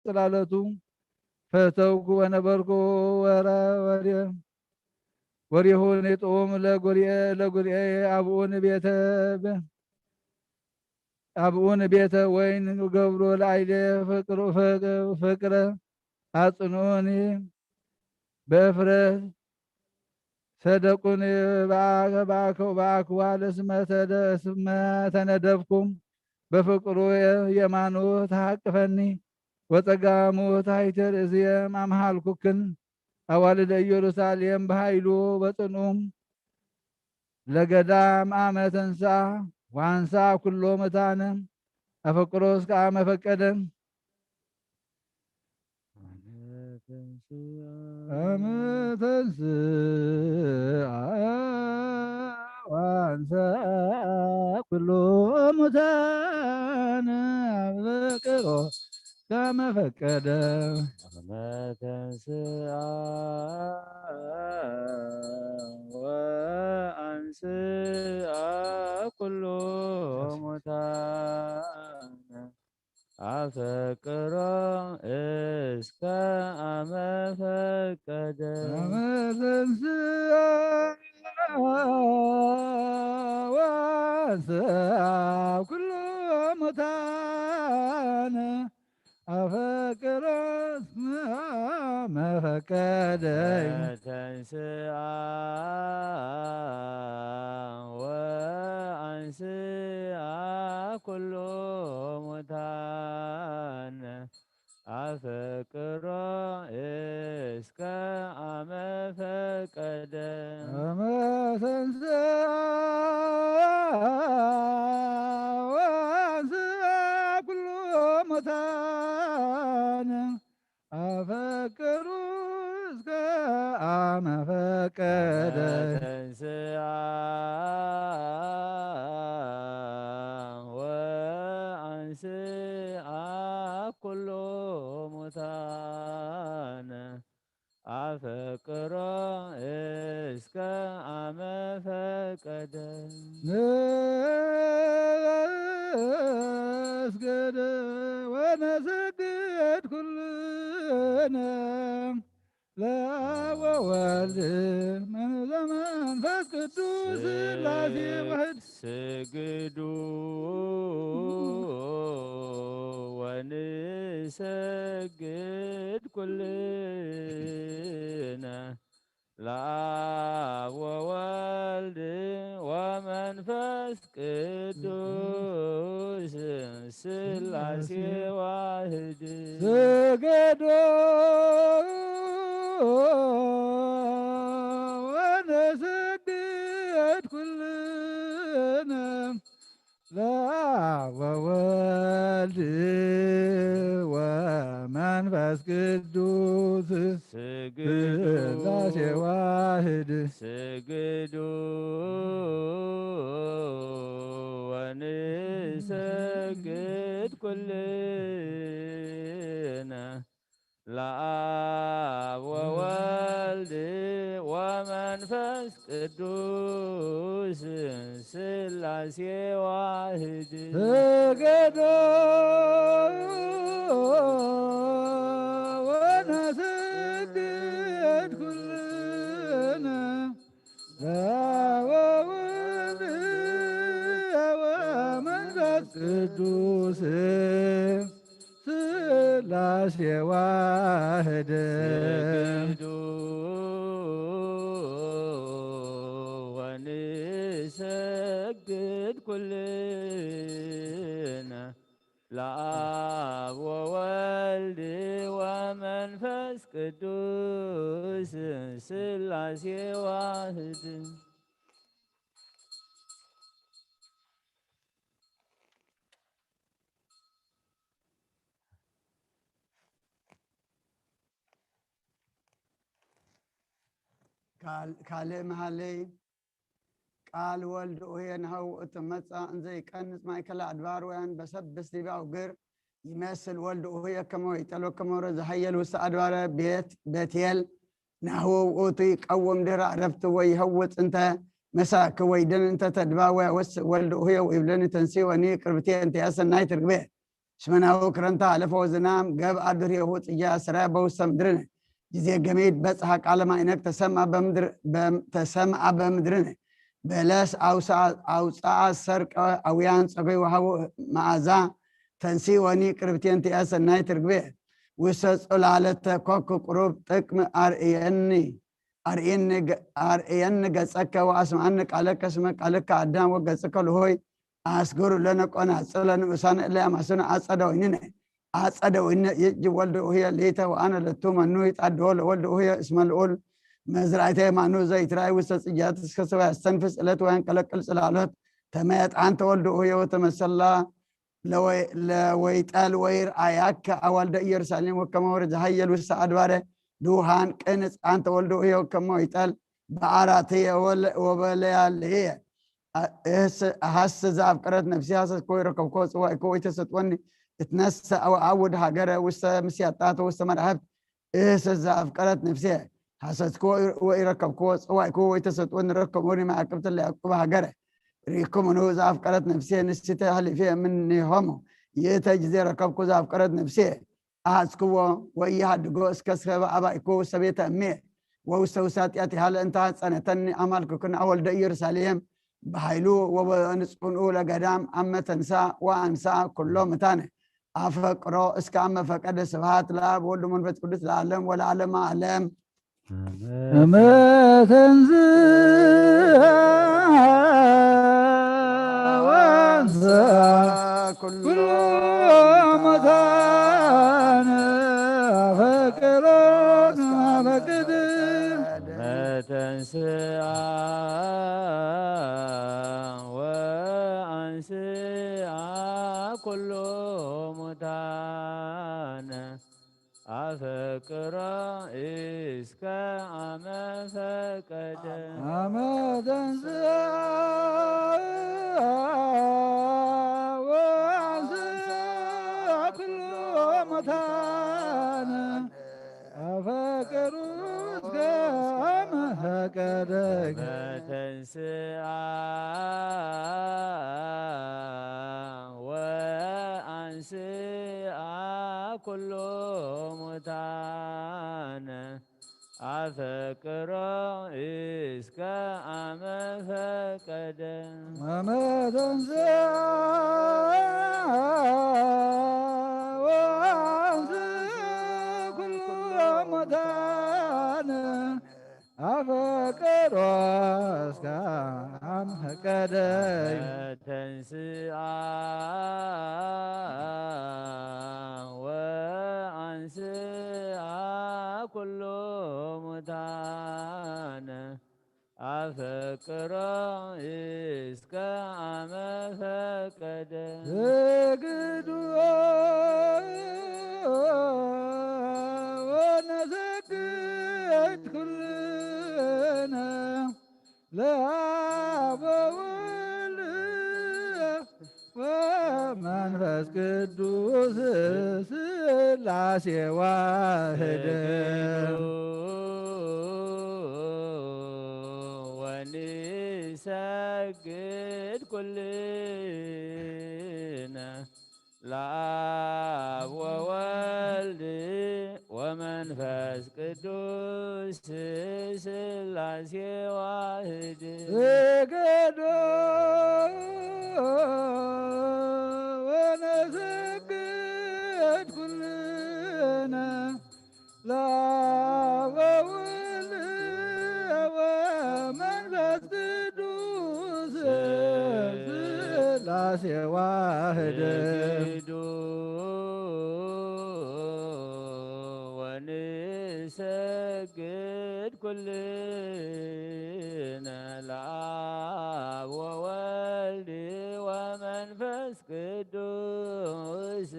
ጽላለቱ ፈተውኩ ወነበርኩ ወረ-፣ ወሬ-፣ ወሬሁኒ ጥዑም ለጉልኤ ለጉልኤ ኣብኡ ንቤተ ብ-፣ ኣብኡ ንቤተ ወይን ገብሮ ላዕሌ ፍቅሩ-፣ ፍቅ-፣ ፍቅረ ኣጽንኡኒ በእፍረት ሰደቁኒ በኣክ-፣ በኣክ-፣ በኣክዋ ለስመ ተደ-፣ ስመ ተነደፍኩም በፍቅሩ የማኑ ተሃቅፈኒ ወጸጋሙ ታሕተ ርእስየ ኣምሃልኩክን ኣዋልደ ኢየሩሳሌም ብሃይሉ በጽንኡ ለገዳም ኣመ ተንሥኣ ወአንሳ ኩሎ ሙታነ አፈቅሮ እስከ አመ ፈቀደ። አመ ተንሥአ ወአንሳ ኩሎ ሙታነ አፈቅሮ ከመ ፈቀደ። አመ ተንሥአ ወአንስአ ኩሎ ሙታነ አፈቅሮ እስከ አመ ፈቀደ። አመ ተንሥአ ወአንስአ ኩሎ ሙታነ አፈቅሮ እስመ አመ ፈቀደ። ተንሥአ ወአንስአ ኩሎ ሙታነ አፈቅሮ እስከ አመ ፈቀደ። አመ ተንሥአ ወአንስአ ኩሎ ሙታነ አፈቅሩ እስከ አመ ፈቀደ። ተንሥአ ወአንስአ ኩሎ ሙታነ አፈቅሮ እስከ አመ ፈቀደ። ንስግድ ወነሰግድ ኩልነ ለአብ ወወልድ መንፈስ ቅዱስ ሥላሴ ዋሕድ። ስግዱ ወንሰግድ ኩልነ ለአብ ወወልድ ወመንፈስ ቅዱስ ሥላሴ ዋሕድ። ስግዱ ወንሰግድ ኩልነ ለአብ ወወልድ ወመንፈስ ቅዱስ ስግዱ ሥላሴ ዋሕድ። ስግዱ ወንሰግድ ኩልነ ለአብ ወወልድ ወመንፈስ ቅዱስ ሥላሴ ዋሕድ። ስግዱ ወንሰግድ ኩልነ ለአብ ወወልድ ወመንፈስ ቅዱስ ሥላሴ ዋሕድ። ስግዱ ወንሰግድ ኩልነ ለአብ ወወልድ ወመንፈስ ቅዱስ ሥላሴ ዋሕድ። ካል-፣ ካልእ መሃለይ። ቃል ወልድ ኡሄ ንሃው እትመጻእ እንዘይቀንጽ ማእከለ ኣድባር ወያን በሰብስ ዲበ አውግር ይመስል ወልድ ኡሄ ከመ ወይጠሎ ከመ ወረ ዘሃየል ውስተ ኣድባረ ቤት ቤትኤል ናሁ ውእቱ ይቀውም ድህረ ዕረፍቱ ወይሀውፅ እንተ መሳክ ወይድን እንተ ተድባ ወያወስእ ወልድ ኡሄ ወይብለኒ ተንሲ ወኒ ቅርብቴ እንተ ያሰናይ ትርግቤ። ሽመናዊ ክረምታ ኣለፈ ወዝናም ገብኣ ድሬሁ ጽያ ስረ በውሰ ምድርነ። ጊዜ ገሚድ በጽሐ ቃለ ማይነክ ተሰምዐ በምድር-፣ በም-፣ ተሰምዐ በምድርነ። በለስ ኣውሳ-፣ ኣውፅኣ ሰርቀ ኣውያን ጸገይ ወሃቡ መዓዛ ተንሲ ወኒ ቅርብቴን ትያ ሰናይ ትርግቤ። ውሰ ጾላለተ ኮክ ቁሩብ ጥቅም ኣርእየኒ፣ ኣርእየኒ ገ-፣ ኣርእየኒ ገጸከ ወኣስምዓኒ ቃለከ እስመ ቃልከ ኣዳም ወገጽከ ልሆይ ኣስግሩ ለነ ቆናጽለ ንኡሳነ እለ ያማስኑ አጸደ ወይንነ። አጸደ ወይንነ ይእጅ ወልድ ኡህየ ሌተ ወአነ ለቱ መኑ ይጣድዎ ለወልድ ኡህየ እስመ ልዑል መዝራእተ የማኑ ዘይትራይ ውስተ ጽያት እስከ ሰው ያስተንፍስ እለት ወያንቀለቅል ጽላሎት ተመየጥ አንተ ወልድ ኡህየ ወተመሰላ ለወይ-፣ ለወይጠል ወይርአያከ አዋልደ ኢየሩሳሌም ወከመ ወርድ ሀየል ውስተ አድባረ ድውሃን ቅንጽ አንተ ወልድ ኡህየ ወከመ ወይጠል በአራትየ ወለ-፣ ወበለያልየ። አ-፣ እህስ-፣ ሀስ ዘአፍቀረት ነፍሲ ሀሰስኮ ይረከብኮ ጽዋእኮ ወይተሰጥወኒ እትነሰ አወ አውድ ሀገረ ውስተ ምስያጣተ ውስተ መራህብት። እህስ ዘአፍቀረት ነፍሲ ሀሰስኮ ወይረከብኮ ጽዋእኮ ወይተሰጥወኒ ረከቦኒ መዓቅብት ለያዕቆብ ሀገረ። ሪኩምኑ ዘአፍቀረት ነፍሲ ንስተ ሀሊፌ ምንሆሙ ይእተ ጊዜ ረከብኩ ዘአፍቀረት ነፍሲ። አሐዝክዎ ወኢሃድጎ እስከ ሰበ አባይኮ ውስተ ቤተ እሜ ወውስተ ውሳጢአቲሃ ለእንተ ሐጸነተኒ አማልክክን አወልደ ኢየሩሳሌም በኃይሉ ወበንጽንኡ ለገዳም አመ ተንሳ ወአንሳ ኩሎ ምታነ አፈቅሮ እስከ አመ ፈቀደ። ስብሐት ለአብ ወወልድ ወመንፈስ ቅዱስ ለዓለም ወለዓለመ ዓለም። እመ ተንሥአ ወአንሥአ ኩሎ ሙታነ አፈቅሮ አፈቅድ። እመ ተንሥአ ወአንሥአ ኩሎ ሙታነ አፈቅሮ እስከ አመ ፈቀደ። አመ ተንሥአ ወአንሥአ ኩሎ ሙታነ አፈቅሩ እስከ አመ ፈቀደ። ተንሥአ ወአንሥአ ኩሎ ሙታነ አፈቅሮ እስከ አመ ፈቀደ። አመ ተንሥአ ወአንሥአ ኩሎ ሙታነ አፈቀሮ እስከ አመ ፈቀደ። ተንሥአ ወአንሥአ ኩሎ ሙታነ አፈቅሮ እስከ አመ ፈቀደ። ስግድ ወነሰግድ ኩልነ ለአብ ወወልድ ወመንፈስ ቅዱስ ሥላሴ ዋህድ። ወንሰግድ ኩልነ ለአብ ወወልድ ወመንፈስ ቅዱስ ሥላሴ ዋህድ። ስግድ ወነሰግድ ኩልነ ለአብ ወወልድ ወመንፈስ ቅዱስ ሥላሴ ዋህድ። ስግድ ወንሰግድ ኩልነ ለአብ ወወልድ ወመንፈስ ቅዱስ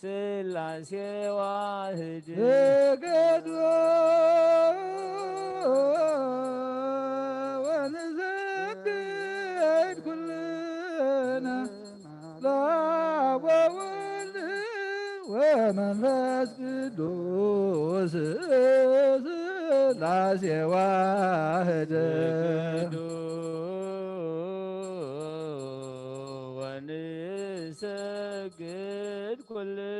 ሥላሴ ዋህድ። ስግድ ወንሰግድ ኩልነ ለአብ ወወልድ ወመንፈስ ቅዱስ ሥላሴ ዋህድ። ስግድ ወንሰግድ ኩልነ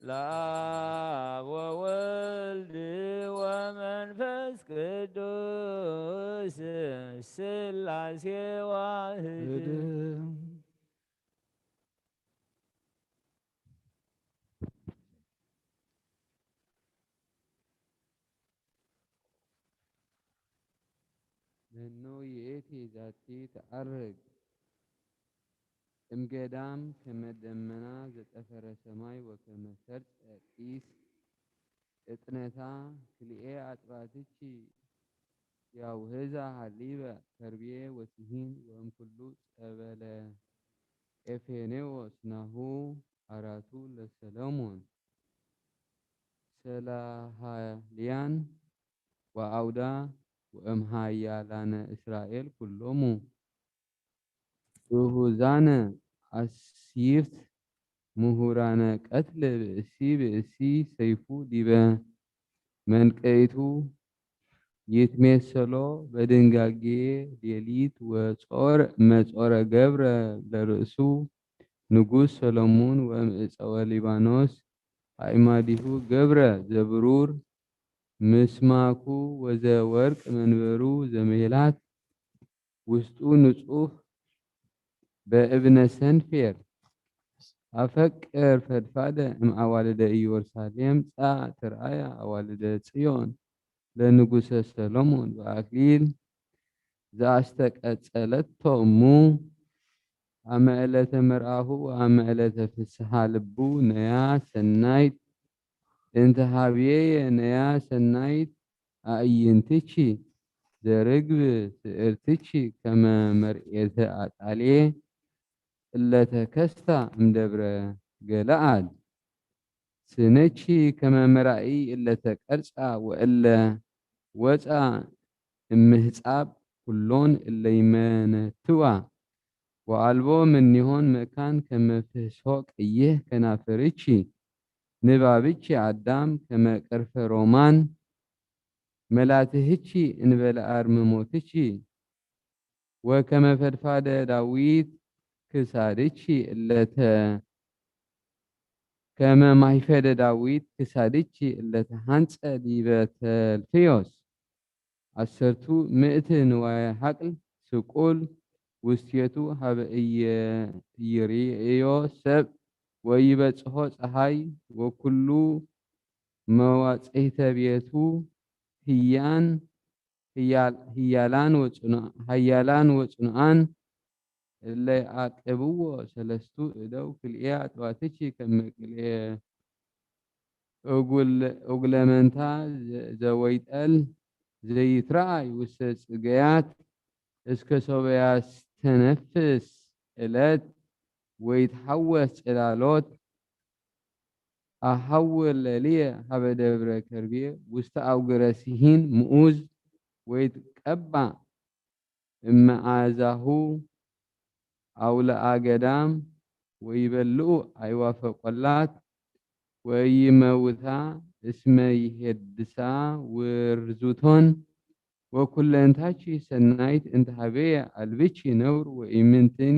ለአብ ወወልድ ወመንፈስ ቅዱስ ስላሴ ዋህድ። መኑ ይእቲ ዛቲ ተዐርግ እምገዳም ከመ ደመና ዘጠፈረ ሰማይ ወከመ ሰርጸ ጢስ እጥነታ ክልኤ ኣጥባትኪ ያውህዛ ሀሊበ ከርቤ ወሲሂን ወእምኩሉ ጸበለ ኤፌኔዎስ ናሁ አራቱ ለሰለሞን ሰላሃልያን ወአውዳ ወእምሃያላነ እስራኤል ኩሎሙ ርሁዛነ አስይፍት ምሁራነ ቀትል ብእሲ ብእሲ ሰይፉ ዲበ መንቀይቱ ይትሜሰሎ በድንጋጌ ሌሊት ወጾር መጾረ ገብረ ለርእሱ ንጉስ ሰሎሙን ወእምዕፀወ ሊባኖስ አእማዲሁ ገብረ ዘብሩር ምስማኩ ወዘወርቅ መንበሩ ዘሜላት ውስጡ ንጹህ በእብነ ሰንፌር አፈቅር ፈድፋደ እምአዋልደ ኢየሩሳሌም ጻእ ትርአያ አዋልደ ጽዮን ለንጉሰ ሰሎሞን በአክሊል ዘአስተቀጸለቶ እሙ አመ ዕለተ መርአሁ ወአመ ዕለተ ፍስሐ ልቡ ነያ ሰናይት እንተ ሀብየየ ነያ ሰናይት አእይንትኪ ዘርግብ ስእርትኪ ከመ መርኤተ አጣልየ እለተከስታ እምደብረ ገለዓድ ስነኪ ከመ መራኢ እለተቀርጻ ወእለ ወፃ እምህጻብ ኩሎን እለይመነትዋ ወአልቦ ምኒሆን መካን ከመ ፍስሖ ቀይህ ከናፍርኪ ንባብኪ አዳም ከመ ቅርፈ ሮማን መላትህኪ እንበለ አርምሞትኪ ወከመ ፈድፋደ ዳዊት ክሳድኪ እለተ ከመ ማይፈደ ዳዊት ክሳድኪ እለተሃንጸ ዲበ ተልፍዮስ አሰርቱ ምእት ንዋየ ሐቅል ስቁል ውስቴቱ ሀበ እየ- እይርእዮ ሰብ ወይበጽሖ ጸሃይ ወኩሉ መዋጽኢተ ቤቱ ህያን ህያል- ህያላን ወጽኑ- ሀያላን ወጽኑዓን እለ ይዓቅብዎ ሰለስቱ እደው ክልኤ ኣጥባትኪ ከመ ክልኤ እጉል- እጉለመንታ ዘ- ዘወይጠል ዘይትረኣይ ውስተ ጽገያት እስከ ሶበ ያስተነፍስ እለት ወይትሓወስ ጽላሎት አሃውር ለልየ ሀበ ደብረ ከርቤ ውስተ አውግረ ሲሂን ምኡዝ ወይትቀባእ እመዓዛሁ አውለአ ገዳም ወይበልዑ አይዋፈ ቆላት ወይመውታ እስመ ይሄድሳ ውርዙቶን ወኩለንታቺ ሰናይት እንተ ሀቤየ አልብቺ ነውር ወኢምንትኒ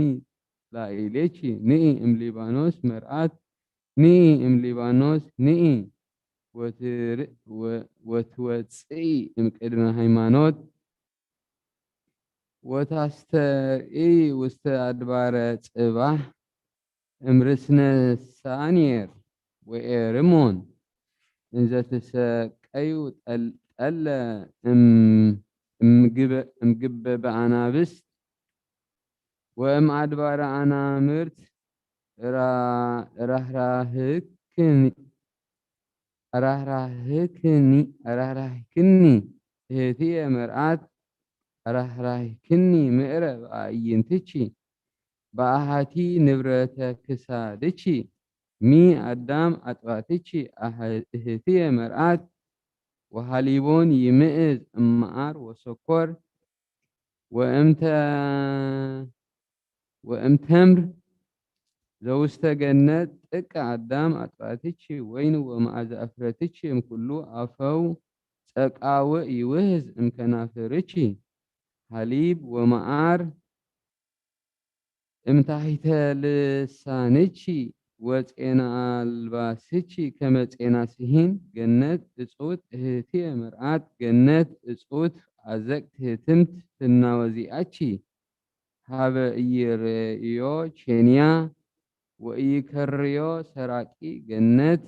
ላኢሌቺ ንኢ እም ሊባኖስ መርአት ንኢ እም ሊባኖስ ንኢ ወትር- ወ- ወትወፅኢ እም ቅድመ ሃይማኖት ወታስተርኢ ውስተ አድባረ ጽባሕ እምርስነ ሳኔር ወኤርሞን እንዘ ትሰቀዩ ጠል- ጠለ እም- እምግበ- እምግበ በአናብስት ወእም አድባረ አናምርት ራ- ራህራህክን ራህራህክኒ ራህራህክኒ እህትየ መርአት ራህራህክኒ ምዕረ በአይንትቺ በአሃቲ ንብረተ ክሳድቺ ሚ አዳም አጥባትቺ አህ- እህትየ መርአት ወሃሊቦን ይምእዝ እመዓር ወሰኮር ወእምተ ወእምተምር ዘውስተ ገነት ጥቀ አዳም አጥባትቺ ወይን ወመዓዛ አፍረትቺ እምኩሉ አፈው ጸቃውዕ ይውህዝ እምከናፍርቺ ሀሊብ ወመዓር እምታሒተ ልሳንቺ ወጼና ኣልባስቺ ከመ ጼና ስሂን ገነት እጹት እህትየ መርዓት ገነት እጹት ኣዘቅት ህትምት ፍናወ ዚኣቺ ሃበ ኢይርእዮ ቼንያ ወኢይከርዮ ሰራቂ ገነት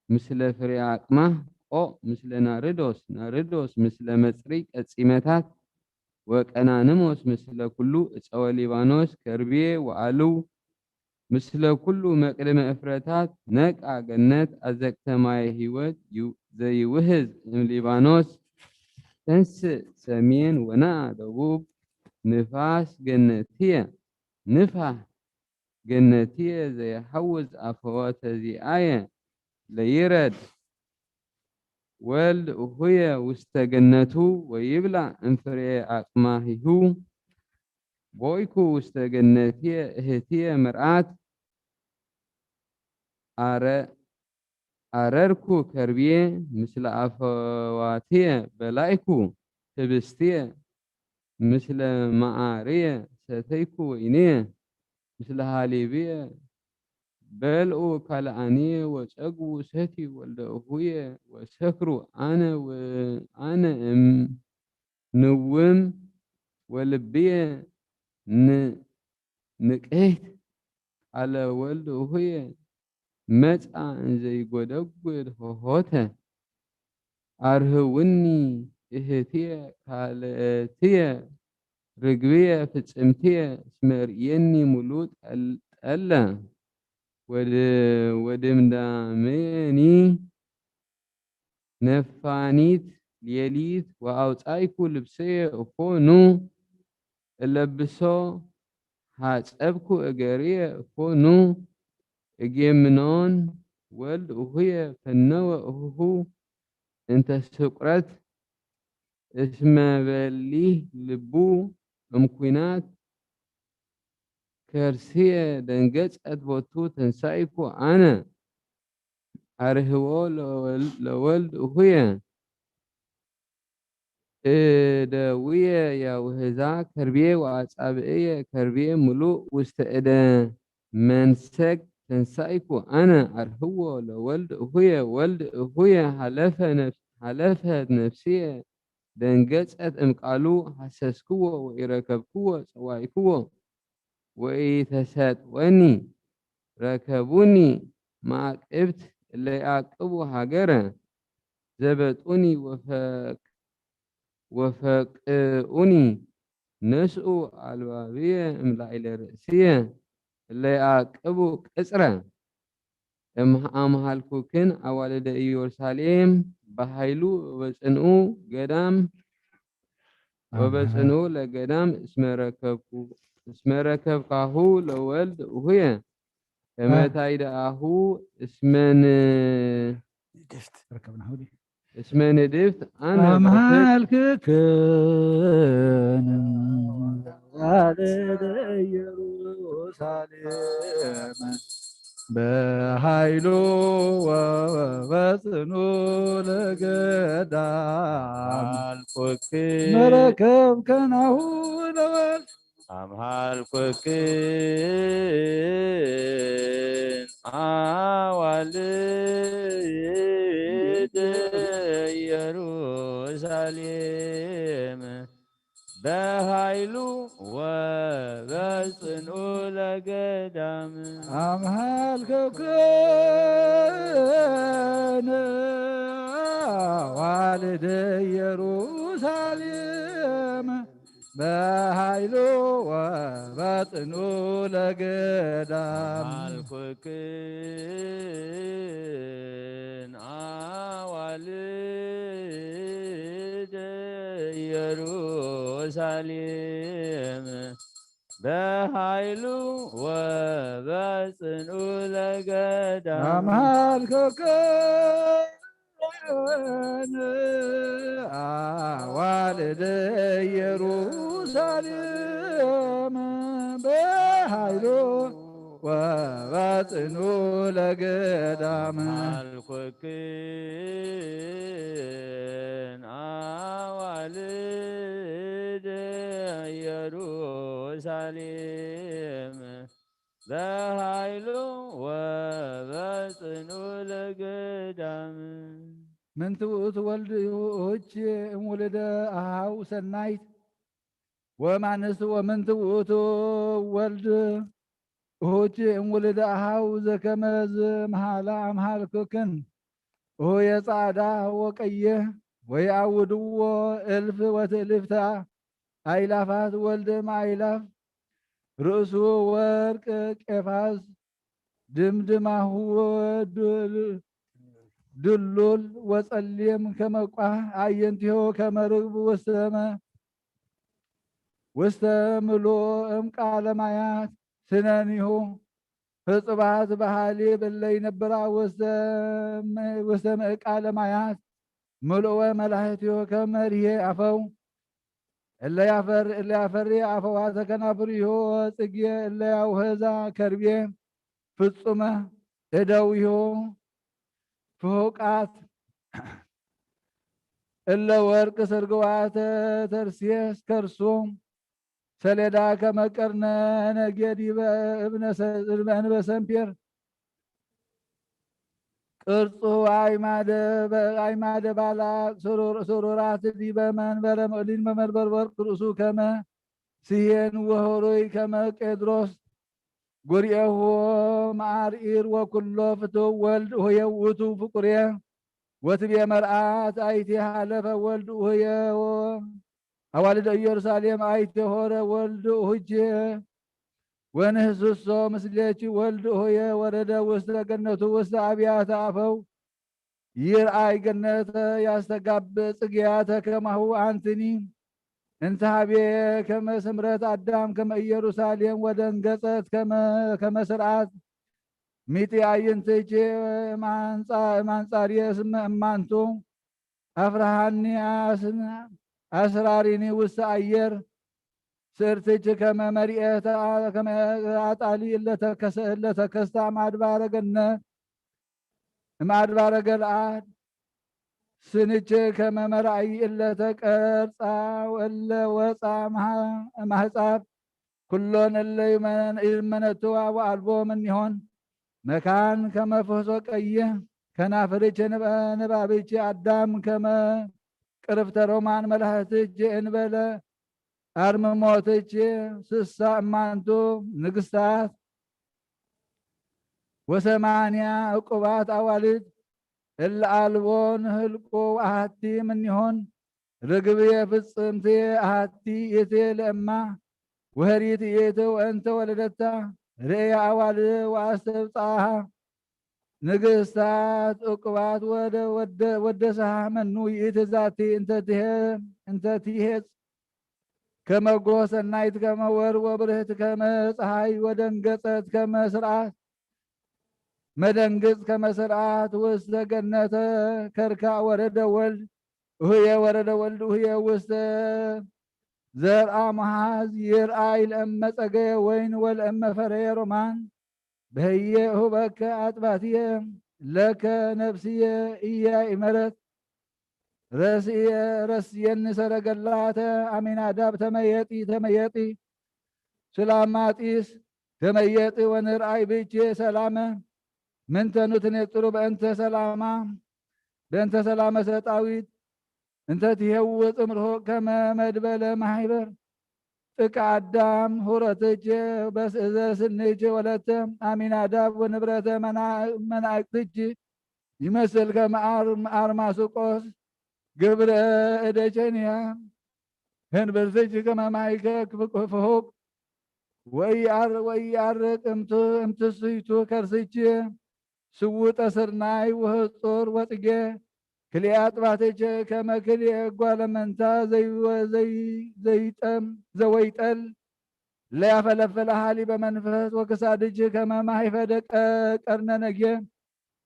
ምስለ ፍሬ ኣቅማህ ቆእ ምስለ ናርዶስ ናርዶስ ምስለ መጽሪ ቀጺመታት ወቀናንሞስ ምስለ ኩሉ እጸወ ሊባኖስ ከርቤ ወኣልው ምስለ ኩሉ መቅድመ እፍረታት ነቃ ገነት ኣዘቅተ ማየ ህይወት ዘይውህዝ እም ሊባኖስ ተንስእ ሰሜን ወነኣ ደቡብ ንፋስ ገነትየ ንፋህ ገነትየ ዘይሓውዝ ኣፈወተ ዚኣየ ለይረድ ወልድ እሁየ ውስተ ገነቱ ወይብላ እንፍሬ ኣቅማሂሁ ቦይኩ ውስተ ገነትየ እህትየ መርዓት ኣረ ኣረርኩ ከርብየ ምስለ ኣፈዋትየ በላይኩ ህብስትየ ምስለ መዓርየ ሰተይኩ ወይንየ ምስለ ሃሊብየ በልዑ ካልኣንየ ወጸግቡ ሰትዩ ወልደ እሁየ ወሰክሩ ኣነ ው- ኣነ እም ንውም ወልብየ ን- ንቅህት ቃለ ወልድ እሁየ መጻ እንዘይጎደጉድ ሆሆተ ኣርህውኒ እህትየ ካልእትየ ርግብየ ፍጽምትየ እስመ ርእየኒ ሙሉ ጠል- ጠለ ወድ- ወድምዳሜኒ ነፋኒት ሌሊት ወኣውጻይኩ ልብሰየ እፎ ኑ እለብሶ ሓጸብኩ እገርየ እፎ ኑ እጌምኖን ወልድ እሁየ ፈነወ እሁሁ እንተ ስቁረት እስመ በሊህ ልቡ እምኩናት ከርስየ ደንገጸት ቦቱ ተንሳኢኩ ኣነ ኣርህዎ ለወል- ለወልድ እሁየ እደውየ ያውህዛ ከርቤ ወኣጻብእየ ከርቤ ምሉእ ውስተ እደ መንሰግ ተንሳኢኩ ኣነ ኣርህዎ ለወልድ እሁየ ወልድ እሁየ ሃለፈ ነፍ- ሃለፈት ነፍስየ ደንገጸት እምቃሉ ሃሰስክዎ ወኢረከብክዎ ጸዋኢክዎ ወኢተሰጥወኒ ረከቡኒ መዓቅብት እለይዓቅቡ ሃገረ ዘበጡኒ ወፈቅ- ወፈቅኡኒ ነስኡ ኣልባብየ እምላዕለ ርእስየ እለይዓቅቡ ቅጽረ እምሃ- ኣምሃልኩክን ኣዋልደ ኢየሩሳሌም በኃይሉ ወበጽንኡ ገዳም ወበጽንኡ ለገዳም እስመ ረከብኩ እስመ ረከብካሁ ለወልድ እሁየ ከመታይ ደኣሁ እስመን ደፍት ረከብናሁ ድዩ? እስመ ንድፍት ኣነ ኣምሃልክክን ዋልደ ኢየሩሳሌም በኃይሉ ወበጽኑ ለገዳም አምሃልኩክን መረከብ ከናሁ ለወልድ አምሃልኩክን አዋልድ ኢየሩሳሌም በኃይሉ ወበጽኑ ለገዳም አምሃልክክን ዋልደ ኢየሩሳሌም በኃይሉ ወበጽኑ ለገዳም አልኩክን አዋልድ ኢየሩሳሌም በኃይሉ ወበጽኑ ለገዳም አምሃልክክን አዋልደ ኢየሩሳሌም በኃይሉ ወበጽኑ ለገዳም አልኩክን አዋልድ ኢየሩሳሌም በኃይሉ ወበጽኑ ለገዳም። ምንትውእቱ ወልድ ውሁች እምውልደ አሃው ሰናይት። ወማንስ ወምንትውእቱ ወልድ ውሁች እምውልደ አሃው ዘከመዝ መሃላ አምሃልክክን። እሁ የጻዕዳ ወቀየ ወየአውድዎ እልፍ ወትእልፍታ አይላፋት ወልድ ማይላፍ ርእሱ ወርቅ ቄፋዝ ድምድማሁ ድሉል ወጸሊም ከመ ቋህ አየንቲሁ ከመ ርግብ ውስተ መ-፣ ውስተ ምሉእ እምቃለ ማያት ስነኒሁ ህጹባት በሃሊ ብለይ ነብራ ውስተ ም-፣ ውስተ ምእቃለ ማያት ምሉእ ወመላህቲሁ ከመ ርሄ አፈው እለ ያፈር-፣ እለ ያፈሪ አፈዋተ ከናፍሪሁ ጽጌ እለ ያውህዛ ከርቤ ፍጹመ እደዊሁ ፍሁቃት እለ ወርቅ ስርግዋተ ተርሴስ ከርሱ ሰሌዳ ከመ ቀርነ ነጌ ዲበ እብነ ሰ-፣ እብነ እንበ ሰምፔር ቅርጹ አይማደ በ-፣ አይማደ ባላቅ ስሩር-፣ ስሩራት ዲበ መንበረ ዲበ መንበር ወርቅ ርእሱ ከመ ሲሄን ወሆሮይ ከመ ቄድሮስ ጉርኤሁ መዓርኢር ወኩሎ ፍትው ወልድ ሆየ ውእቱ ፍቁሬ ወትቤ መርአት አይቴ ሃለፈ ወልድ ሆየ አዋልደ ኢየሩሳሌም አይቴ ሆረ ወልድ ሆጄ ወንህስሶ ምስሌኪ ወልድ ሆየ ወረደ ውስተ ገነቱ ውስተ አብያተ አፈው ይርአይ ገነተ ያስተጋብ ጽግያተ ከማሁ አንትኒ እንተ ሀቤ ከመ ስምረት አዳም ከመ ኢየሩሳሌም ወደንገጸት ከመ፣ ከመ ስርዓት ሚጢ አዕይንትኪ እም አንጻ-፣ እም አንጻርየ እስመ እማንቱ አፍርሃኒ አስን-፣ አስራሪኒ ውስተ አየር ስእርትኪ ከመ መሪኤተ አ-፣ ከመ አጣሊ እለ ተከሰ-፣ እለ ተከስታ እም አድባረ ገነት እም አድባረ ገልአድ ስንኪ ከመ መራእይ እለ ተቀርጻ ወእለ ወፃ እምሃ-፣ እምአሕጻድ ኩሎን እለ ይመን-፣ ይመነትዋ ወአልቦ እምኔሆን መካን ከመ ፍሕሶ ቀይሕ ከናፍርኪ ንብ-፣ ንባብኪ አዳም ከመ ቅርፍተ ሮማን መላህትኪ እንበለ አርምሞትኪ ስሳ እማንቱ ንግስታት ወሰማንያ ዕቁባት አዋልድ እለ አልቦን ህልቁ አሐቲ እምኔሆን ርግብየ ፍጽምትየ አሐቲ ይእቲ ለእማ ወህሪት ይእቲ ወእንተ ወለደታ ርእየ አዋልድ ወአስተብጽአሃ ንግስታት ዕቁባት ወደ-፣ ወደ-፣ ወደስሃ መኑ ይእቲ ዛቲ እንተ ትሄ-፣ እንተ ትሄጽ ከመ ጎህ ሰናይት ከመ ወር ወብርህት ከመ ፀሐይ ወደንገጸት ከመ ስርዓት መደንግጽ ከመ ስርዓት ውስተ ገነተ ከርካ ወረደ ወልድ እሁየ ወረደ ወልድ እሁየ ውስተ ዘርአ መሃዝ ይርአይ ለእመ ጸገየ ወይን ወለእመ ፈረየ ሮማን በህየ እሁበከ አጥባትየ ለከ ነፍስየ እያ ኢመረት ረስየ ረስየኒ ሰረገላተ አሚናዳብ ተመየጢ ተመየጢ ሱላማጢስ ተመየጢ ወንርአይ ብቼ ሰላመ ምንተኑ ትነጽሩ በእንተ ሰላማ በእንተ ሰላመ ሰጣዊት እንተ ትሄውፅ እምርሆ ከመ መድበለ ማሕበር ጥቀ አዳም ሁረትቼ በስእዘ ስንቼ ወለተ አሚናዳብ ወንብረተ መና-፣ መናእቅትቼ ይመስል ከመ አር-፣ አርማስቆስ ግብረ እደ ቸንያ ህንብርትቼ ከመ ማይከ ክፍቅ-፣ ፍሁቅ ወኢያር-፣ ወኢያርቅ እምት-፣ እምትስይቱ ከርስቼ ስውጠ ስርናይ ወህጹር ወጽጌ ክልኤ አጥባትቼ ከመ ክልኤ እጓለ መንታ ዘይወ-፣ ዘይ-፣ ዘይጠም ዘወይጠል ለያፈለፈለ ሃሊ በመንፈስ ወክሳድች ከመ ማይፈደ ቀ-፣ ቀርነ ነጌ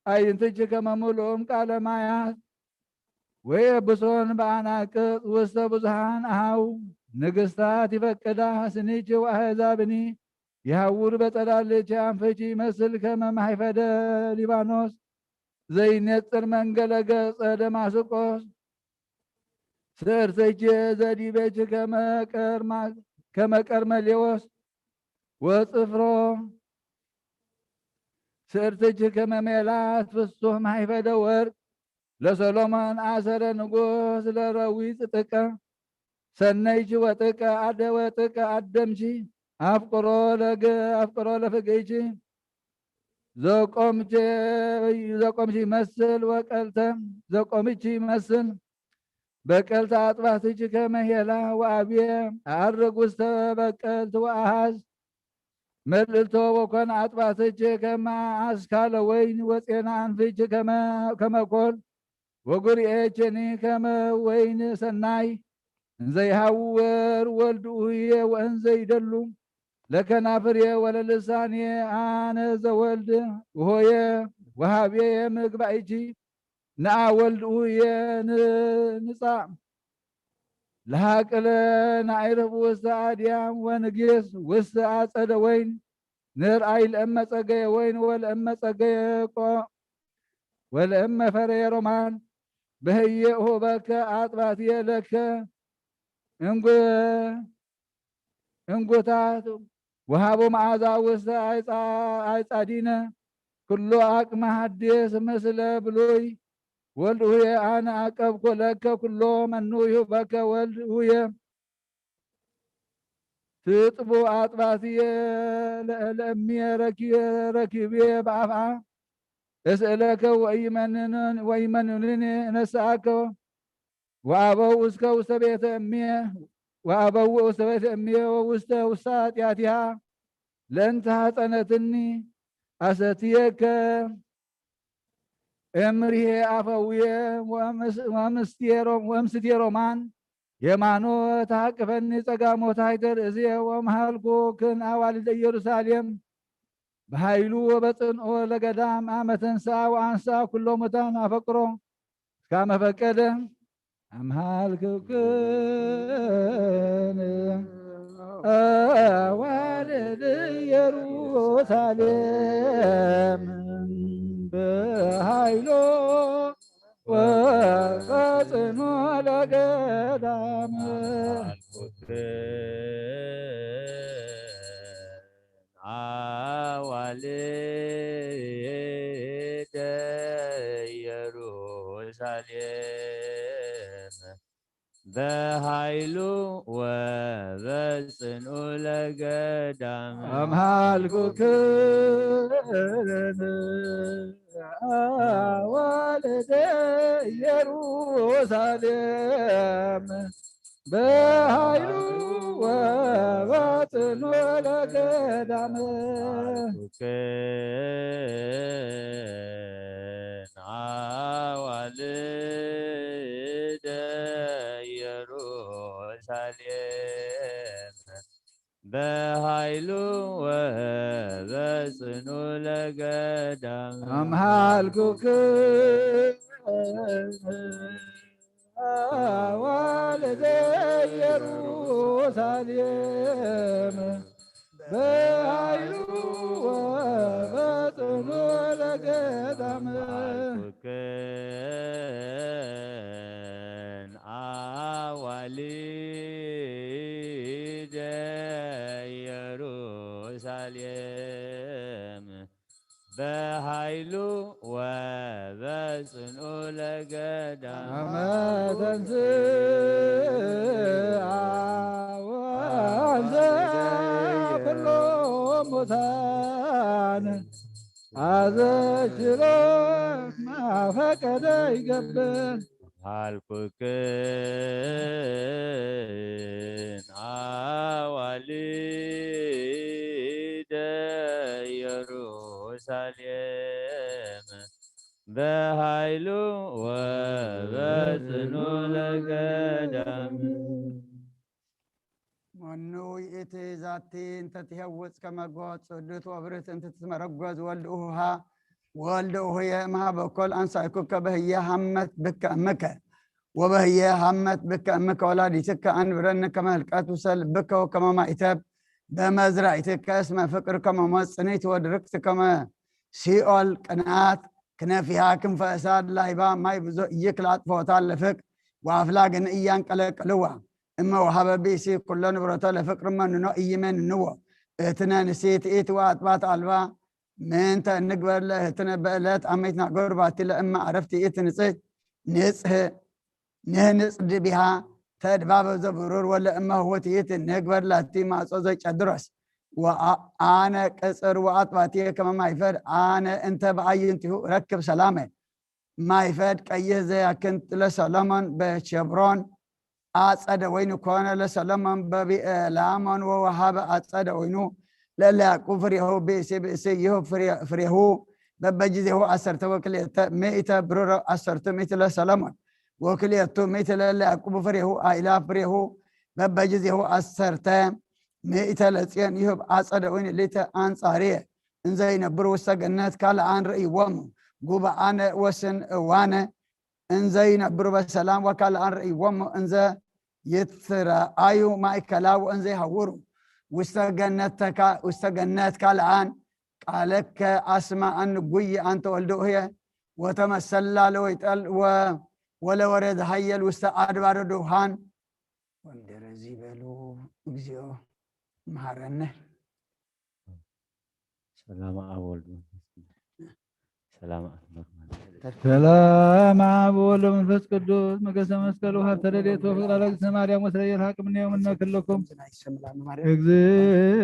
አይንትች ከመ ምሉእም ቃለ ማያት ወየብሶን በአናቅጽ ውስተ ብዙሃን አሃው ንግስታት ይፈቅዳ ስኒች ወአሕዛብኒ ይሃውር በጸዳልች አንፍች ይመስል ከመ ማሕፈደ ሊባኖስ ዘይነጽር መንገለ ገጸ ደማስቆስ ስእርትቼ ዘዲበች ከመ ቀርማ-፣ ከመ ቀርመሌዎስ ወጽፍሮ ትእርትች ከመ ሜላት ፍሱህ ማይፈደ ወርቅ ለሰሎሞን አሰረ ንጉስ ለረዊጽ ጥቀ ሰነይች ወጥቀ አደ ወጥቀ አደምቺ አፍቅሮ ለገ አፍቅሮ ለፍግይቺ ዘቆምቼ ዘቆምቺ መስል ወቀልተ ዘቆምቺ መስል በቀልተ አጥባትች ከመ ሄላ ወአብየ አዐርግ ውስተ በቀልት ወአሃዝ መልእልቶ ወኮን አጥባትች ከመ አስካለ ወይን ወጼና አንፍች ከመ ከመ ኮል ወጉርኤችኒ ከመ ወይን ሰናይ እንዘ ይሃውር ወልድ ኡህየ ወእንዘ ይደሉ ለከናፍርየ ወለልሳንየ አነ ዘወልድ ኡሆየ ወሃብየ ምግባይቺ ነአ ወልድ ኡህየ ንጻእ ለሃቅለ ናይርብ ውስተ አድያም ወንጊስ ውስተ አጸደ ወይን ንርአይ ለእመ ጸገየ ወይን ወለእመ ጸገየ ቆ ወለእመ ፈረየ ሮማን በህየ እሁበከ አጥባትየ ለከ እንጉ እንጉታት ወሃቦ መዓዛ ውስተ አይጻ- አይጻዲነ ኩሎ አቅመ ሐዲስ ምስለ ብሉይ ወልድ ኡየ አነ አቀብኩ ለከ ኩሎ መኑ ይሁበከ ወልድ ኡየ ትጥቡ አጥባትየ ለእለእምየ ረኪ- ረኪብየ በአፍአ እስእለከ ወኢመንኑን- ወኢመንኑኒ እነስአከ ወአበው እስከ ውስተ ቤተ እምየ ወአበው ውስተ ቤተ እምየ ወውስተ ውስተ ኃጢአትሃ ለእንተ ሐፀነትኒ አሰትየከ እምርሄ አፈውየ ወምስ- ወምስቴ ሮ- ወምስቴ ሮማን የማኖ ተሃቅፈኒ ጸጋሞታይ ተርእስየ ወመሃልኩ ክን አዋልደ ኢየሩሳሌም በኃይሉ ወበጽንኦ ለገዳም አመ ተንሥአ ወአንሳ ኩሎ ሙታን አፈቅሮ እስካመ ፈቀደ አምሃልክክን አዋልድ ኢየሩሳሌም በኃይሎ ወበጽንኦ ለገዳም አዋልደ ኢየሩሳሌም በኃይሉ ወበጽኑ ለገዳም አምሃልኩክን አዋልደ ኢየሩሳሌም በኃይሉ ወበጽኑ ለገዳም አዋልደ ኢየሩሳሌም በኃይሉ ወበጽኑ ለገዳም አምሃልኩክን አዋልደ ኢየሩሳሌም በኃይሉ ወበጽኑ ለገዳም አልኩክን አዋልደ ኢየሩሳሌም በኃይሉ ወበጽኑ ለገዳም አመ ተንሥአ ወአንሰ ኩሎ ሙታን አዘኪሮ ማፈቀደ ይገብር አልኩክን አዋልደ ኢየሩሳሌም በኃይሉ ወበጽኑ ለገዳም መኑ ይእቲ ዛቲ እንተ ትሄውፅ ከመ ጎት ጽዱት ወብርት እንተ ትትመረጎዝ ወልድ ኡሃ ወልድ ኡህየ እምሃበ ኮል አንሳይኩከ በህየ ሃመት ብከ እምከ ወበህየ ሃመት ብከ እምከ ወላዲትከ አንብረኒ ከመ ህልቀት ውሰል ብከ ወከመ ማይተብ በመዝራእትከ እስመ ፍቅር ከመ ሞት ጽንዕት ወድርክት ከመ ሲኦል ቅንዓት ክነፊሃ ክንፈ እሳት ላይባ ማይ ብዙ እይክል አጥፈውታ ለፍቅ ወአፍላ ግን እያንቀለቅልዋ እመ ወሀበ ብእሲ ኩሎ ንብረቶ ለፍቅር መኑኖ ኢይመንንዎ። እትነ ንስት ኢት ወአጥባት አልባ ምእንተ እንግበር ለእህትነ በእለት አመይትና ጎርባቲ ለእመ አረፍቲ ኢትንጽህ ንጽህ ንህንጽ ድቢሃ ተድባበ ዘብሩር ወለእመ ህወትይት ንግበር ላቲ ማጾ ዘጨድሮስ ወአነ ቅጽር ወአጥባቲ ከመ ማይፈድ አነ እንተ በአይንቲሁ ረክብ ሰላመ ማይፈድ ቀይህ ዘያክንት ለሰሎሞን በቸብሮን አጸደ ወይኑ ኮነ ለሰሎሞን በቢኤላሞን ወወሃበ አጸደ ወይኑ ለለያዕቁብ ፍሬሁ ብእሲ ብእሲ ይሁብ ፍሬሁ በበጊዜሁ አሰርተ ወክልኤተ ምእተ ብሩረ አሰርቱ ምእት ለሰሎሞን ወክልኤቱ ምእት ለለያዕቁብ ፍሬሁ አእላፍ ፍሬሁ በበጊዜሁ አሰርተ ምእተ ለጽዮን ይሁብ አጸደ ወይኑ ሊተ አንጻርየ እንዘ ይነብሩ ውስተ ገነት ካልአን ርእይዎሙ ጉባአነ ወስን እዋነ እንዘ ይነብሩ በሰላም ወካልአን ርእይዎሙ እንዘ ይትረአዩ ማእከላ ወእንዘ ይሃውሩ ውስተ ገነት ካልአን ቃለከ አስማዐን ጉይ አንተ ወልደ ኡህየ ወተመሰላ ለወይጠል ወለወረድ ሃየል ውስተ አድባረ ዱሃን ወምድረ ዚበሉ እግዚኦ መሐረነ። ሰላም አብ ወልድ መንፈስ ቅዱስ። ሰላም አብ አብ ወልድ መንፈስ ቅዱስ መገሰ መስቀል ውሃብ ተረድኤት ወፍቅር ለእግዝእትነ ማርያም ወስለ የልሃቅ እምኔው ምነ ክልኩም እግዝእ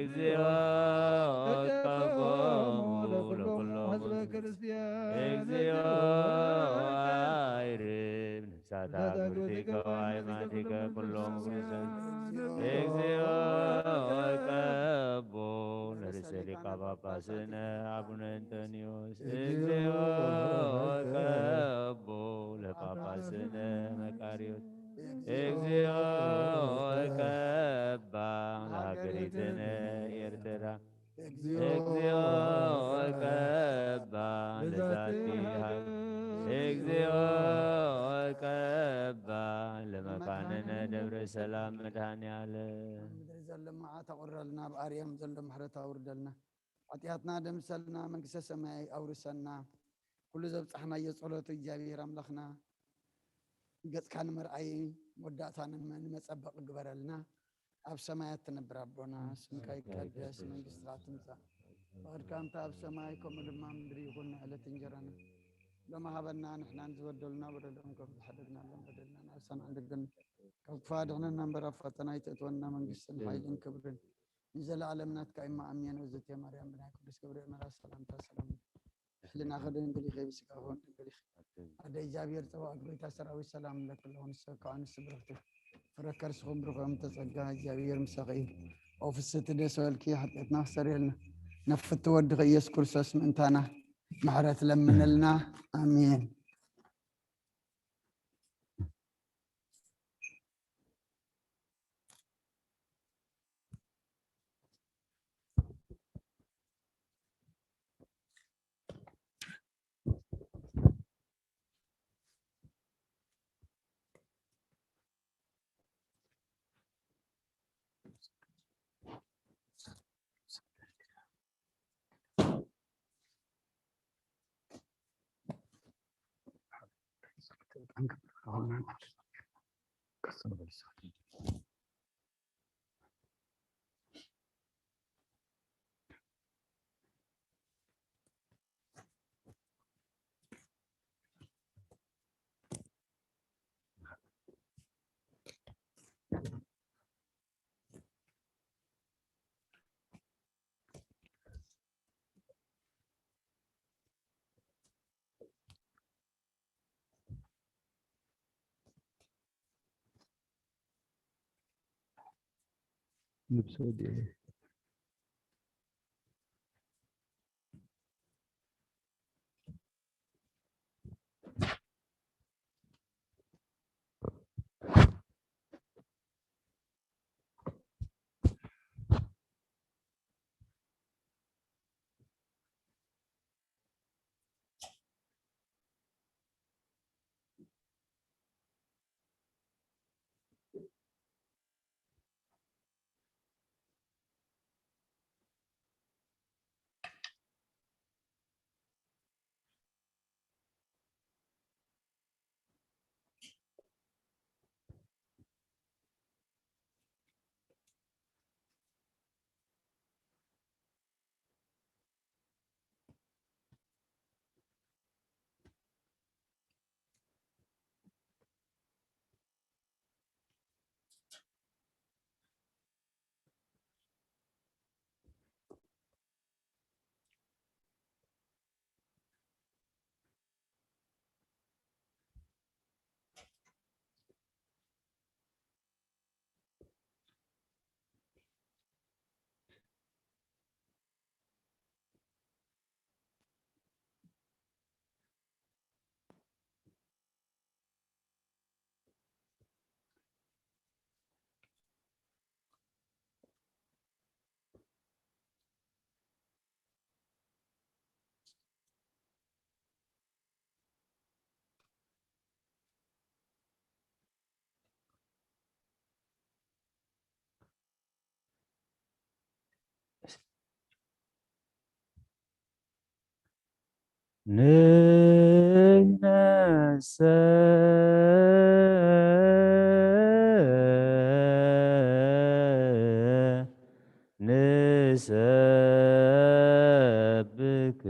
እግዚኦ እቀቦሙ ለኩሎም ህዝበ ክርስቲያን። እግዚኦ አይርብ ነፍሳታ ግብርቲከ ወአይማቲከ ኩሎም ክርስቲያን። እግዚኦ እቀቦ ለርእሰ ሊቀ ጳጳስነ አቡነ እንጦንዮስ። እግዚኦ እቀቦ ለጳጳስነ መቃርዮስ። እግዚኦ እቀባ ለሃገሪትነ ኤርትራ። እግዚኦ እቀባ ለዛቲ ሃገር። እግዚኦ እቀባ ለመካንነ ደብረ ሰላም መድኃኔ ዓለም። ምድሪ ዘሎ መዓት ኣቑረልና፣ ኣብ ኣርያም ዘሎ ምሕረት ኣውርደልና። ሓጢኣትና ደምሰልና፣ መንግስተ ሰማይ ኣውርሰና። ኩሉ ዘብጻሕናዮ ጸሎት እግዚኣብሔር ኣምላኽና ገጽካ ንምርኣይ መወዳእታ ንመ-፣ ንመጸበቕ ግበረልና። ኣብ ሰማያት ትነብር ኣቦና፣ ስምካ ይቀደስ፣ መንግስትኻ ትምጻእ፣ ፍቓድካ እንተ ኣብ ሰማይ ከምኡ ድማ ምድሪ ይኹን። ዕለት እንጀራና ሎሚ ሃበና፣ ንሕናን ዝበደሉና በደሎም ከም ዝሓደግናሎም በደልና ንዓሰን ኣድግን፣ ካብ ክፉ ኣድሕነና እምበር፣ ኣብ ፈተና ኣይተእትወና። መንግስትን ሓይልን ክብርን ንዘለኣለም ናትካ እዩ። ኣሜን። እግዝእትየ ማርያም ብናይ ቅዱስ ገብርኤል መልኣክ ሰላምታ ሰላም ሕልናኺ ድንግል ኢኺ፣ ብስጋኺ እውን ድንግል ኢኺ። ኣደ እግዚኣብሔር ጸባኦት ጎይታ ሰራዊት ሰላም ለኪ ኣለኹ፣ ንሰኪ ከኣ ንስቲ ብርኽቲ ፍረ ከርስኺ እውን ብሩኽ እም ተጸጋ፣ እግዚኣብሔር ምሳኺ እዩ። ኦ ፍስሕቲ ደስ በልኪ፣ ሓጢኣትና ክሰርየልና፣ ነፍቲ ወድኺ ኢየሱስ ክርስቶስ ምእንታና ምሕረት ለምነልና። ኣሜን። ልብሲ ወዲኤ። ንሕነሰ ንሰብክ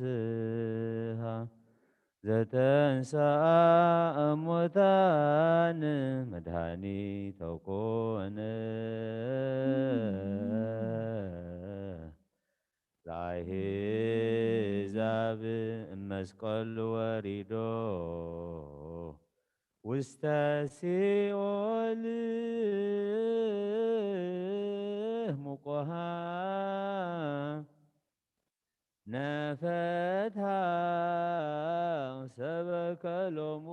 ክርስቶስሃ ዘተንሥአ እሙታን መድኃኒተ ኮነ ለአሕዛብ መስቀል ወሪዶ ውስተ ሲኦል ሙቆሃ ነፈታ ሰበከ ሎሙ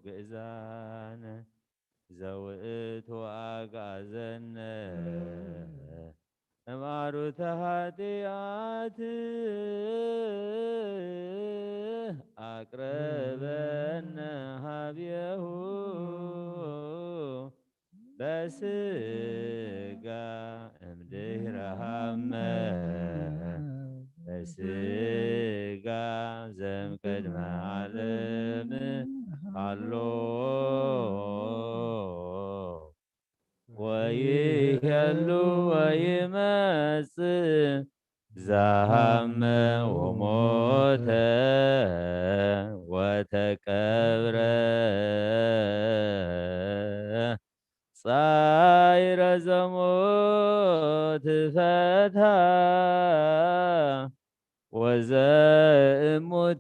ግእዛነ ዘውእቱ አግአዘነ እምአሩተ ኃጢአት አቅረበነ ሀቤሁ በስጋ እምድህረ ሀመ በስጋ ዘምቅድመ ዓለም ሃሎ ወይሄሉ ወይመጽእ ዘሃመ ወሞተ ወተቀብረ ጻይረ ዘሞት ፈታ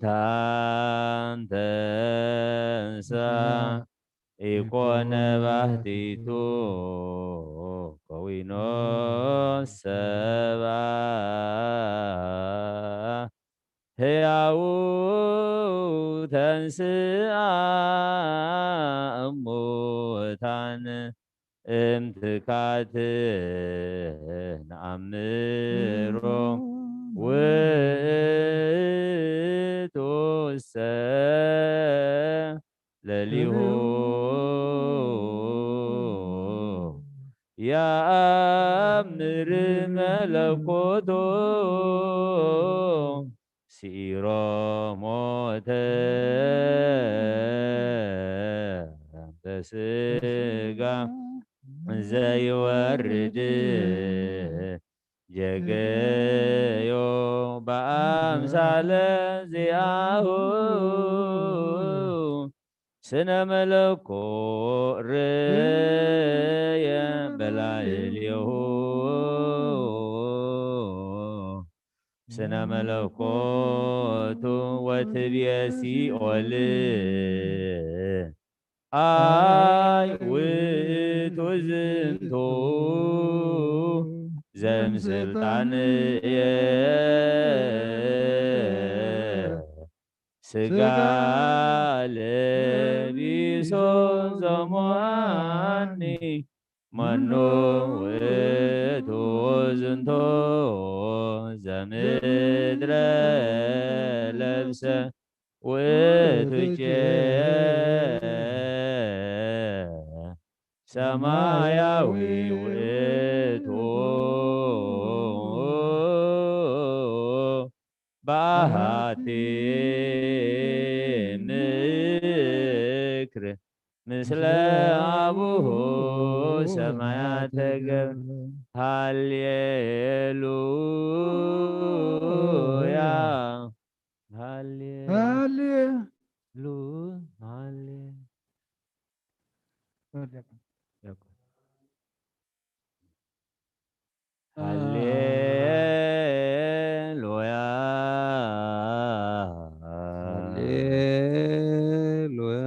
ወዘእሙታን ተንሳ ኢኮነ ባሕቲቱ ከዊኖ ሰባ ሕያው ተንስአ እሙታን እምትካት ነአምሮ ውእቱሰ ለሊሁ ያአምር መለኮቶ ሲሮ ሞተ በስጋ ዘይወርድ ጀገዮ በአምሳለ ዚአሁ ስነ መለኮ ርእየ በላዕሌሁ ስነ መለኮቱ ወትብየ ሲኦል አይ ውእቱ ዝንቱ ዘምስልጣንየ ስጋ ለቢሶ ዘሞአኒ መኑ ውእቱ ዝንቱ ዘምድረ ለብሰ ውእቱ ጭ ሰማያዊ ውእቱ በአሐቲ ምክር ምስለ አቡሁ ሰማያት ተገብረ። ሃሌሉያ ሃሌ ሃሌ ሉ ሃሌ ሃሌሉያ ሃሌሉያ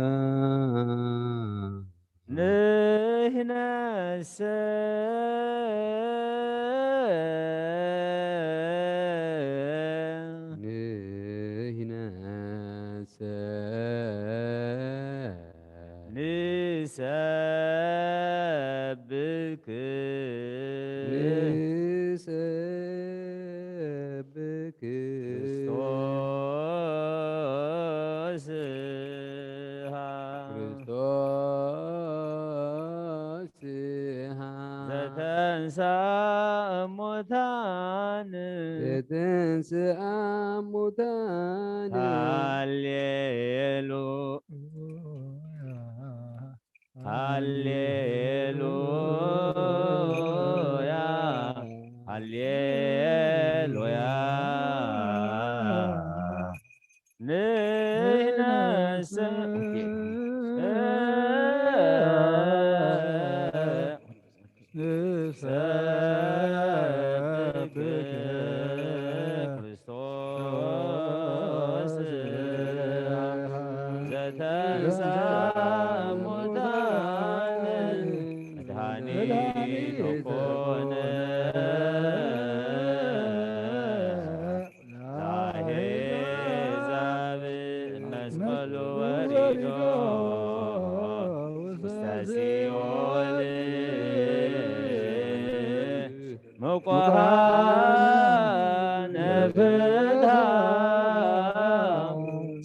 ንሕነሰ ንሕነሰ ንሰብክ ንሰብክ ክርስቶስ ክርስቶስ ዘተንሳ እሙታን ዘተንስአ እሙታን ሃሌሉ ሃሌሉያ ሃሌሉያ ንሕነሰ ኦኬ። ሲኦል ምቋነ ፍትሓ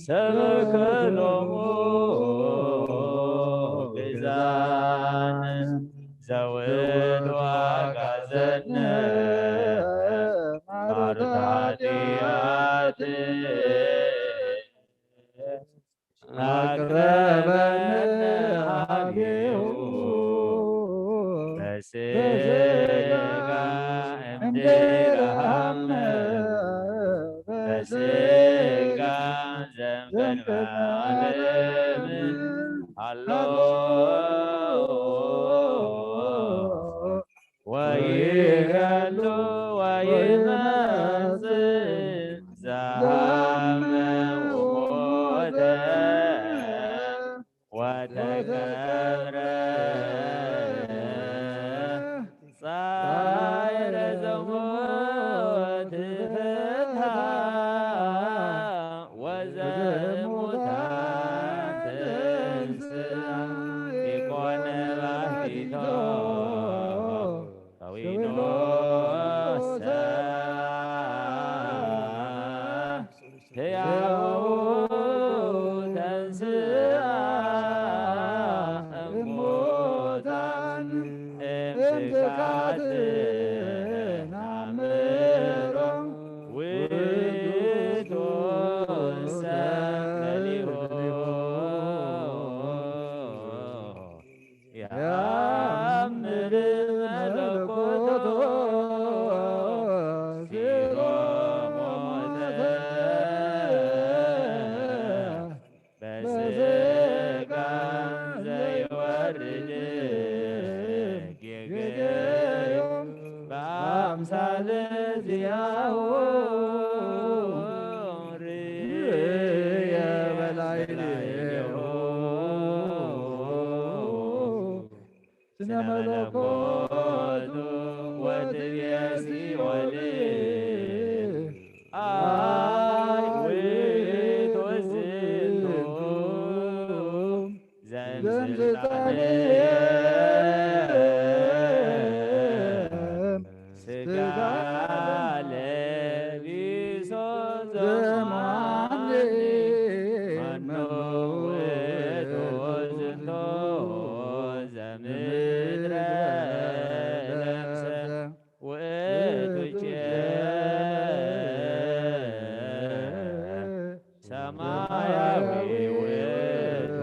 ሰበከሎሙ ግዛን ዘውድ ዋጋ ዘነ ማሩት ኃጢአት ኣቅረበነ ሀቤሁ በስጋ እምድራሃም በስጋ ዘንበልባልም ኣሎ ወይገሉ ወይመጽእ ዛመ ወሞተ ወተቀብረ ጻዕረ ዘሞት ፍትሓ ወዘሙታን ተንስኣ ኢኮነ ባሕቲቶ ከዊኖ ሰብአ ሕያው ተንስአ እሙታን እምትካት ናምሮ ውእቱ ሰመሊሆ ያምር መለኮቶ ሲሮሞተ በስጋ ዘይወርድ ጌገዮ በአምሳለ ዚአሁ ርእየ በላዕሌሁ ስነ መለኮቱ ወትቤ ሲኦል አይ ውእቱ ዝንቱ ዘምስልጣን ስጋ ለቢሶ ዘማን መኑ ውእቱ ዝንቱ ዘምድረ ለብሰ ውእቱ ሰማያዊ ውእቱ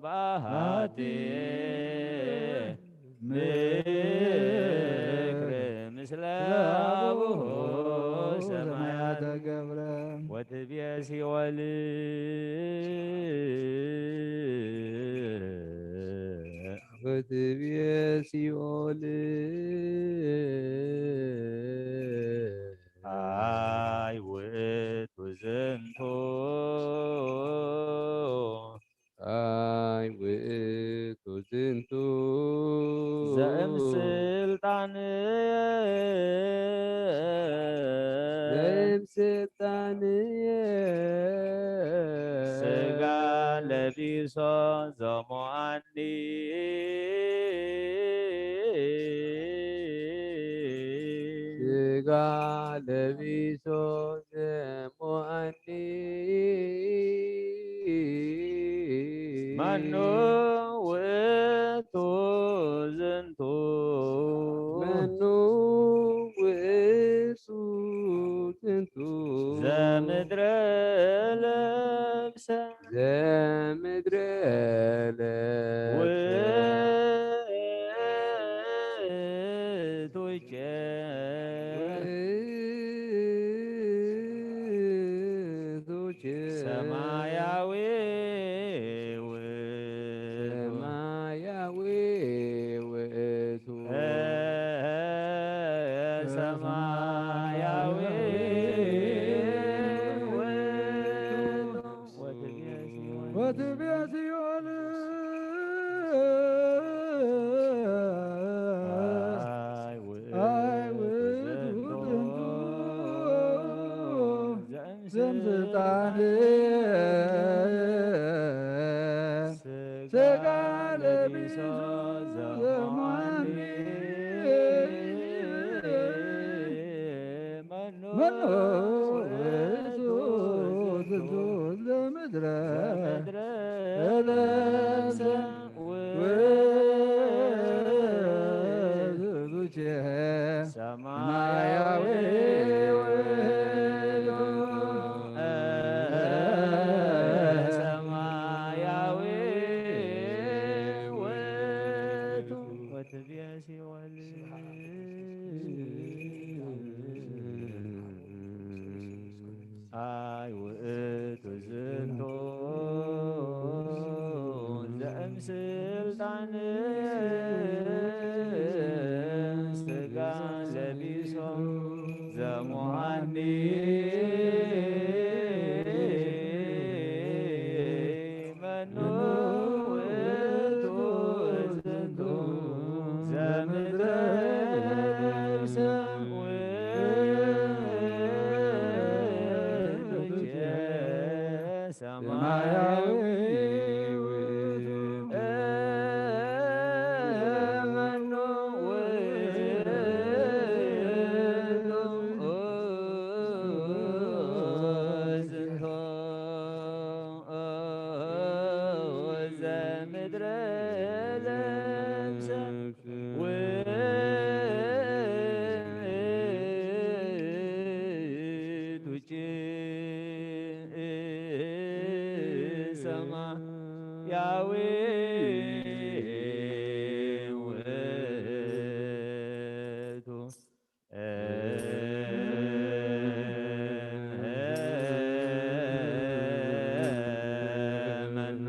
በአሐቲ ምክር ምስለ አቡሁ ሰማያተ ገብረ ወትቤ ሲኦል ወትቤ ሲኦል አይ ውእቱ ዝንቱ አይ ውእቱ ዝንቱ ዘእምስልጣን ዘእምስልጣን ስጋ ለቢሶ ዘሞአኒ ስጋ ለቢሶ ዘሞአኒ መኑ ውእቱ ዝንቱ መኑ ውእቱ ዝንቱ ዘምድረ ለብሰ ዘምድረ ለብሰ ውእቱ ቸ ውእቱ ቸ ሰማያዊ ውእቱ ሰማያዊ ውእቱ እ ሰማያዊ ውእቱ ወትቤ ሲኦል አይ ውእቱ ዝንቱ ዘእምስልጣን ሥጋ ለቢሶ ዘሙሃኒ መኑ ውእቱ ዝንቱ ዘምድረ ለብሰ ውእቱ ሰማያዊ ውእቱ ሰማያዊ ውእቱ ወትቤ ሲኦል አይ ውእቱ ዝንቱ ዘእምስልጣን ሥጋ ለቢሶ ዘሙሃኒ መኑ ውእቱ ዝንቱ ዘምድረ ለብሰ ውእቱ ሰማያዊ ውእቱ መኑ ውእቱ ዝንቱ ዘምድረ ለብሰ ውእቱ ሰማያዊ ውእቱ መኑ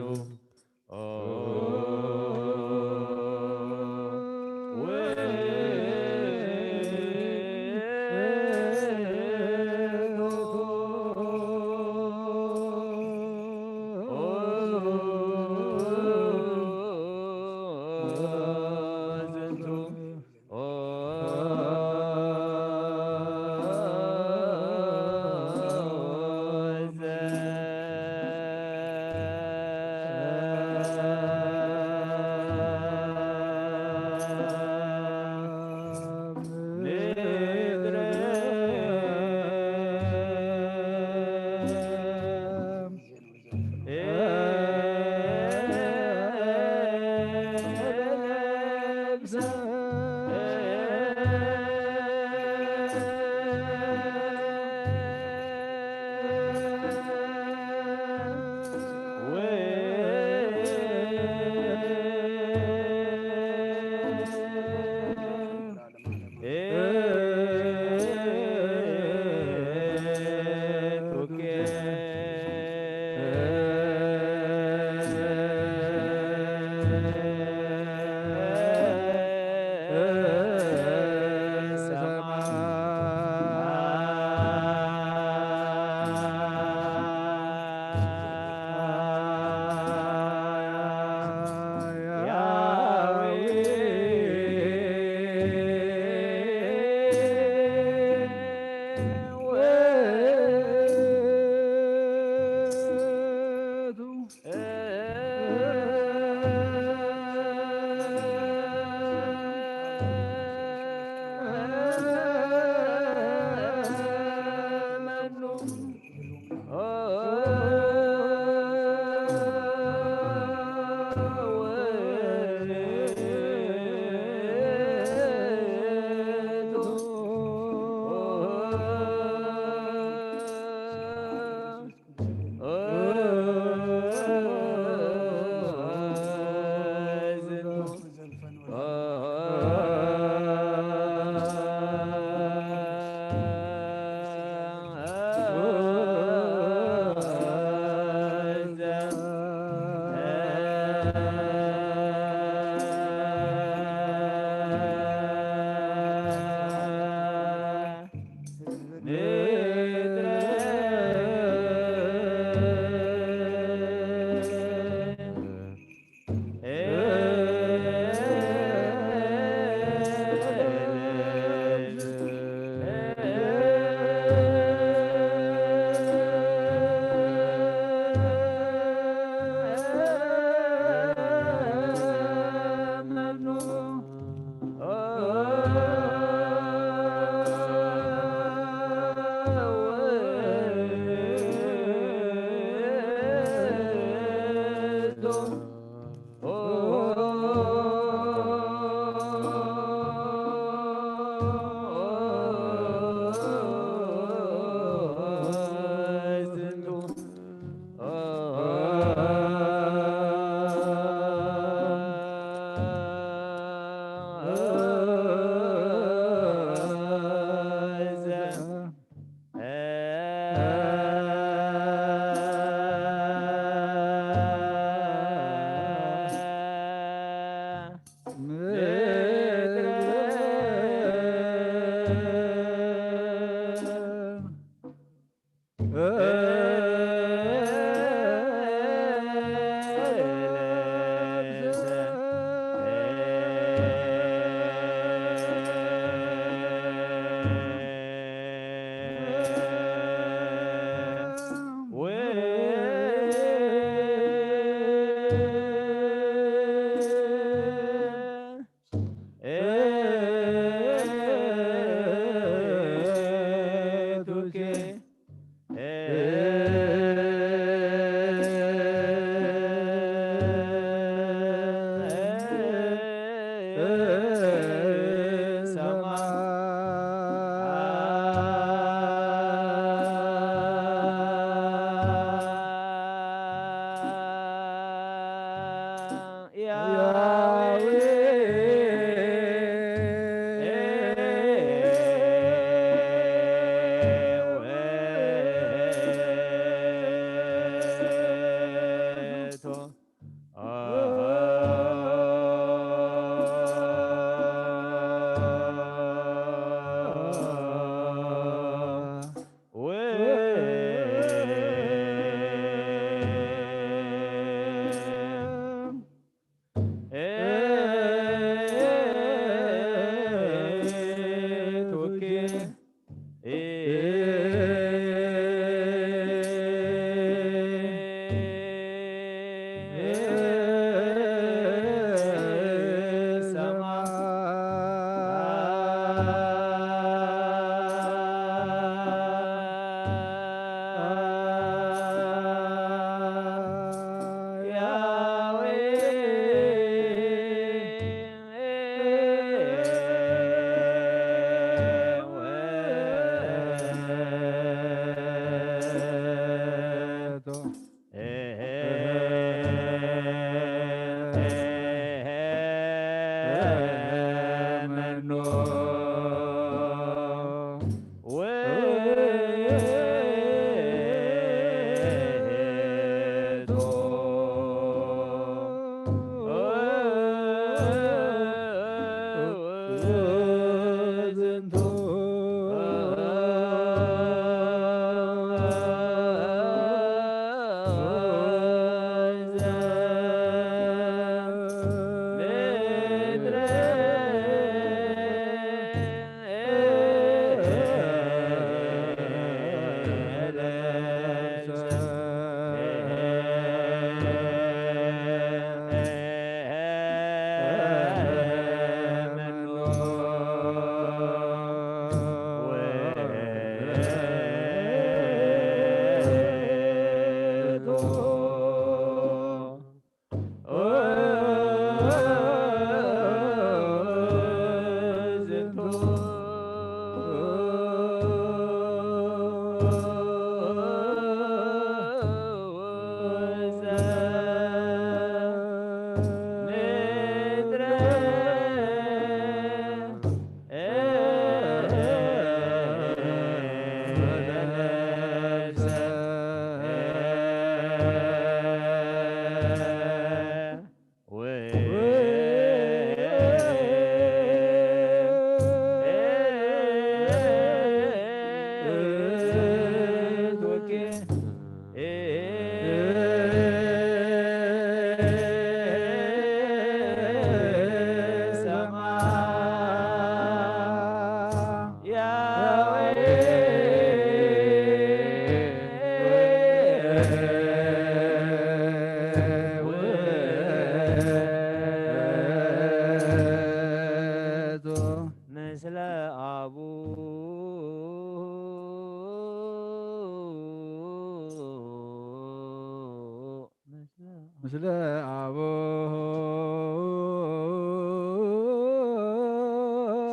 አቡሁ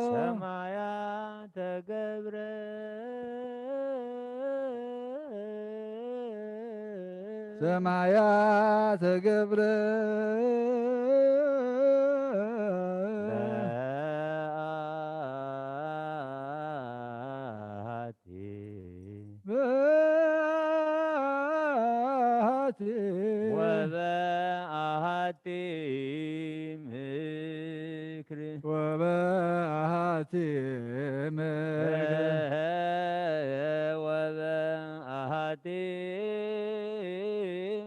ሰማያ ተገብረ። ሰማያ ተገብረ። በአሐቲ በአሐቲ ወበአሐቲ ምክር። ወበአሐቲ ምክር። ወበአሐቲ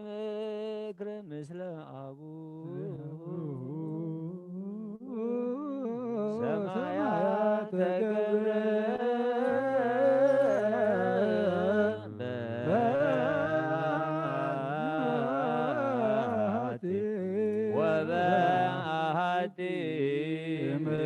ምክር ምስለ አቡ ሰማያተ ገብረ በአሐቲ ወበአሐቲ ምክር።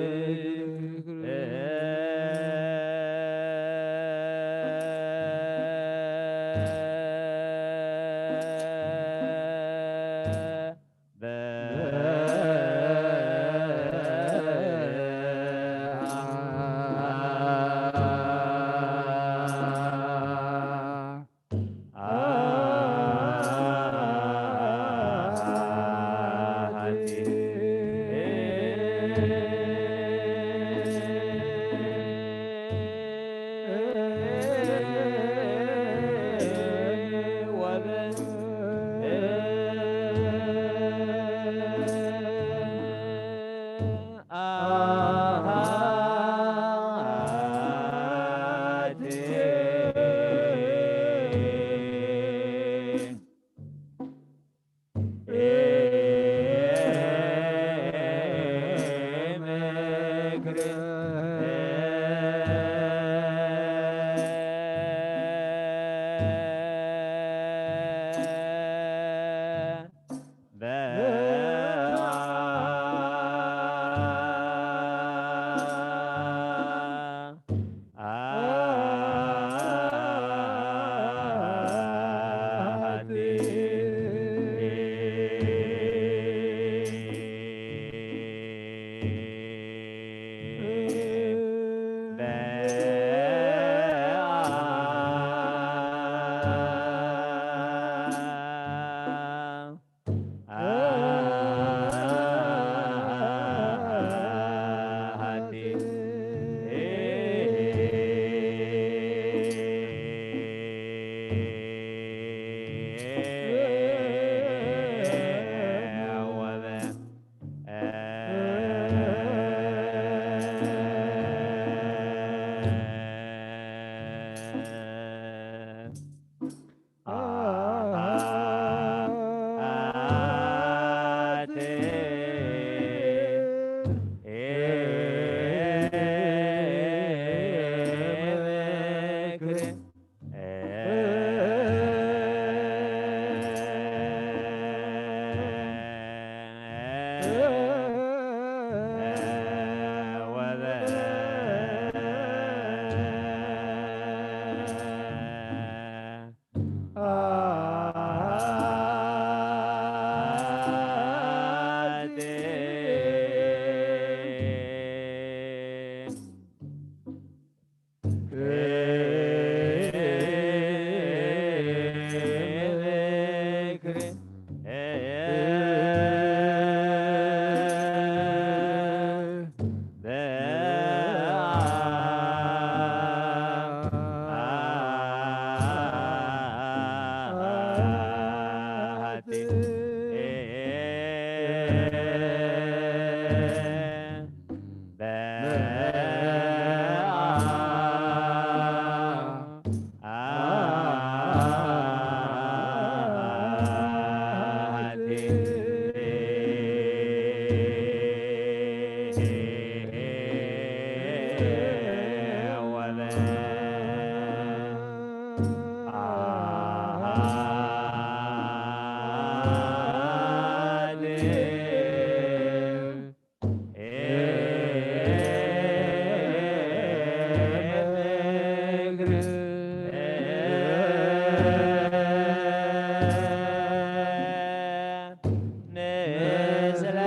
ምስለ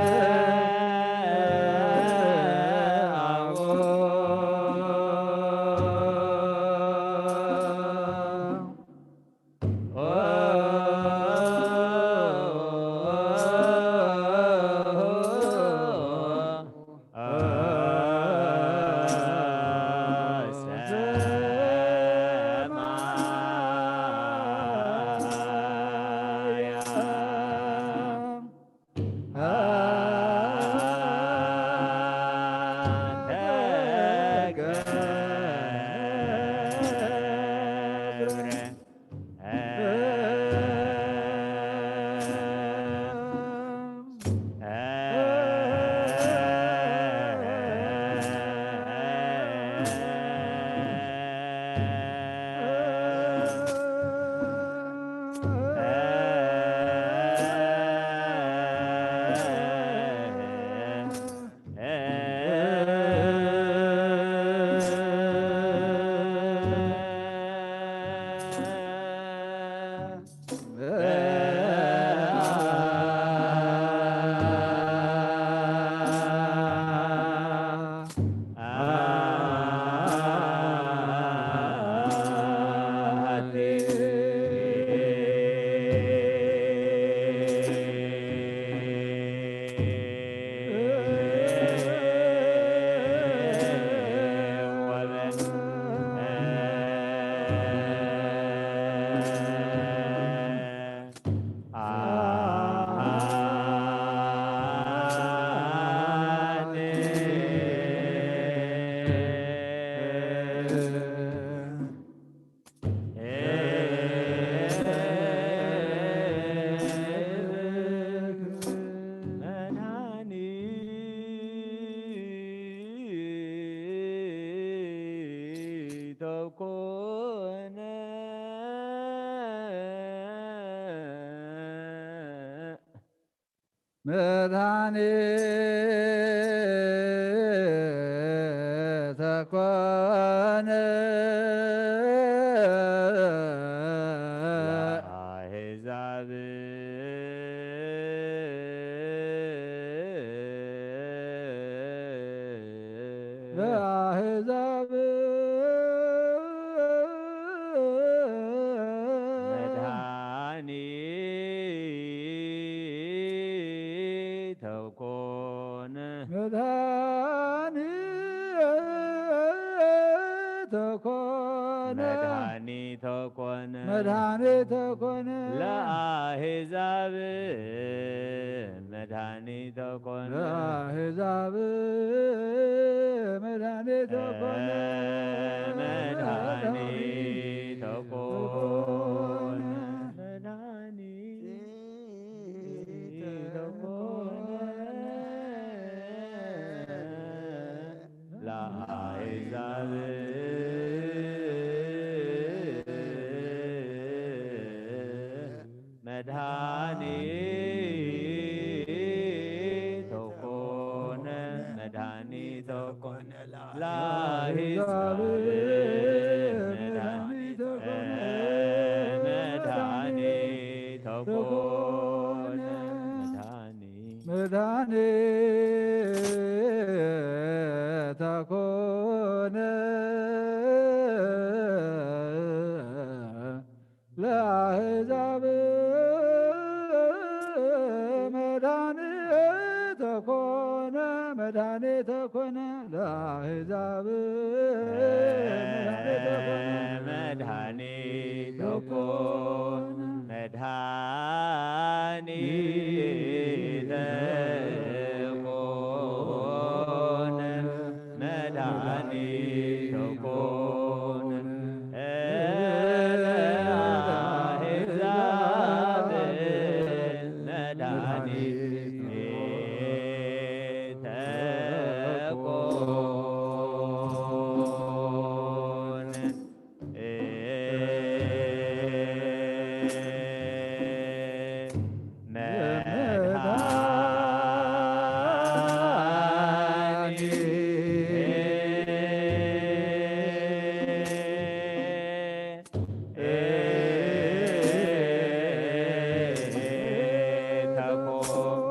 መድኃኒተ ኮነ። መድኃኒተ ኮነ። ለአሕዛብ ለአሕዛብ መድኃኒተ ኮነ። መድኃኒተ ኮነ። መድኃኒተ ኮነ። መድኃኒተ ኮነ። ለአሕዛብ መድኃኒተ ኮነ። ለአሕዛብ መድኃኒተ ኮነ። መድኃኒተ ኮነ። መድኃኒተ ኮነ። ለአሕዛብ መድኃኒተ ኮነ። መድኃኒተ ኮነ። ለአሕዛብ መድኃኒተ ኮነ። መድኃኒተ ኮነ። መድኃኒተ መድኃኒተ ኮነ። ለአሕዛብ መድኃኒተ ኮነ። መድኃኒተ ኮነ። ለአሕዛብ መድኃኒተ ኮነ። መድኃኒተ ኮነ። መድኃኒተ ኮነ። መድኃኒተ ኮነ። ለአሕዛብ መድኃኒተ ኮነ።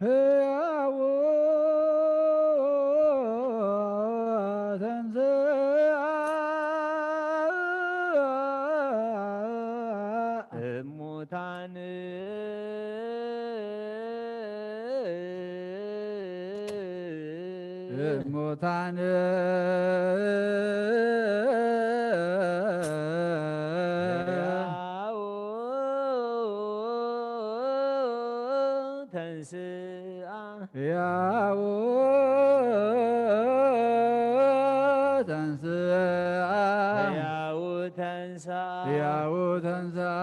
ሕያው ተንሥአ እሙታን። እሙታን። ሕያው ተንሥአ። ሕያው ተንሥአ። ሕያው ተንሥአ። ሕያው ተንሥአ።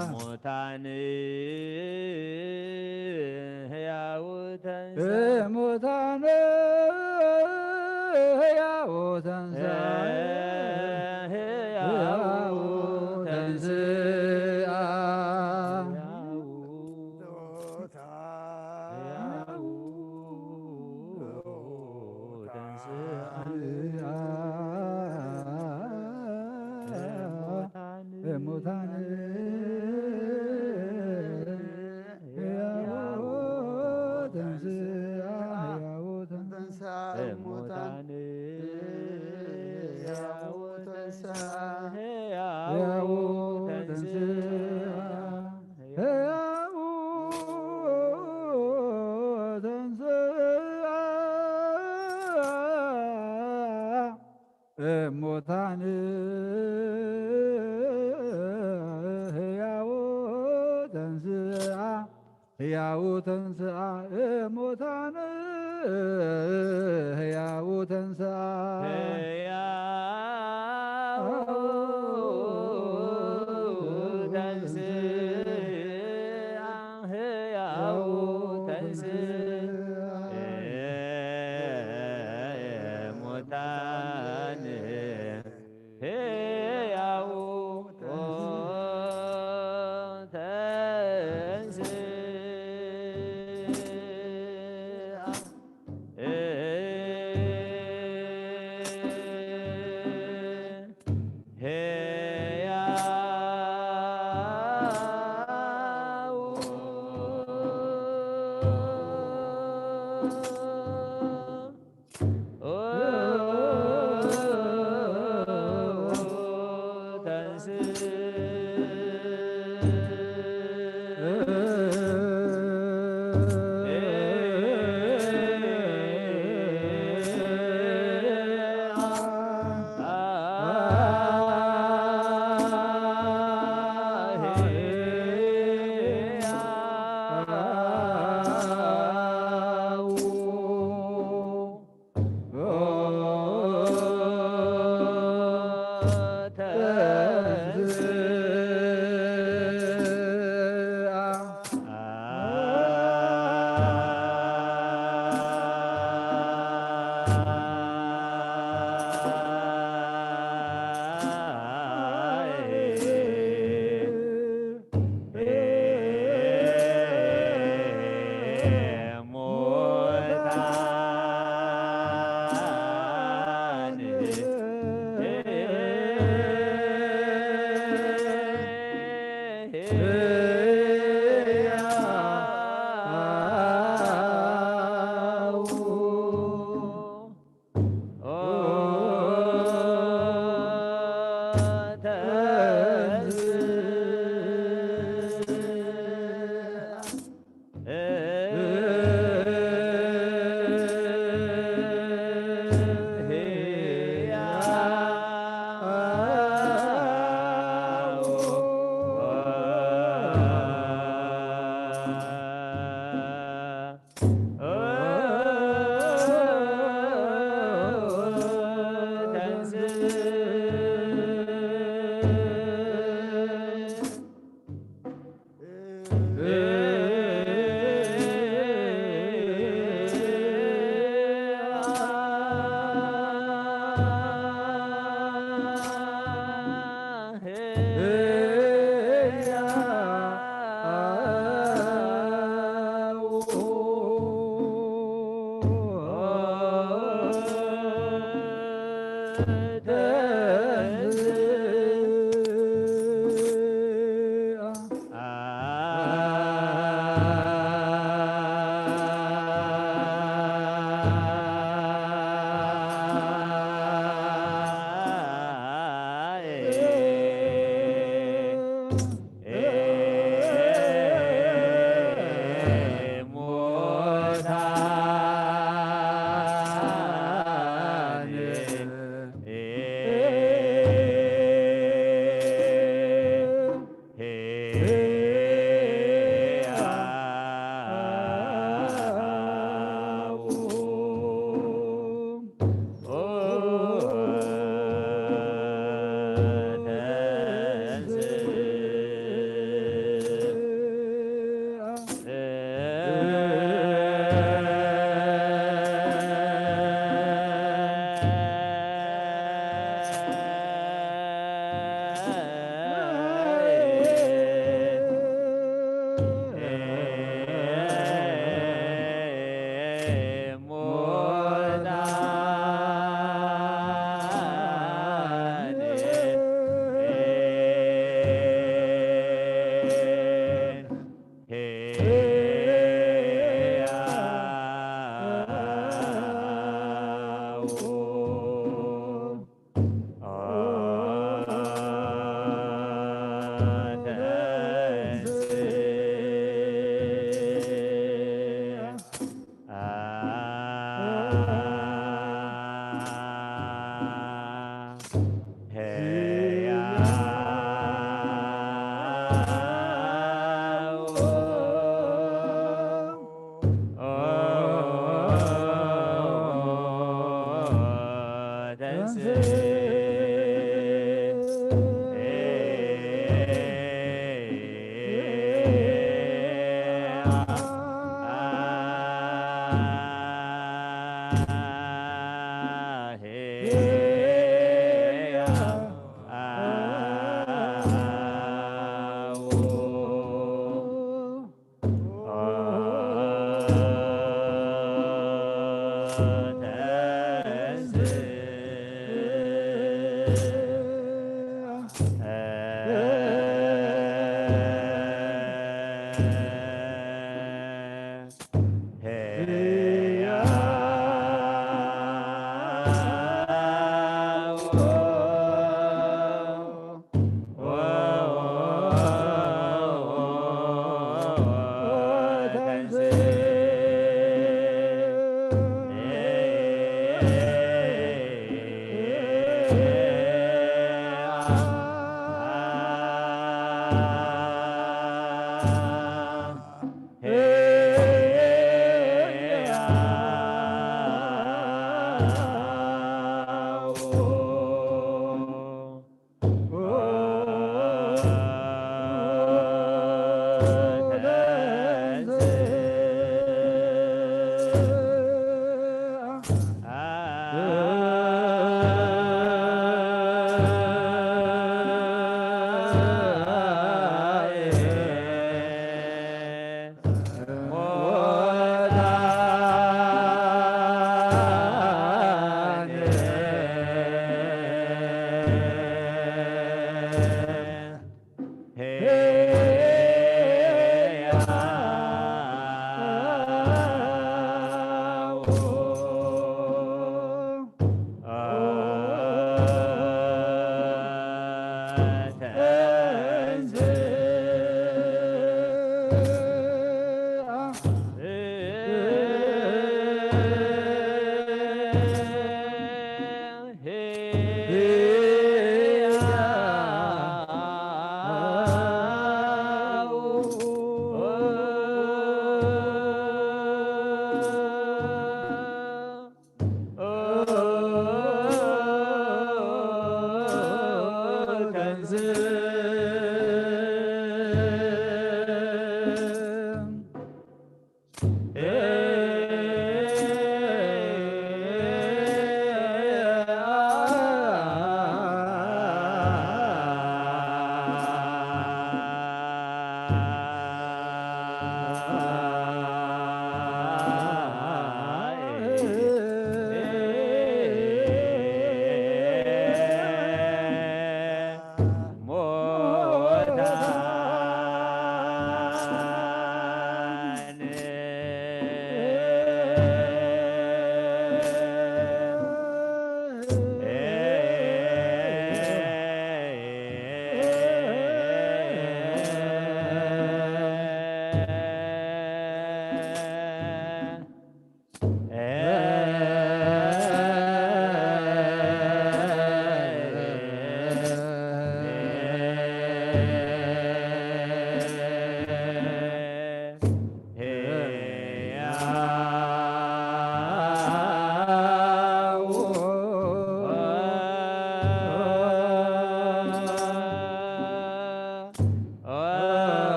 እሙታን። ሕያው ተንሥአ። እሙታን። ሕያው ተንሥአ። ሕያው ተንሥአ። ሕያው ተንሥአ እሙታን። ሕያው ተንሥአ። ሕያው ተንሥአ እሙታን። ሕያው ተንሥአ። ሕያው ተንሥአ። ሕያው ተንሥአ እሙታን። ሕያው ተንሥአ። ሕያው ተንሥአ እሙታን። ሕያው ተንሥአ። ሕያው ተንሥአ። ሕያው ተንሥአ። እሙታን። ሕያው ተንሥአ። ሕያው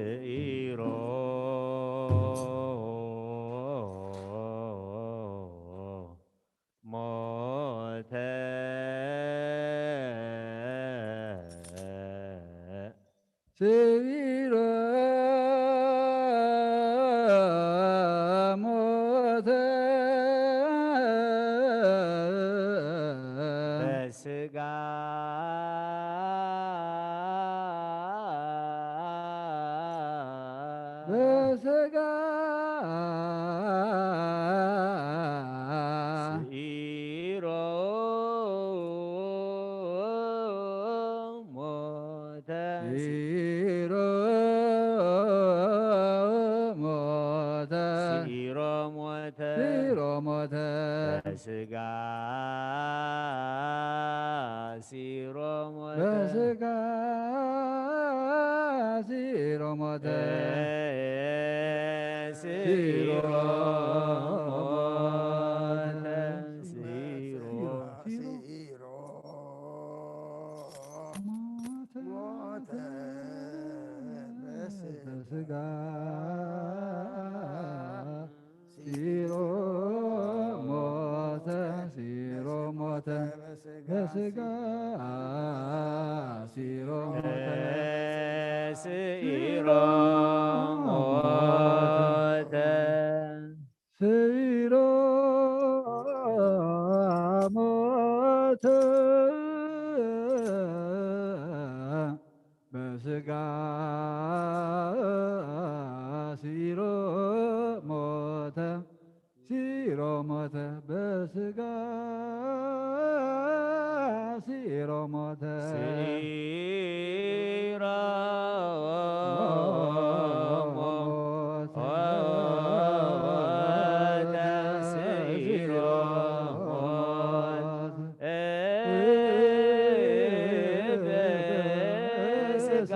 ስዒሮ ሞተ። ስዒሮ ሞተ። በስጋ በስጋ ስዒሮ ሞተ። ስዒሮ ሞተ። ስዒሮ ሞተ። ስዒሮ ሞተ። በስጋ ስዒሮ ሞተ። በስጋ ስዒሮ ሞተ። ስዒሮ ሞተ። ስዒሮ ስዒሮ ሞተ። ሞተ። በስጋ ስዒሮ ሞተ። ስዒሮ ሞተ። በስጋ ስዒሮ ሞተ። ስዒሮ ሞተ። ስዒሮ ሞተ። በስጋ ስዒሮ ሞተ። ስዒሮ ሞተ። በስጋ ስዒሮ ሞተ። ስዒሮ ሞተ። ስዒሮ ሞተ። በስጋ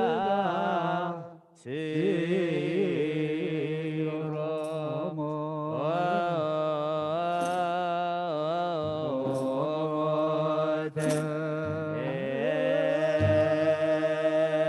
ስዒሮ ሞተ። ስዒሮ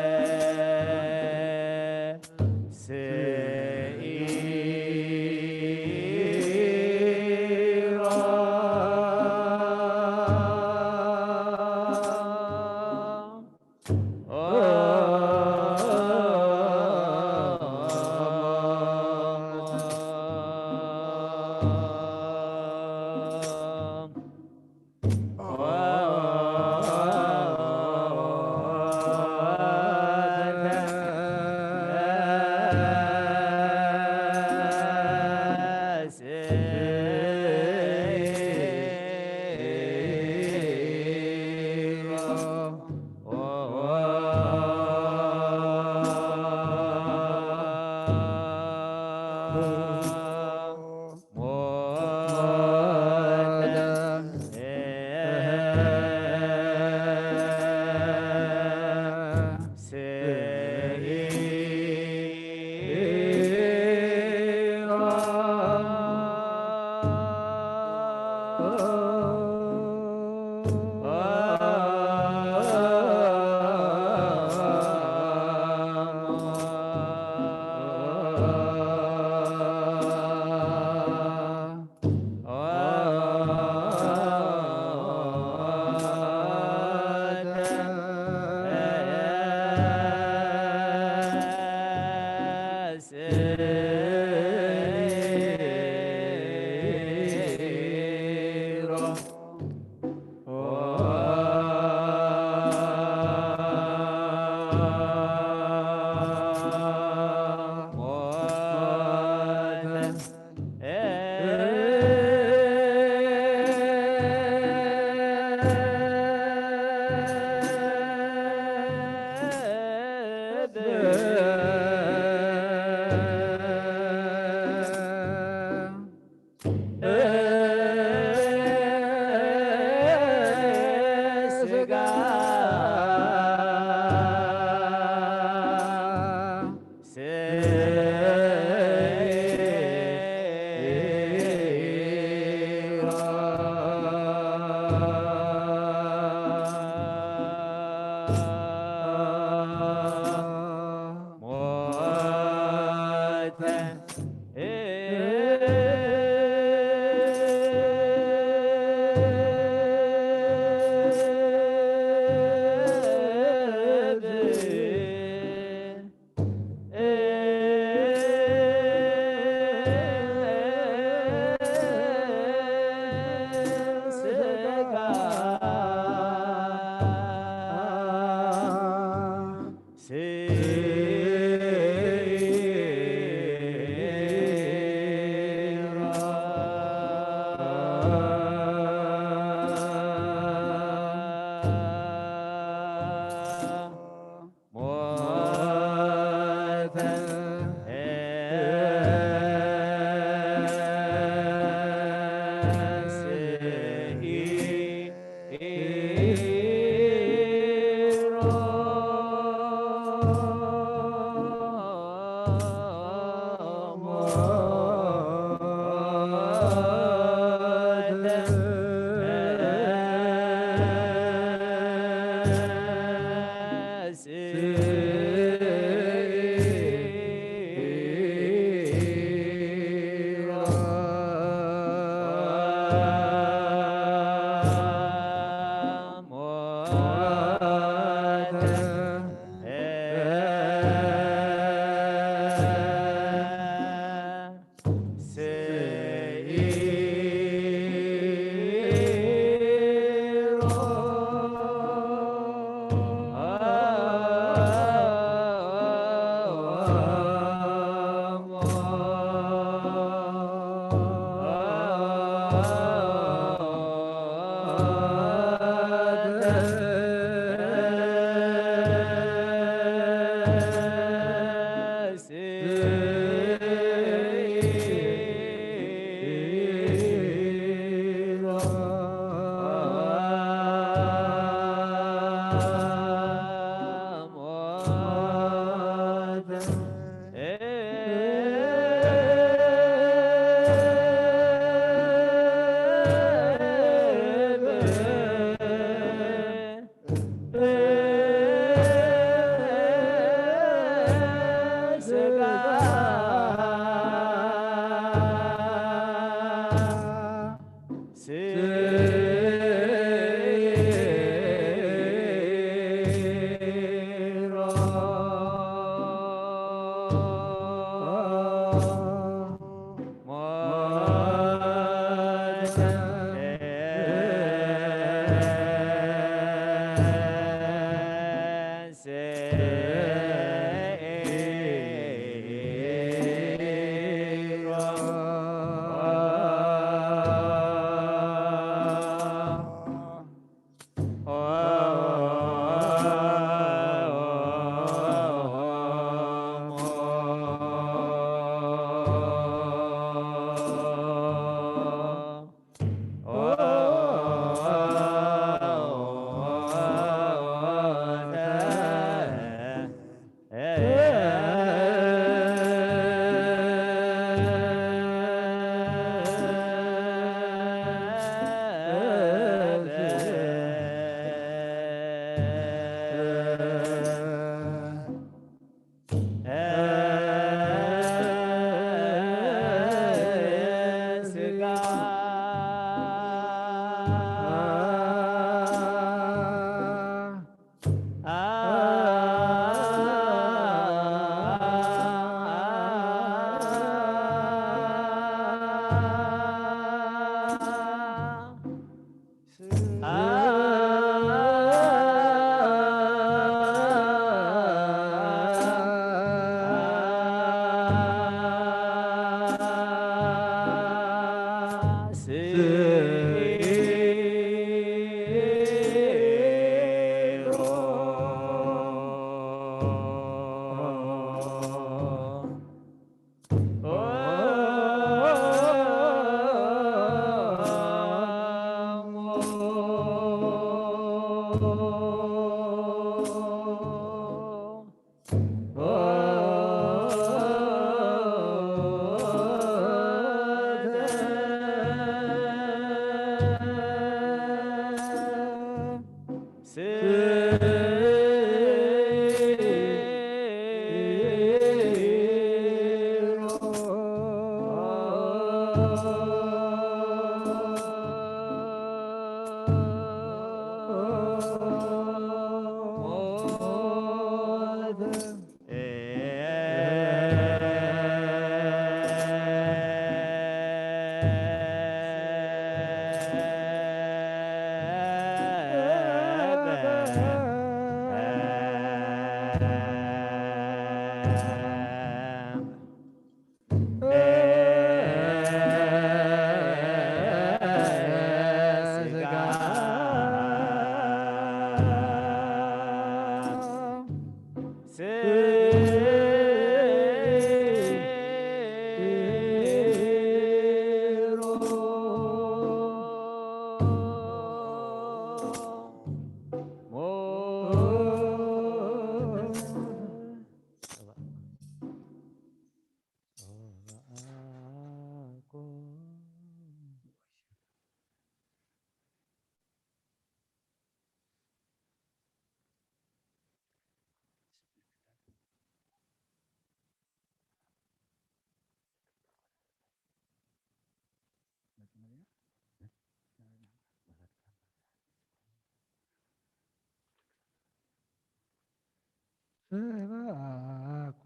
ስብሐኮ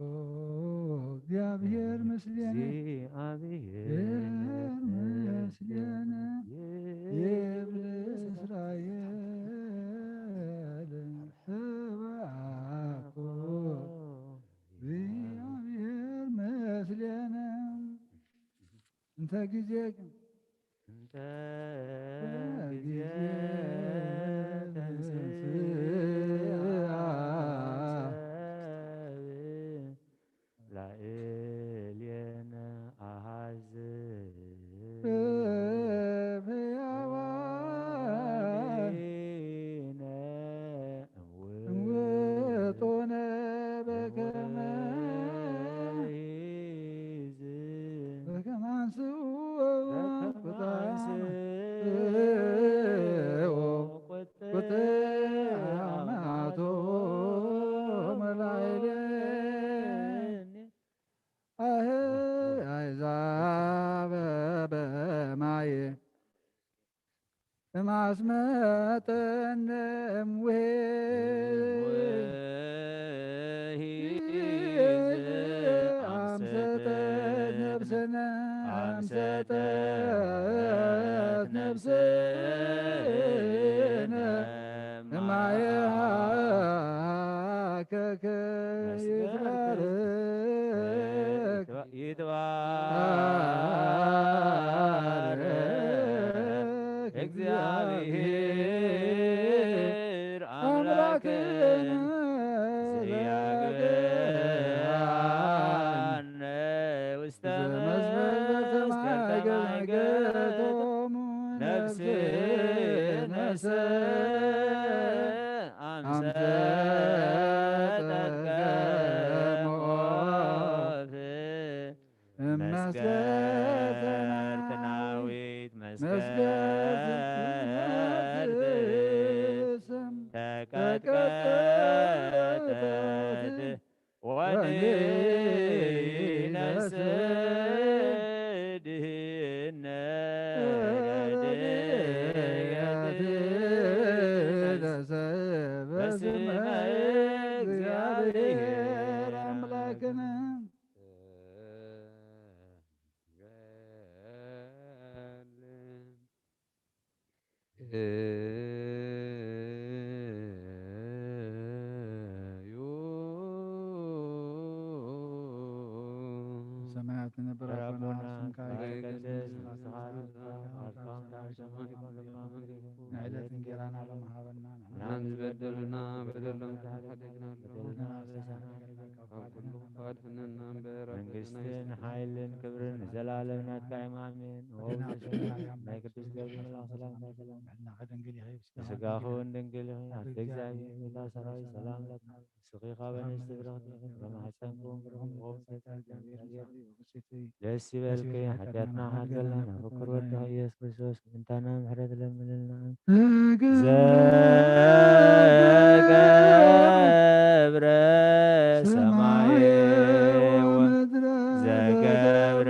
እግዚኣብሔር ምስሌነ፣ እግዚአብሔር ምስሌነ ይብል እስራኤል። ስብሐኮ እግዚአብሔር ምስሌነ። እንተ ጊዜ እንተ ጊዜ ተንሥአ ላዕሌነ አሐዝ እምሕያዋን እምውጡነ በከመ በከመ አንስኡ በከመ አንስኡ ቁጥዓነ ቁጥዓነ አማቶሙ ላዕሌነ አሕዛበ በማየ እማስመጠነ እምውሄ አምሰጠት ነፍስነ አምሰጠት ነፍስነ እማየ ሀከከ ይትባረክ ይትባረክ እግዚአብሔር አምላክነ ዘያግአነ ውስተ መስቀልተ ማእገቶሙ ነፍስነ አምሰጠት ከመ ወፍ መስገርትናዊት መስገርት ተቀጥቀጠት ወንነስ ድህነ ረድኤት በስመ እግዚአብሔር አምላክነ። ሰማያት ንነብር ኣቦና ስምካ ይትቀደስ፣ ንዕለት እንጀራና ሎሚ ሃበና፣ ንሕና ዝበደሉና በደሎም ተሓደግና ካብ ኩሉ ክፉ ኣድሕነና እምበር መንግስትን ሓይልን ክብርን ንዘላለም ናትካ እዮም፣ ኣሜን። ናይ ቅዱስ ገብርኤል ሰላምታ ሰላም ስጋኹን ድንግል ይኹን፣ ኣደ እግዚኣብሔር፣ ሰራዊት ሰላም ለካ። ንስኺ ካብ ኣንስቲ ብርኽቲ ኢኺ፣ ፍረ ማሕፀንኪ እውን ብሩኽ እዩ። ደስ ይበልኪ፣ ሓጢኣትና ሓድገልና፣ ፍቁር ወድኺ ኢየሱስ ክርስቶስ ምእንታና ምሕረት ለምንልና። ዘገብረ ሰማየ ወምድረ ዘገብረ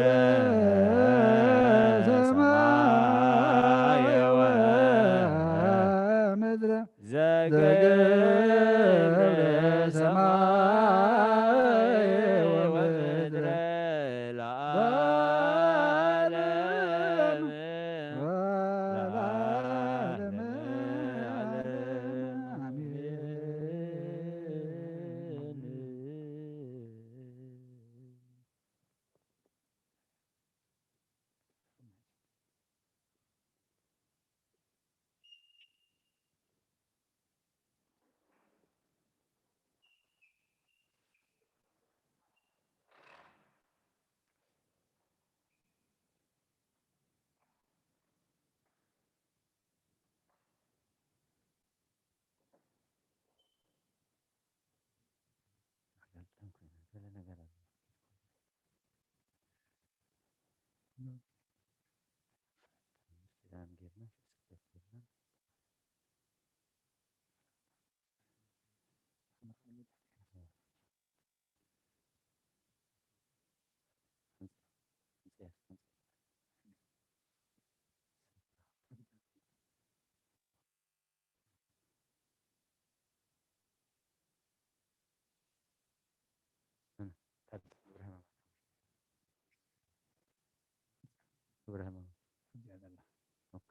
ክብረ ሃይማኖት። እዚኣ ዘላ። ኦኬ።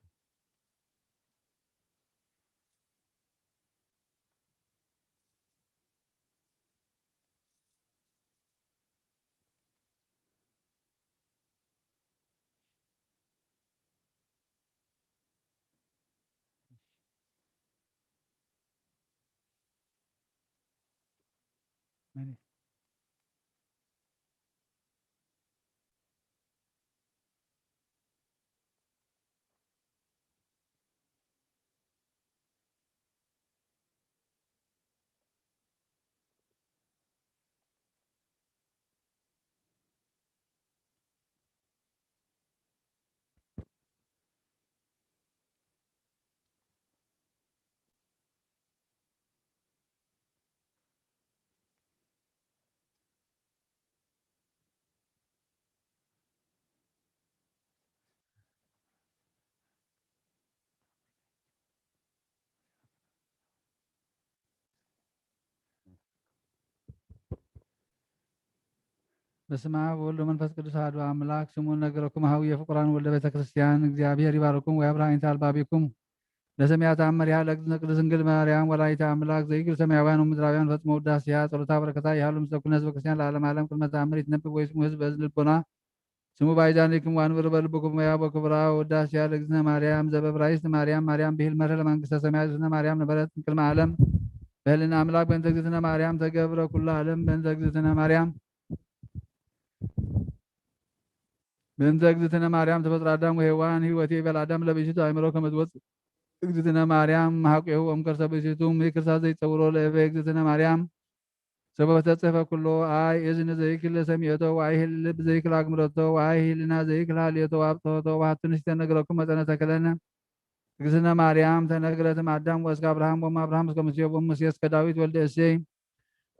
በስመ አብ ወወልድ ወመንፈስ ቅዱስ አሐዱ አምላክ። ስሙ ነገረኩም ሀውየ ፍቁራን ወልደ ቤተ ክርስቲያን። እግዚአብሔር ይባርኩም ወያብርሃ አይንተ አልባቢኩም። ለሰማያት አመሪሃ ለእግዝእትነ ቅድስት ድንግል ማርያም ወላዲተ አምላክ ዘይክል ሰማያውያን ወምድራውያን ፈጽሞ ውዳሴሃ ጸሎታ በረከታ ይሃሉ ምስለ ኩልነ ህዝበ ክርስቲያን ለዓለም ዓለም። ቅድመ ተአምር ይትነበብ ወይስሙ ህዝብ በእዝን ልቦና ስሙ ባይዛኒክም ወአንብሩ በልብኩም ወያቦ ክብራ። ውዳሴሃ ለእግዝእትነ ማርያም ዘበብራይስጥ ማርያም ማርያም ብሂል መርህ ለመንግስተ ሰማያት። እግዝእትነ ማርያም ነበረት ቅድመ ዓለም በህልና አምላክ። በእንተ እግዝእትነ ማርያም ተገብረ ኩሉ ዓለም። በእንተ እግዝእትነ ማርያም በእንተ እግዝእትነ ማርያም ተፈጥሮ አዳም ወሔዋን። ህይወቴ ይበል አዳም ለብእሲቱ አእምሮ ከመ ትወፅእ እግዝእትነ ማርያም ሀቁሁ እምከርሰ ብእሲቱ። እምይክርሳ ዘይጸውሮ ለእበ እግዝእትነ ማርያም ሰበብ ተጽሕፈ ኩሎ። አይ እዝን ዘይክል ሰሚዕቶ ወአይ ህል ልብ ዘይክል አግምረቶ ወአይ ህልና ዘይክል ሀልዮቶ አብጽሖቶ። ወሀቱ ንስተ ነገረኩም መጠነ ተክለነ እግዝእትነ ማርያም ተነግረት እም አዳም ወእስከ አብርሃም ወእም አብርሃም እስከ ሙሴ ወእም ሙሴ እስከ ዳዊት ወልደ እሴይ።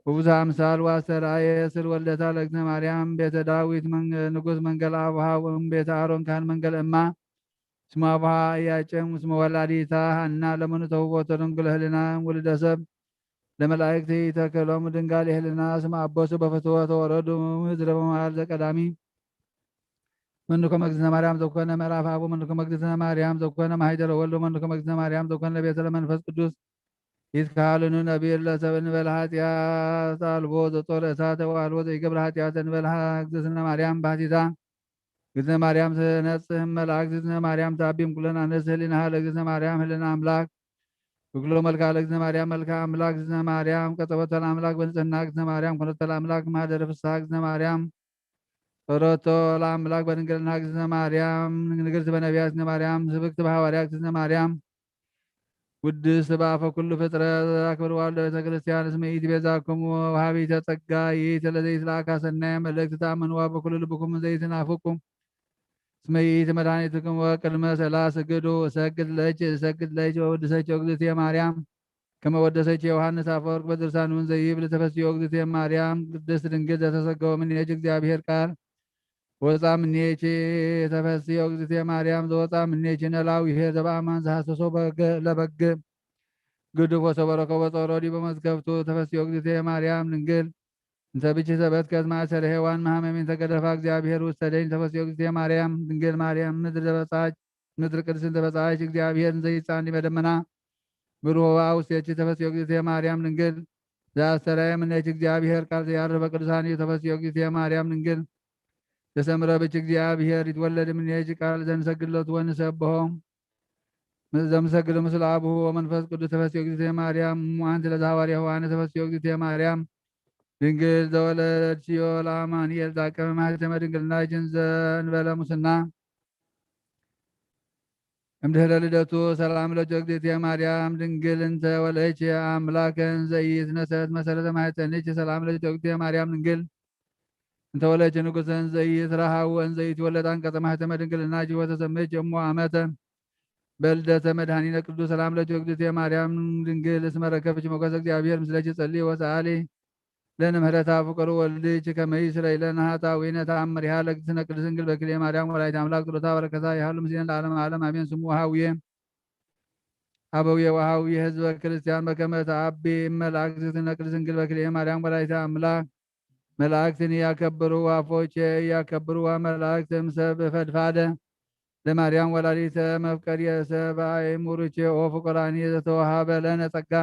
ውቡዘ አምሳል ወአስተርአየ ስል ወልደታ ለእግዝእትነ ማርያም ቤተ ዳዊት መን-፣ ንጉስ መንገል አቡሃ ወእም ቤተ አሮን ካህን መንገል እማ። ስመ አቡሃ ኢያቄም ወስመ ወላዲታ ሐና ለመኑ ተውቦ ተደንግሎ ህልና ውልደ ሰብ ለመላእክት ተከሎም ድንጋል ህልና። ስመ አቦ በፍትወ ተወረዱ ምድረ በመዋል ዘቀዳሚ። መኑ ከመ እግዝእትነ ማርያም ዘኮነ ምዕራፍ አቡ። መኑ ከመ እግዝእትነ ማርያም ዘኮነ ማህደረ ወልድ። መኑ ከመ እግዝእትነ ማርያም ዘኮነ ቤተ ለመንፈስ ቅዱስ። ይትካልኑ ነቢር ለሰብ እንበለ ኃጢአት አልቦ ዘጾረ እሳተ ወአልቦ ዘይገብር ኃጢአት እንበለ እግዝእትነ ማርያም ባህቲታ። እግዝእትነ ማርያም ትነጽህ እመልአክ። እግዝእትነ ማርያም ተአቢም ኩለን አንስት ህሊናሃ ለእግዝእትነ ማርያም ህልና አምላክ። ብኩሎ መልክዓ ለእግዝእትነ ማርያም መልክዓ አምላክ። እግዝእትነ ማርያም ቀጸበቶ ለአምላክ በንጽህና። እግዝእትነ ማርያም ኮነቶ ለአምላክ ማህደረ ፍስሐ። እግዝእትነ ማርያም ጸሎቶ ለአምላክ በድንግልና። እግዝእትነ ማርያም ንግርት በነቢያት። እግዝእትነ ማርያም ስብክት በሐዋርያት። እግዝእትነ ማርያም ውድስት በአፈ ኩሉ ፍጥረት። አክብር ዋልዶ ቤተ ክርስቲያን እስመ ይእቲ ቤዛክሙ ወሃቢተ ጸጋ ይእቲ ለዘይትለአካ ሰናየ መልእክት ተአምንዋ በኩሉ ልብኩም ዘይትናፍቁ እስመ ይእቲ መድኃኒትክሙ። ወቅድመ ሰላ ስግዱ እሰግድ ለኪ እሰግድ ለኪ ወውድሰኪ እግዝእትየ ማርያም። ከመ ወደሰኪ ዮሐንስ አፈወርቅ በድርሳኑ እንዘ ይብል ተፈስዮ እግዝእትየ ማርያም ቅድስት ድንግል ዘተሰገወ እምኔኪ እግዚአብሔር ቃል ወፃ እምኔኪ። ተፈስዮ እግዝእትየ ማርያም ዘወፃ እምኔኪ ነላዊ ኄር ዘበአማን ዘሐሰሶ በገ-፣ ለበግ ግዱፍ ወሰበረኮ ወጾሮ ዲበ መዝገብቱ። ተፈስዮ እግዝእትየ ማርያም ድንግል እንተ ብኪ ሰበትከት ማእሰረ ሔዋን መሐመሚን ተገደፋ እግዚአብሔር ውስተ ደይን። ተፈስዮ እግዝእትየ ማርያም ድንግል ማርያም ምድር ዘበጻች ምድር ቅድስት እንተ በጻች እግዚአብሔር እንዘ ይጻን ዲበ ደመና ብሩህ ውስቴኪ። ተፈስዮ እግዝእትየ ማርያም ድንግል ዘአስተርአየ እምኔኪ እግዚአብሔር ቃል ዘያርህ በቅዱሳን እዩ። ተፈስዮ እግዝእትየ ማርያም ድንግል ዘሰምረ ብኪ እግዚአብሔር ይትወለድ እምኔኪ ቃል ዘንሰግድ ሎቱ ወንሰብሖ ዘምሰግድ ምስለ አቡሁ ወመንፈስ ቅዱስ። ተፈስዮ እግዝእትየ ማርያም እሙ አንቲ ለዘሐዋርያ ዮሐንስ። ተፈስዮ እግዝእትየ ማርያም ድንግል ዘወለድክዮ ለአማኑኤል ዛቀመ ማህተመ ድንግልናኪ እንዘ እንበለ ሙስና። እምድህረ ልደቱ ሰላም ለኪ እግዝእትየ ማርያም ድንግል እንተ ወለድኪ አምላከ እንዘ ኢይትነሰት መሰረተ ማህፀንኪ። ሰላም ለኪ እግዝእትየ ማርያም ድንግል እንተ ወለድኪ ንጉሰ እንዘ ኢይትረሃው ወእንዘ ኢይትወለድ አንቀጸ ማህተመ ድንግልናኪ ወተሰመይኪ እሞ አመተ በልደተ መድኃኒነ ቅዱስ። ሰላም ለኪ እግዝእትየ ማርያም ድንግል እስመ ረከብኪ ሞገሰ እግዚአብሔር ምስለኪ። ጸልዪ ወሰአሊ ለነ ምህረታ ፍቅር ወልድኪ ከመ ይስረይ ለነ ኃጣውኢነ። ተአምሪሃ ለእግዝእትነ ቅድስት ድንግል በክልኤ ማርያም ወላዲተ አምላክ ጸሎታ በረከታ ይሃሉ ምስሌነ ለዓለመ ዓለም አሜን። ስሙ ወሃውየ አበውየ ወሃውየ ህዝበ ክርስቲያን በከመ ተአቢ እመልአክ እግዝእትነ ቅድስት ድንግል በክልኤ ማርያም ወላዲተ አምላክ። መላእክትን ያከብሩ አፎቼ ያከብሩ መላእክትም ሰብ ፈድፋደ ለማርያም ወላዲተ መፍቀርየ ሰብ ኣይ ሙሩቼ ኦ ፍቁራኒ ዘተወሃበ ለነ ጸጋ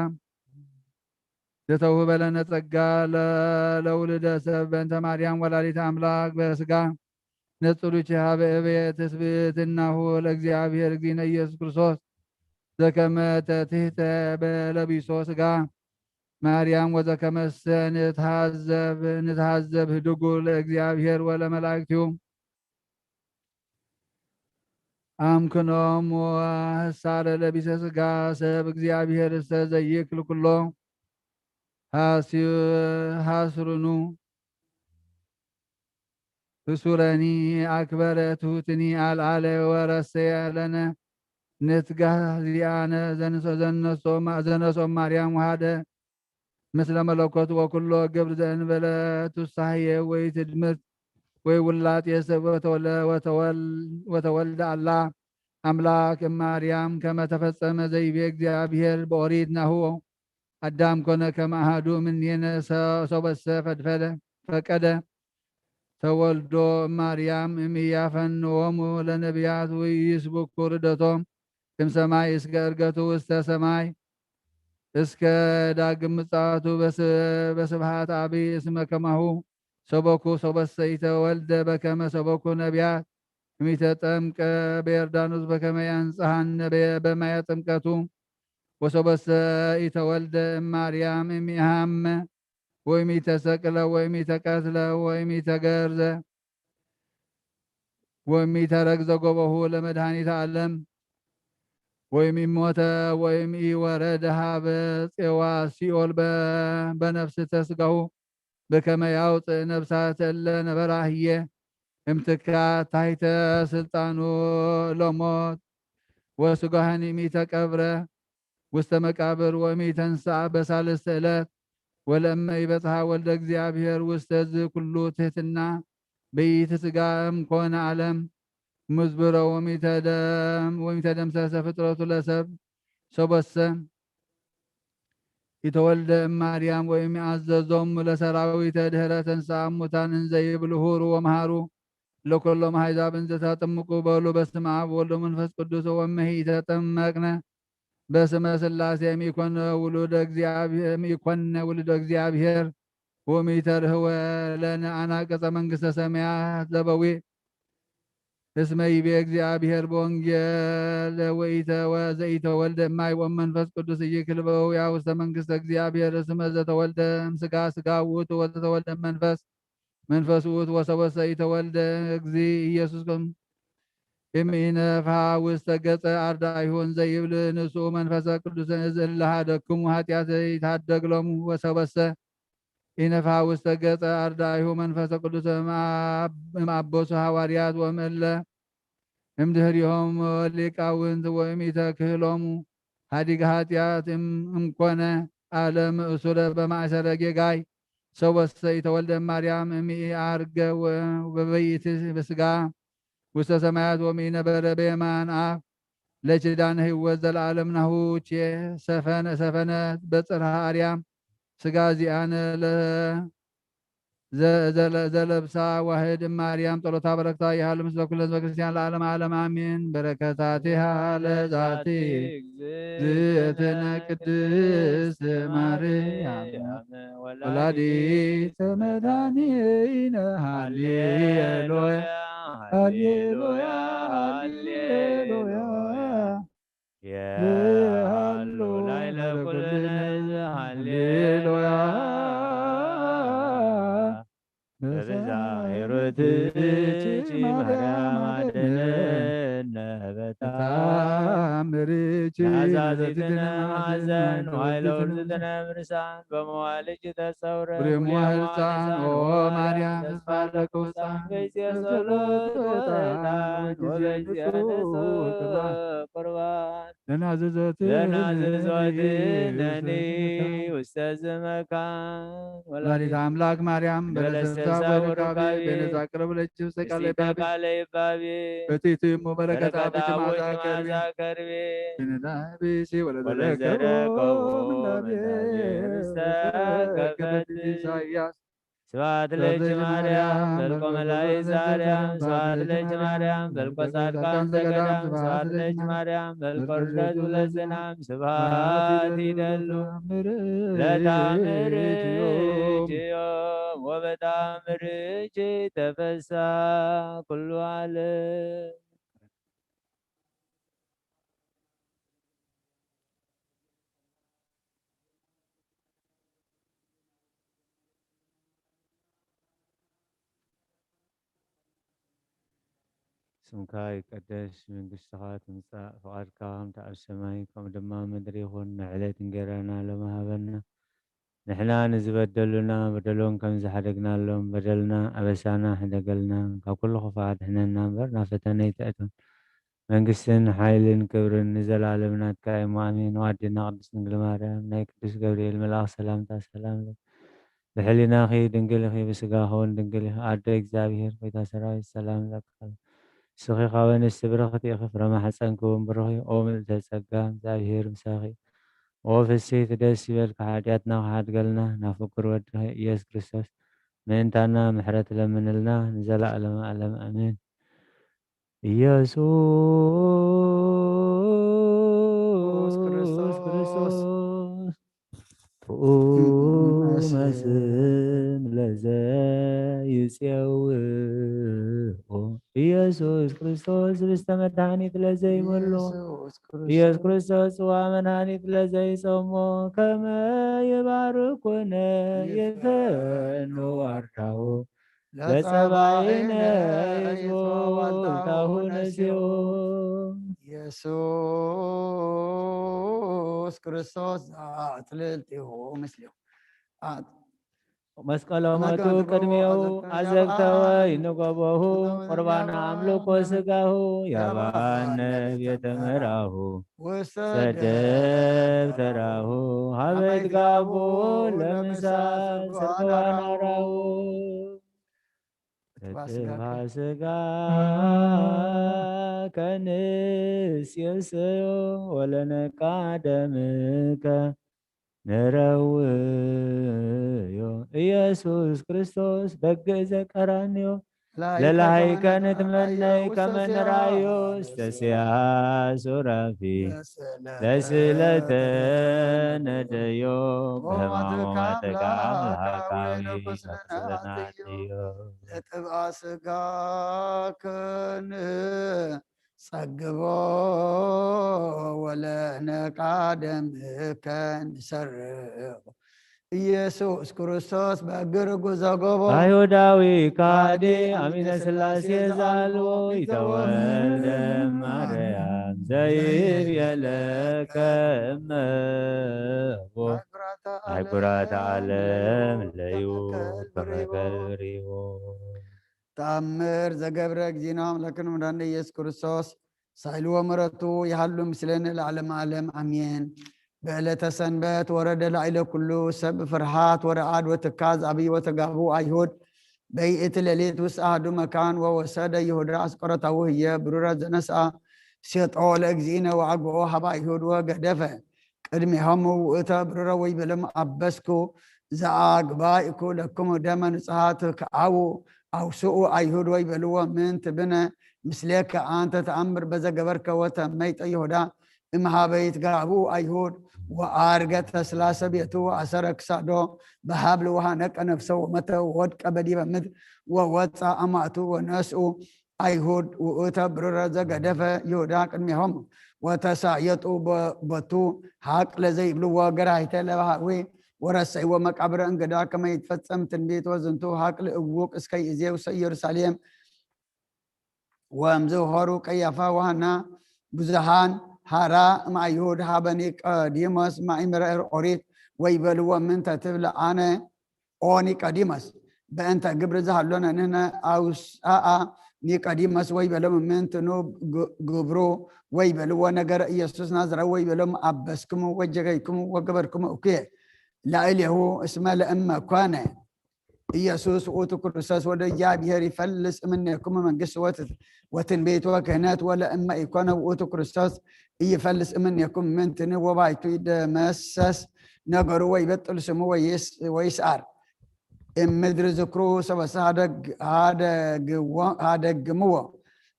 ዘተውህበ ለነ ጸጋ ለ-፣ ለውልደ ሰብ በእንተ ማርያም ወላዲተ ኣምላክ በስጋ ነጽሉቼ ሀበ እበየ ትስብእትናሁ ለእግዚኣብሔር እግዚእነ ኢየሱስ ክርስቶስ ዘከመ ተትህተ በለቢሶ ስጋ ማርያም ወዘከመሰ ንትሃዘብ ንትሃዘብ ህድጉ ለእግዚኣብሔር ወለመላእክቲሁ አምክኖም ወህሳረ ለቢሰ ስጋ ሰብ እግዚአብሔር እሰ ዘይክል ኩሎ ሐስዩ ሐስርኑ ህሱረኒ አክበረ ትሁትኒ አልዓለ ወረሰየ ለነ ንትጋህ ዚአነ ዘንሶ ዘነሶ ማ-፣ ዘነሶ ማርያም ወሃደ ምስለ መለኮት ወኩሎ ግብር ዘእንበለ ቱሳህየ ወይ ትድምርት ወይ ውላጥ የሰብ ወተወለ-፣ ወተወል-፣ ወተወልደ አላ አምላክ እማርያም ከመ ተፈጸመ ዘይቤ እግዚአብሔር በኦሪት ናሁ አዳም ኮነ ከመ አሐዱ እምኔነ ሰ-፣ ሶበሰ ፈድፈደ ፈቀደ ተወልዶ እማርያም እምያፈንዎሙ ለነቢያት ወይስብኩ ርደቶም እምሰማይ እስከ እርገቱ ውስተ ሰማይ እስከ ዳግም ምጽአቱ በስ-፣ በስብሐት አብይ እስመ ከማሁ ሰበኩ ሶበሰ ኢተወልደ በከመ ሰበኩ ነቢያት እሚተጠምቀ በዮርዳኖስ በከመ ያንጽሐነ በ-፣ በማየ ጥምቀቱ ወሶበሰ ኢተወልደ እማርያም እሚሃመ ወእሚተሰቅለ ወእሚተቀትለ ወእሚተገርዘ ወእሚተረግዘ ጎበሁ ለመድኃኒተ ዓለም ወእሚሞተ ወእሚወረደ ሀበ ጼዋ ሲኦል በ-፣ በነፍስተ ስጋሁ በከመ ያውፅእ ነፍሳት እለ ነበራ ህዬ እምትካት ታሕተ ስልጣኑ ለሞት ወስጋህን እሚተቀብረ ውስተ መቃብር ወእሚተንስአ በሳልስተ ዕለት ወለእመ ይበጽሐ ወልደ እግዚአብሔር ውስተ ዝ ኩሉ ትሕትና በይእቲ ስጋ እምኮነ ዓለም ምዝብሮ ወሚተደም-፣ ወሚተደምሰሰ ፍጥረቱ ለሰብ ሰቦሰ ኢተወልደ እማርያም ወእሚአዘዞም ለሰራዊተ ድህረ ተንሥአ እሙታን እንዘ ይብል ሁሩ ወመሃሩ ለኩሎም አሕዛብ እንዘ ታጥምቁ በሉ። በስመ አብ ወወልድ ወመንፈስ ቅዱስ ወእመሂ ኢተጠመቅነ በስመ ሥላሴ እምኢኮነ ውሉደ እግዚአብሔር፣ እምኢኮነ ውሉደ እግዚአብሔር ወእምኢተርህወ ለነ አናቅጸ መንግሥተ ሰማያት ዘበዊ እስመ ይቤ እግዚአብሔር በወንጌል ወኢተ-፣ ወዘኢተወልደ እማይ ወመንፈስ ቅዱስ ኢይክል በውያ ውስተ መንግሥተ እግዚአብሔር። እስመ ዘተወልደ እምሥጋ ሥጋ ውእቱ ወዘተወልደ እመንፈስ መንፈስ ውእቱ ወሰቦሰ ኢተወልደ እግዚ ኢየሱስ እምኢነፍሐ ውስተ ገጸ አርዳኢሁ እንዘ ይብል ንስኡ መንፈሰ ቅዱስ እዝ እለ ሀደክሙ ኃጢአት ይትሐደግ ሎሙ ወሰቦሰ ኢነፍሐ ውስተ ገጸ አርዳኢሁ መንፈሰ ቅዱስ እምአብ-፣ እምአቦሱ ሐዋርያት ወእምእለ እምድህሪሆም ሊቃውንት ወእምኢተክህሎሙ ሀዲግ ኃጢአት እም-፣ እምኮነ አለም እሱረ በማእሰረ ጌጋይ ሰቦሰ ኢተወልደ ማርያም እምኢአርገ ወ-፣ ወበይእቲ በስጋ ውስተ ሰማያት ወእምኢነበረ በየማን አብ ለኪዳነ ሕይወት ዘለዓለም ናሁ ቼ ሰፈነ፣ ሰፈነ በጽርሐ አርያም ስጋ ዚአነ ለ-፣ ዘ-፣ ዘለ-፣ ዘለብሳ ዋህድ እማርያም ጸሎታ በረከታ ይሃሉ ምስለ ኩለ ህዝበ ክርስቲያን ለዓለም ዓለም አሜን። በረከታቲሃ ለዛቲ እግዝእትነ ቅድስት ማርያም ወላዲተ መድኃኒነ ሃሌሉያ ሃሌሉያ ሃሌሉያ። የሃሉ ላዕለ ኩልነ ህዝብ ሃሌሉያ። በብዛ ሄሮትኪ ማርያም አድነነ በታምርኪ ናዛዚትነ ማዘን ዋይለ ውርዝትነ ምርሳን በመዋልኪ ተሰውረ ብሬሞ ህፃን ኦ ማርያም ተስፋ ለክውፃን በጊዜ ጸሎት ወጣን ወጊዜ ንጹሕ ቁርባን ለናዘዘትነኒ ለናዘዘትነኒ ውስተ ዝመካን ወላዲተ አምላክ ማርያም በለሰሳ ወርካቤ በነዛ ቅረብ ለችብ ሰቃለ ባቤ ቃለ ይባቤ በቲቱ እሞ በረከታ በረከታ በጅማዛ ከርቤ ከርቤ ብንዳ ብሲ ወለዘረከቦ ወለዘረከቦ ምንዳቤ ምንዳቤ ርእሰ ከፈት ኢሳያስ ስብሐት ለኪ ማርያም፣ መልኮ መላእክት ዘአርያም። ስብሐት ለኪ ማርያም፣ መልኮ ጻድቃን ዘገዳም። ስብሐት ለኪ ማርያም፣ መልኮ ርደቱ ለዘላለም። ስብሐት ይደሉ ለታምርኪ ዮም ወበታምርኪ ተፈሳ ኩሉ ዓለም። ስምካ ይቀደስ፣ መንግስትኻ ትምጻእ፣ ፍቓድካ ከምቲ ኣብ ሰማይ ከምኡ ድማ ኣብ ምድሪ ይኹን። ንዕለት እንጌራና ሎሚ ሃበና። ንሕና ንዝበደሉና በደሎም ከም ዝሓደግናሎም በደልና ኣበሳና ሕደገልና፣ ካብ ኩሉ ክፉእ ኣድሕነና እምበር ናብ ፈተነ ኣይተእትወና። መንግስትን ሓይልን ክብርን ንዘለኣለም ናትካ እዩ እሞ ኣሜን። ኣዴና ቅድስት ድንግል ማርያም ናይ ቅዱስ ገብርኤል መልኣኽ ሰላምታ ሰላም ለኪ። ብሕሊናኺ ድንግል ኢኺ፣ ብስጋኺ እውን ድንግል ኢኺ። ኣደ እግዚኣብሔር፣ ጎይታ ሰራዊት፣ ሰላም ለኪ። ንስኺ ካብ ኣንስቲ ብርኽቲ ኢኺ፣ ፍረ ማሕፀንኪ እውን ብሩኽ እዩ። ኦ ምልዕተ ጸጋ፣ እግዚኣብሔር ምሳኺ። ኦ ፍስሕቲ ደስ ይበልኪ፣ ሓጢኣትና ክሓድገልና ናብ ፍቁር ወድኺ ኢየሱስ ክርስቶስ ምእንታና ምሕረት ለምንልና ንዘለኣለመ ዓለም ኣሜን። ኢየሱስ ክርስቶስ። ጥዑመ ስም ለዘይጼውኦ ኢየሱስ ክርስቶስ፣ ስብስተ መድኃኒት ለዘይመሎ ኢየሱስ ክርስቶስ፣ ጽዋ መድኃኒት ለዘይጾሞ፣ ከመ ይባርኩነ ይፈኑ አርዳኦ ለጸባኢነ ይጽቦ ወልታሁ ነሲኦ። ኢየሱስ ክርስቶስ ዘአጽልልቲሁ ምስሌሁ። መስቀለ ሞቱ ቅድሜሁ አዘግተወ ይንገቦሁ፣ ቁርባነ አምልኮ ስጋሁ ያባነ ቤተ ምራሁ ውሰደ ተራሁ ሀበ ይትጋቦ ለምሳ ስርኮ አናራሁ። ተጥባ ስጋ ከንስየሰዮ ወለነቃ ደምከ ንረውዮ። ኢየሱስ ክርስቶስ በግዕ ዘቀራንዮ ለላይከ ንትመነይ ከመ ንራዮ እስተስያ ሱራፊ ለስለተ ነደዮ በሕማማትከ አምላካዊ ለቁስለነ አጥዮ። ለጥብአ ስጋከ ንጸግቦ ወለነቃ ደምከ ንሰርቆ። ኢየሱስ ክርስቶስ በእግር ጉዞ ጎቦ። አይሁዳዊ ካዲ አሚነ ሥላሴ ዛልቦ ይተወልደ ማርያም ዘይብየለከ እመቦ። አህጉራተ ዓለም ለዩ ከመ ገብርዎ። ተአምር ዘገብረ እግዚእነ አምላክነ መድኃኒነ ኢየሱስ ክርስቶስ ሳይል ወምሕረቱ ይሃሉ ምስሌነ ለዓለመ ዓለም አሜን። በዕለተ ሰንበት ወረደ ላዕለ ኩሉ ሰብ ፍርሃት ወረዓድ ወትካዝ አብይ ወተጋቡ አይሁድ በይእቲ ሌሊት ውስጥ አሐዱ መካን ወወሰደ ይሁዳ አስቆሮታዊ ህየ ብሩረ ዘነስአ ሴጦ ለእግዚእነ ወአግብኦ ሀበ አይሁድ ወገደፈ ቅድሜሆሙ ውእተ ብሩረ ወይቤሎሙ አበስኩ ዘአግባእኩ ለክሙ ደመ ንጹሐ ትክአዉ አውስኡ አይሁድ ወይቤልዎ ምን ትብነ ምስሌከ አንተ ተአምር በዘገበርከ ወተመይጠ ይሁዳ እምሃበ ይትጋብኡ አይሁድ ወአርገ ተስላሰ ቤቱ ወአሰረ ክሳዶ በሀብል ወሃነቀ ነፍሰ ወመተ ወወድቀ በዲበ ምድር ወወፃ አማቱ ወነስኡ አይሁድ ውእተ ብሩረ ዘገደፈ ይሁዳ ቅድሜሆሙ ወተሳየጡ ቦቱ ሀቅ ለዘይብልዎ ገራሂተ ለበሃዊ ወረሰይዎ መቃብረ እንግዳ ከመ ይትፈጸም ትንቢት ወዝንቱ ሀቅ ልእውቅ እስከ ይእዜ ውስተ ኢየሩሳሌም። ወእምዝ ሆሩ ቀያፋ ወሃና ብዙሃን ሃራ እምአይሁድ ሀበ ኒቆዲሞስ ማእምረ ኦሪት ወይቤልዎ ምንተ ትብል አነ ኦ ኒቆዲሞስ በእንተ ግብር ዝሃሎነ ንሕነ አውስአ ኒቆዲሞስ ወይቤሎሙ ምንትኑ ግብሩ ወይቤልዎ ነገረ ኢየሱስ ናዝራዊ ወይቤሎሙ አበስክሙ ወጀገይክሙ ወገበርክሙ እኩየ ላዕሌሁ እስመ ለእመ ኮነ ኢየሱስ ውእቱ ክርስቶስ ወደ እግዚአብሔር ይፈልስ እምኔክሙ መንግስት ወትንቢት ወክህነት ወለእመ ኢኮነ ውእቱ ክርስቶስ ኢይፈልስ እምኔክሙ ምንትኒ ወባይቱ ይደመሰስ ነገሩ ወይበጥል ስሙ ወይስአር። እምድሪ ዝክሩ ሰበሳ ሃደግዎ ሃደግምዎ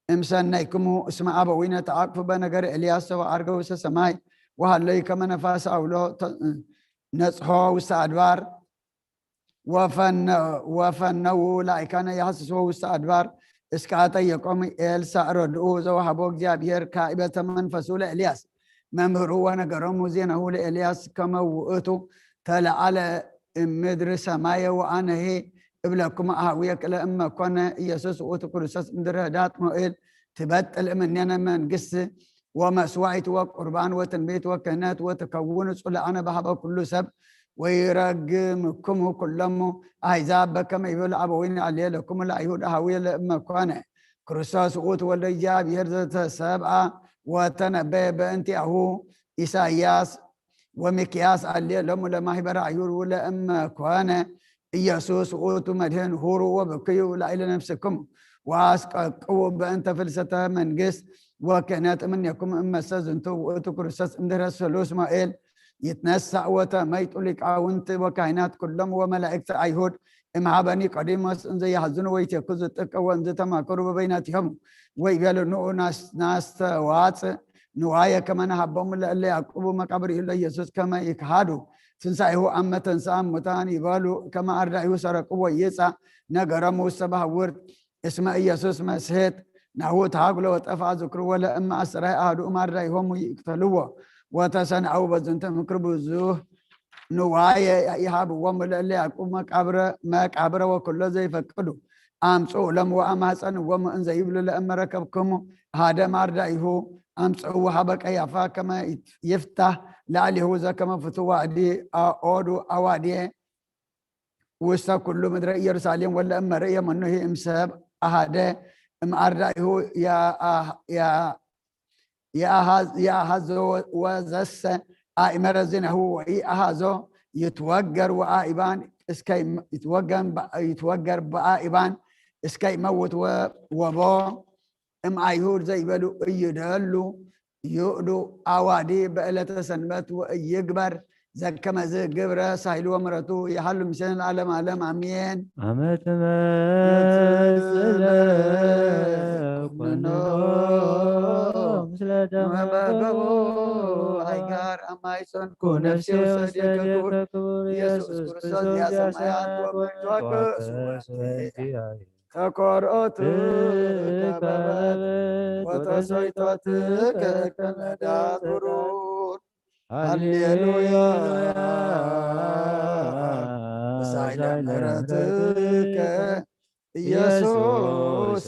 እምሰነይክሙ እስመ አበዊነ ተአቅፉ በነገር ኤልያስ ሰበ አርገ ውስተ ሰማይ ወሃለዩ ከመ ነፋስ አውሎ ነጽሖ ውስተ አድባር ወፈነው ላይካነ የሐስስዎ ውስተ አድባር እስከ አጠየቆም ኤልሳዕ ረድኡ ዘወሃቦ እግዚኣብሔር ካኢበተ መንፈሱ ለኤልያስ መምህሩ ወነገሮሙ ዜናሁ ለኤልያስ ከመ ውእቱ ተለዓለ እምድር ሰማየ ወአነሄ እብለኩም አሃውየ ክለ እመ ኮነ ኢየሱስ ውእቱ ክርስቶስ እምድረ ህዳት ሞኤል ትበጥል እምኔነ መንግስት ወመስዋዕት ወቁርባን ወትንቢት ወክህነት ወትከውኑ ጽሉኣነ በሃበ ኩሉ ሰብ ወይረግምክሙ ኩሎሙ አሕዛብ በከመ ይብል አበዊነ አልየ ለክሙ ለአይሁድ አሃውየ ለእመ ኮነ ክርስቶስ ውእቱ ወልደ እግዚኣብሔር ዘተሰብአ ወተነበየ በእንቲአሁ ኢሳይያስ ወሚክያስ አልየ ሎሙ ለማህበረ አይሁድ ለእመ ኮነ ኢየሱስ ውእቱ መድህን ሁሩ ወብክዩ ላዕለ ነፍስክሙ ወአስቀቅቡ በእንተ ፍልሰተ መንግስት ወክህነት እምኔኩም እመሰ ዝንቱ ውእቱ ክርስቶስ እምድህረ ሰሉስ ሞኤል ይትነሳእ ወተመይጡ ሊቃውንት ወካህናት ኩሎም ወመላእክት አይሁድ እምሃበ ኒቆዲሞስ እንዘ ያህዝኑ ወይቴኩ ዝጥቀ ወእንዘ ተማከሩ በበይናቲሆሙ ወይቤሉ ንዑ ናስተዋጽእ ንዋየ ከመ ነሃቦሙ ለእለ ያዕቁቡ መቃብር ይህሎ ኢየሱስ ከመ ይክሃዱ ትንሳኤሁ አመ ተንስአ እሙታን ይበሉ ከመ አርዳኢሁ ሰረቅዎ ይጻ ነገሮሙ ውስተ ባሕውርት እስመ ኢየሱስ መስሕት ናሁ ተሃግሎ ወጠፍአ ዝክሩ ወለእመ አሰራይ አሐዱ እም አርዳኢሆሙ ይቅተልዎ ወተሰንዐው በዝንቱ ምክር ብዙህ ንዋየ ይሃብዎሙ ለእለ ያዕቁቡ መቃብረ ወኩሎ ዘይፈቅዱ አምጽኡ ሎም ወአማጸንዎም እንዘ ይብሉ ለእመ ረከብክሙ ሓደ ማርዳኢሁ አምጽእዎ ሀበ ቀያፋ ከመ ይፍታህ ላዕሌሁ ዘከመ ፍትዋ እዲ አኦዱ አዋድየ ውስተ ኩሉ ምድረ ኢየሩሳሌም ወለእመ ርእየ መኑሂ እምሰብ አሃደ እምአርዳኢሁ የአሃዞ ወዘሰ አእመረ ዝነሁ ወኢአሃዞ ይትወገር ወአኢባን እስከ ይትወገር በአኢባን እስከ ይመውት ወቦ እም አይሁድ ዘይበሉ እይደሉ ይእዱ አዋዲ በዕለተ ሰንበት ወእይግበር ዘከመዝ ግብረ ሳይል ወምረቱ የሃሉ ምስለን ለዓለም ዓለም አሜን። አመ ትመጽእ ለኩነኖ ምስለ ደመ ገቦ አይጋር አማይጸንኩ ነፍሴ ውስተ እዴከ ክቡር ኢየሱስ ክርስቶስ ዲያ ሰማያት ወመንቷከ ተኮርኦት ተከበበት ወተሰይጦት ከከነዳት ብሩር ሃሌሉያ። ሳይለ ምሕረትከ ኢየሱስ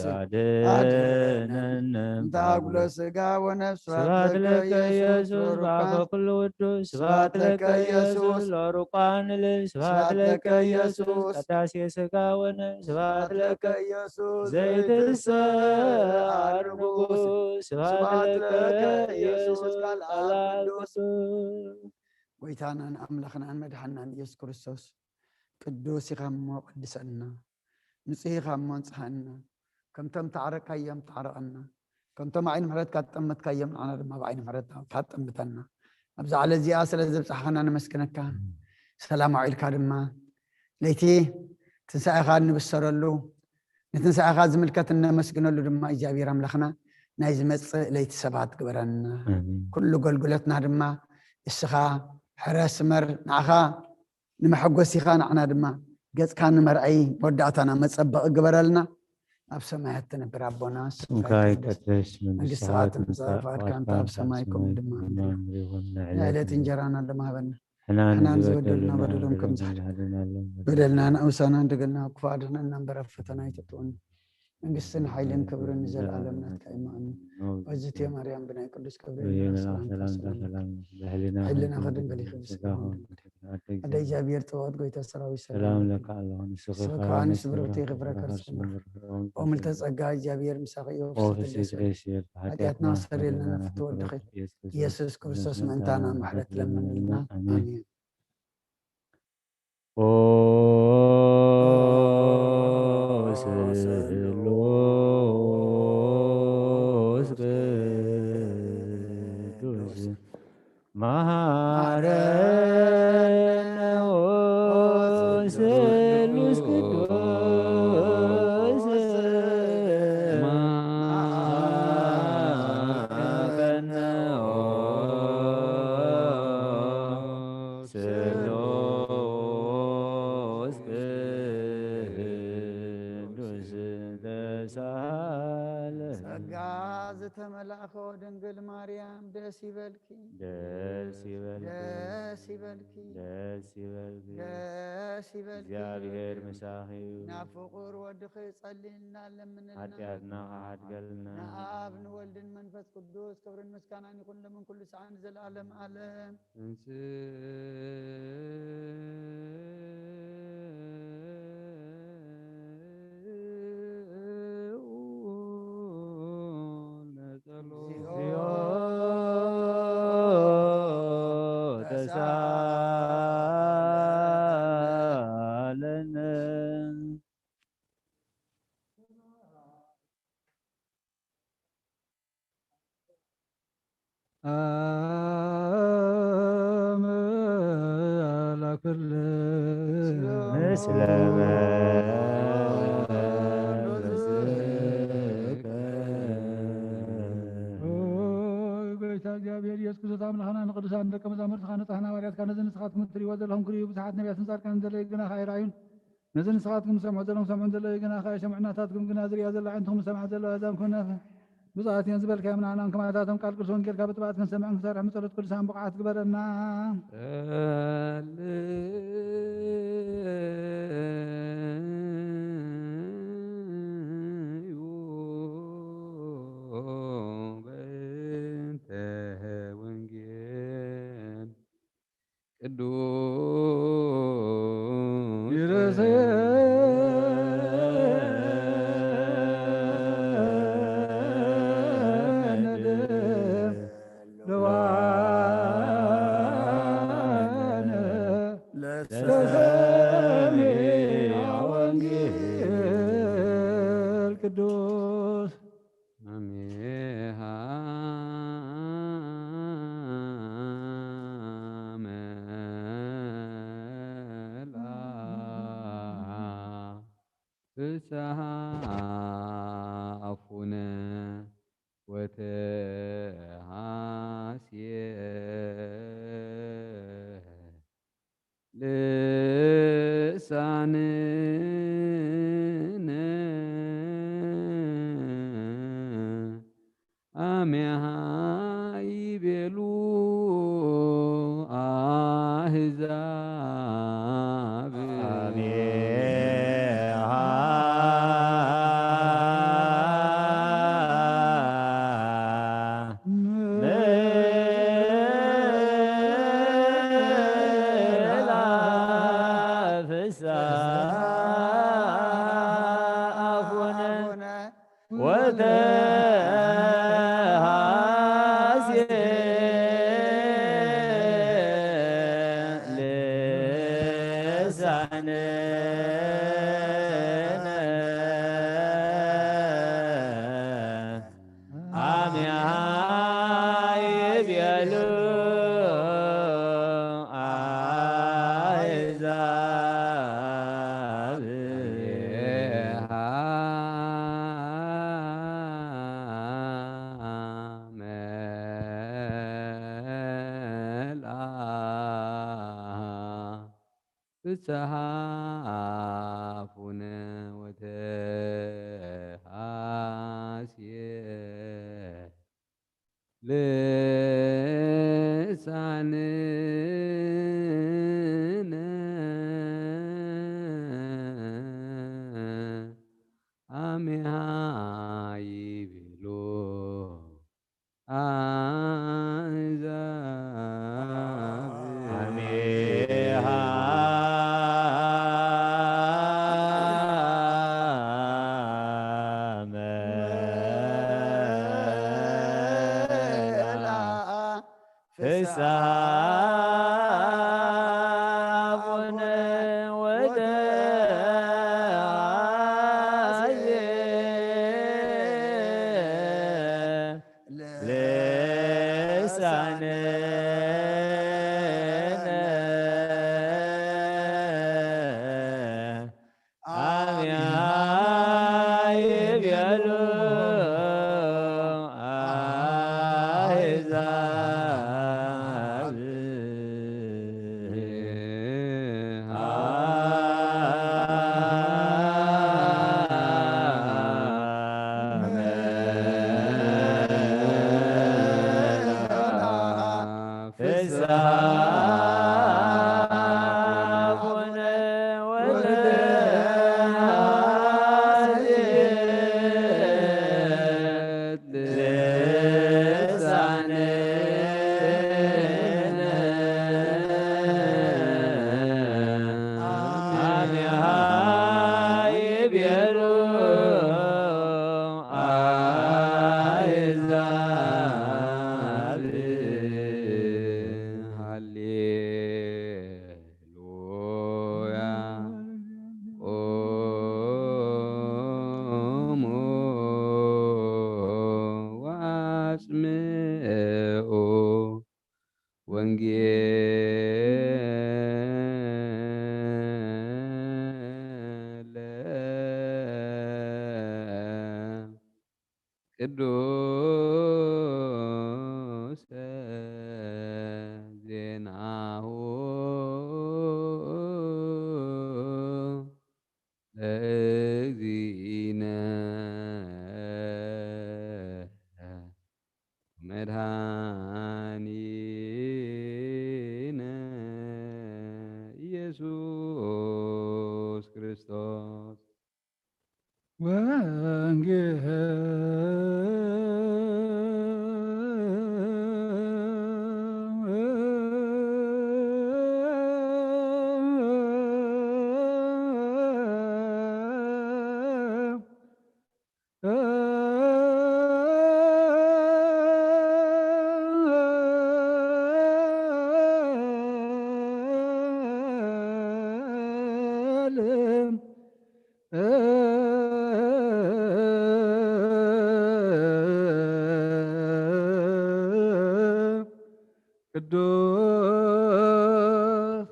አድነን። እንተ አጉሎ ስጋ ወነፍስ ስብሐት ለከ ኢየሱስ በአፈ ኩሉ ውዱስ ስብሐት ለከ ኢየሱስ ለሩቃን ልጅ ስብሐት ለከ ኢየሱስ ቀዳሴ ስጋ ወነፍስ ስብሐት ለከ ኢየሱስ ዘይትሰ አርጉ ስብሐት ለከ ኢየሱስ ቃል አብ ቅዱስ ጎይታናን አምላኽናን መድሓናን ኢየሱስ ክርስቶስ ቅዱስ ኢኻ እሞ ቀድሰና፣ ንጹህ ኢኻ እሞ ንጽሃና። ከምቶም ተዓረቅካዮም ተዓረቀና፣ ከምቶም ዓይኒ ምሕረትካ ትጠመትካዮም ንዓና ድማ ብዓይኒ ምሕረትካ ትጠምተና። ኣብዚ ዓለ እዚኣ ስለ ዘብጻሕኻና ነመስግነካ። ሰላም ኣውዒልካ ድማ ለይቲ ትንሳኤኻ እንብሰረሉ ንትንሳኤኻ ዝምልከት እነመስግነሉ ድማ እግዚኣብሔር ኣምላኽና ናይ ዝመጽእ ለይቲ ሰባት ግበረና። ኩሉ ገልግሎትና ድማ እስኻ ሕረስ መር ንዓኻ ንመሐጎሲኻ ንዓና ድማ ገጽካ ንመርኣይ መወዳእታና መጸበቒ ግበረልና። ኣብ ሰማያት ትነብር ኣቦና ስምካ ይቀደስ መንግስትኻ ትምጻእ ፍቃድካ እንተ ኣብ ሰማይ ከምኡ ድማ ንዕለት እንጀራና ለማህበና ሕናን ዝበደልና በደሎም ከም ዝሓደና በደልና ንኣውሳና እንደገና ክፉ ኣድሕነና እምበር ኣብ ፈተና ኣይተእትወና መንግስትን ሓይልን ክብርን ንዘለኣለም ናትካ እዩ። ኣሜን። በዝቴ ማርያም ብናይ ቅዱስ ገብርኤል ሰላምታ ሰላም ሕልና ከድንግል ይኽብስ ኣደ እግዚኣብሔር ጥበቃት ጎይታ ሰራዊት ሰላም ለካ ኣለኹ ንስኺ ከዓኒ ስብርኽቲ ክብረ ከርስና ኦምልተ ጸጋ እግዚኣብሔር ምሳኺ እዩ። ኃጢኣትና ሰሪልና ንፍትወ ወድኺ ኢየሱስ ክርስቶስ ምእንታና ምሕረት ለምንልና። ኣሜን። ኦ ስሉስ ቅዱስ መሐረነ ኦ ስሉስ ጸጋ ዝተመላእኮ ድንግል ማርያም ደስ ይበልኪ፣ ደስ ይበልኪ፣ ደስ ይበልኪ፣ ደስ ይበልኪ። ደስ ይበልኪ። እግዚኣብሔር ምሳኺ እዩ። ናብ ፍቑር ወድኺ ጸልይልና ለምንልና። ኃጢኣትና ከሓድገልና። ንኣብ ንወልድን መንፈስ ቅዱስ ክብርን ምስጋናን ይኹን ለምን ኩሉ ሰዓን ዘለዓለም ዓለም። እንስኡ ነጸሎ። እግዚኦ ተሳለነ። አምላክ ኩል ምስለ መንፈስከ። ኦ ጎይታ እግዚኣብሔር ኢየሱስ ክርስቶስ ኣምላኽና፣ ንቅዱሳን ደቀ መዛሙርትኻ፣ ንጽሕና ሃዋርያትካ፣ ነዚ ንስኻትኩም እትርእይዎ ዘለኹም ክርእዩ ብዙሓት ነቢያትን ጻድቃንን ዘለዩ ግና ከኣ ኣይረኣዩን። ነዚ ንስኻትኩም ትሰምዑ ዘለኹም ክሰምዑ ዘለዉ ግና ከኣ ኣይሰምዑን፣ ናታትኩም ግና ዝርእያ ዘለዋ ኣዒንትኹም ዝሰምዓ ዘለዋ ኣእዛንኩም ነፍ-፣ ብፁዓት እየን ዝበልካዮም ንዓናን ከማታቶም ቃል ቅዱስ ወንጌልካ ብጥብዓት ክንሰምዕን ክንሰርሕን ብጸሎት ቅዱሳን ብቑዓት ግበረና። ጸልዩ በእንተ ወንጌል ቅዱስ ይረሰነ ለዋነ ለሰሚዐ ወንጌል ቅዱስ። አሜሃ መልአ ፍስሐ አፉነ ወተሃስየ ልሳንነ አሜሃ ይቤሉ አሕዛብ። አሜሃ መልአ ፍስሐ አፉነ ወተሃስየ ልሳንነ አሚሃ ይቤሉ አሕዛብ። መልአ ፍስሐ አፉነ ወተሃስየ ልሳንነ አሚሃ ይቤሉ አሕዛብ። አሚሃ መልአ ፍስሐ አፉነ ወተሃስየ ልሳንነ አሚሃ ይቤሉ አሕዛብ። ወንጌል ቅዱስ ዜናሁ ለእግዚእነ መድኃኒነ ኢየሱስ ክርስቶስ። ወንጌል ቅዱስ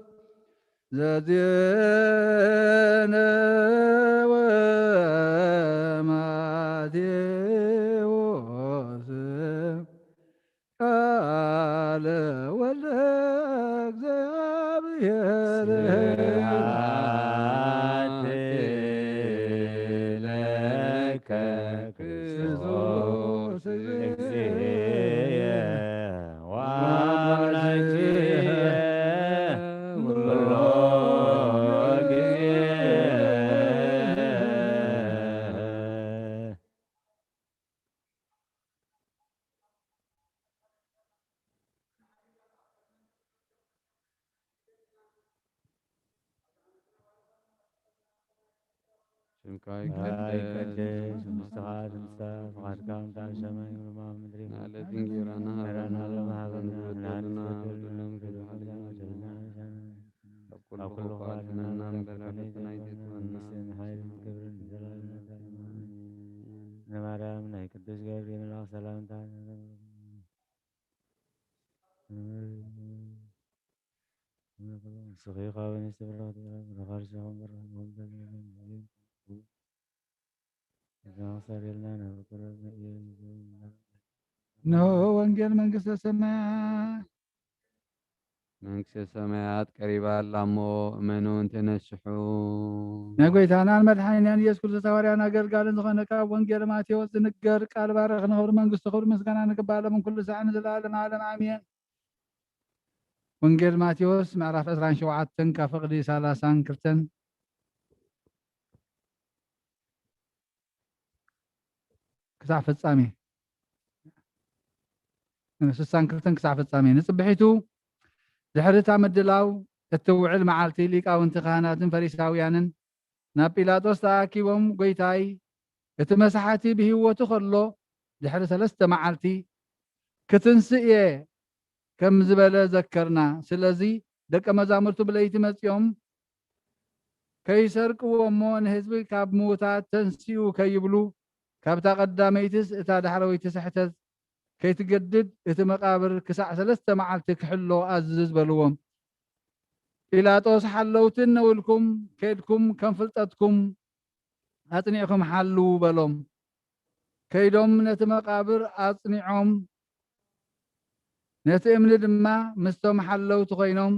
ዘዜነወ ማቴዎስ ቃለ ወልደ እግዚአብሔር። ስብሐት ለከ ክርስቶስ እግዚእየ ወአምላክየ ኩሎ ጊዜ። ስምካ ይቀደስ፣ መንግስትኻ ትምጻእ፣ ፍቓድካ ከምቲ ኣብ ሰማይ ከምኡ ኣብ ምድሪ ይኹን። ንዕለት እንጌራና ሃበና ሎሚ፣ ንበደልና በደልና ከም ንበድል፣ ኣብ ኩሉ ክፉኣት ኣድሕነና፣ እምበር ካብ ፈተና ኣይተእትወና። መንግስትን ሓይልን ክብርን ንዘለኣለሙ ኣሜን። ንማርያም ናይ ቅዱስ ገብርኤል መልኣኽ ሰላምታ ንስኺ ካብ ኣንስቲ ብሩኽቲ ኢኺ፣ ፍረ ከርሥኺ ብሩኽ እዩ። ጸጋን ክብርን ምስለ መንፈስ ቅዱስ፣ ሎሚ ክሳብ ዘልኣለሙ ዓለመ ዓለም። እነሆ ወንጌል መንግስተ ሰማያት። መንግስተ ሰማያት ቀሪባ ኣላ እሞ እመኑን ተነስሑ። ናይ ጎይታናን መድሓኒናን ኢየሱስ ክርስቶስ ሃዋርያን ኣገልጋልን ዝኾነ ካብ ወንጌል ማቴዎስ ዝንገር ቃል ባረኽ። ንኽብሪ መንግስቱ ክብሪ ምስጋና ንግባእ ሎምን ኩሉ ሳዕ ንዘለዓለመ ዓለም ኣሜን። ወንጌል ማቴዎስ ምዕራፍ ዕስራን ሸውዓተን ካብ ፍቕዲ ሰላሳን ክልተን ክሳዕ ፍጻሜ፣ ስሳን ክልተን ክሳዕ ፍጻሜ። ንጽብሒቱ ድሕሪ እታ ምድላው እትውዕል መዓልቲ ሊቃውንቲ ካህናትን ፈሪሳውያንን ናብ ጲላጦስ ተኣኪቦም፣ "ጐይታይ፣ እቲ መሳሕቲ ብህይወቱ ኸሎ ድሕሪ ሰለስተ መዓልቲ ክትንስእ እየ" ከም ዝበለ ዘከርና። ስለዚ ደቀ መዛሙርቱ ብለይቲ መጺኦም ከይሰርቅዎ እሞ ንህዝቢ ካብ ምዉታት ተንሲኡ ከይብሉ፣ ካብታ ቀዳመይትስ እታ ዳሕረወይቲ ስሕተት ከይትገድድ እቲ መቓብር ክሳዕ ሰለስተ መዓልቲ ክሕሎ ኣዝዝ በልዎም። ጲላጦስ፣ "ሓለውቲ እነውልኩም ከይድኩም ከም ፍልጠትኩም ኣጽኒዕኩም ሓልዉ" በሎም። ከይዶም ነቲ መቓብር ኣጽኒዖም፣ ነቲ እምኒ ድማ ምስቶም ሓለውቲ ኮይኖም፣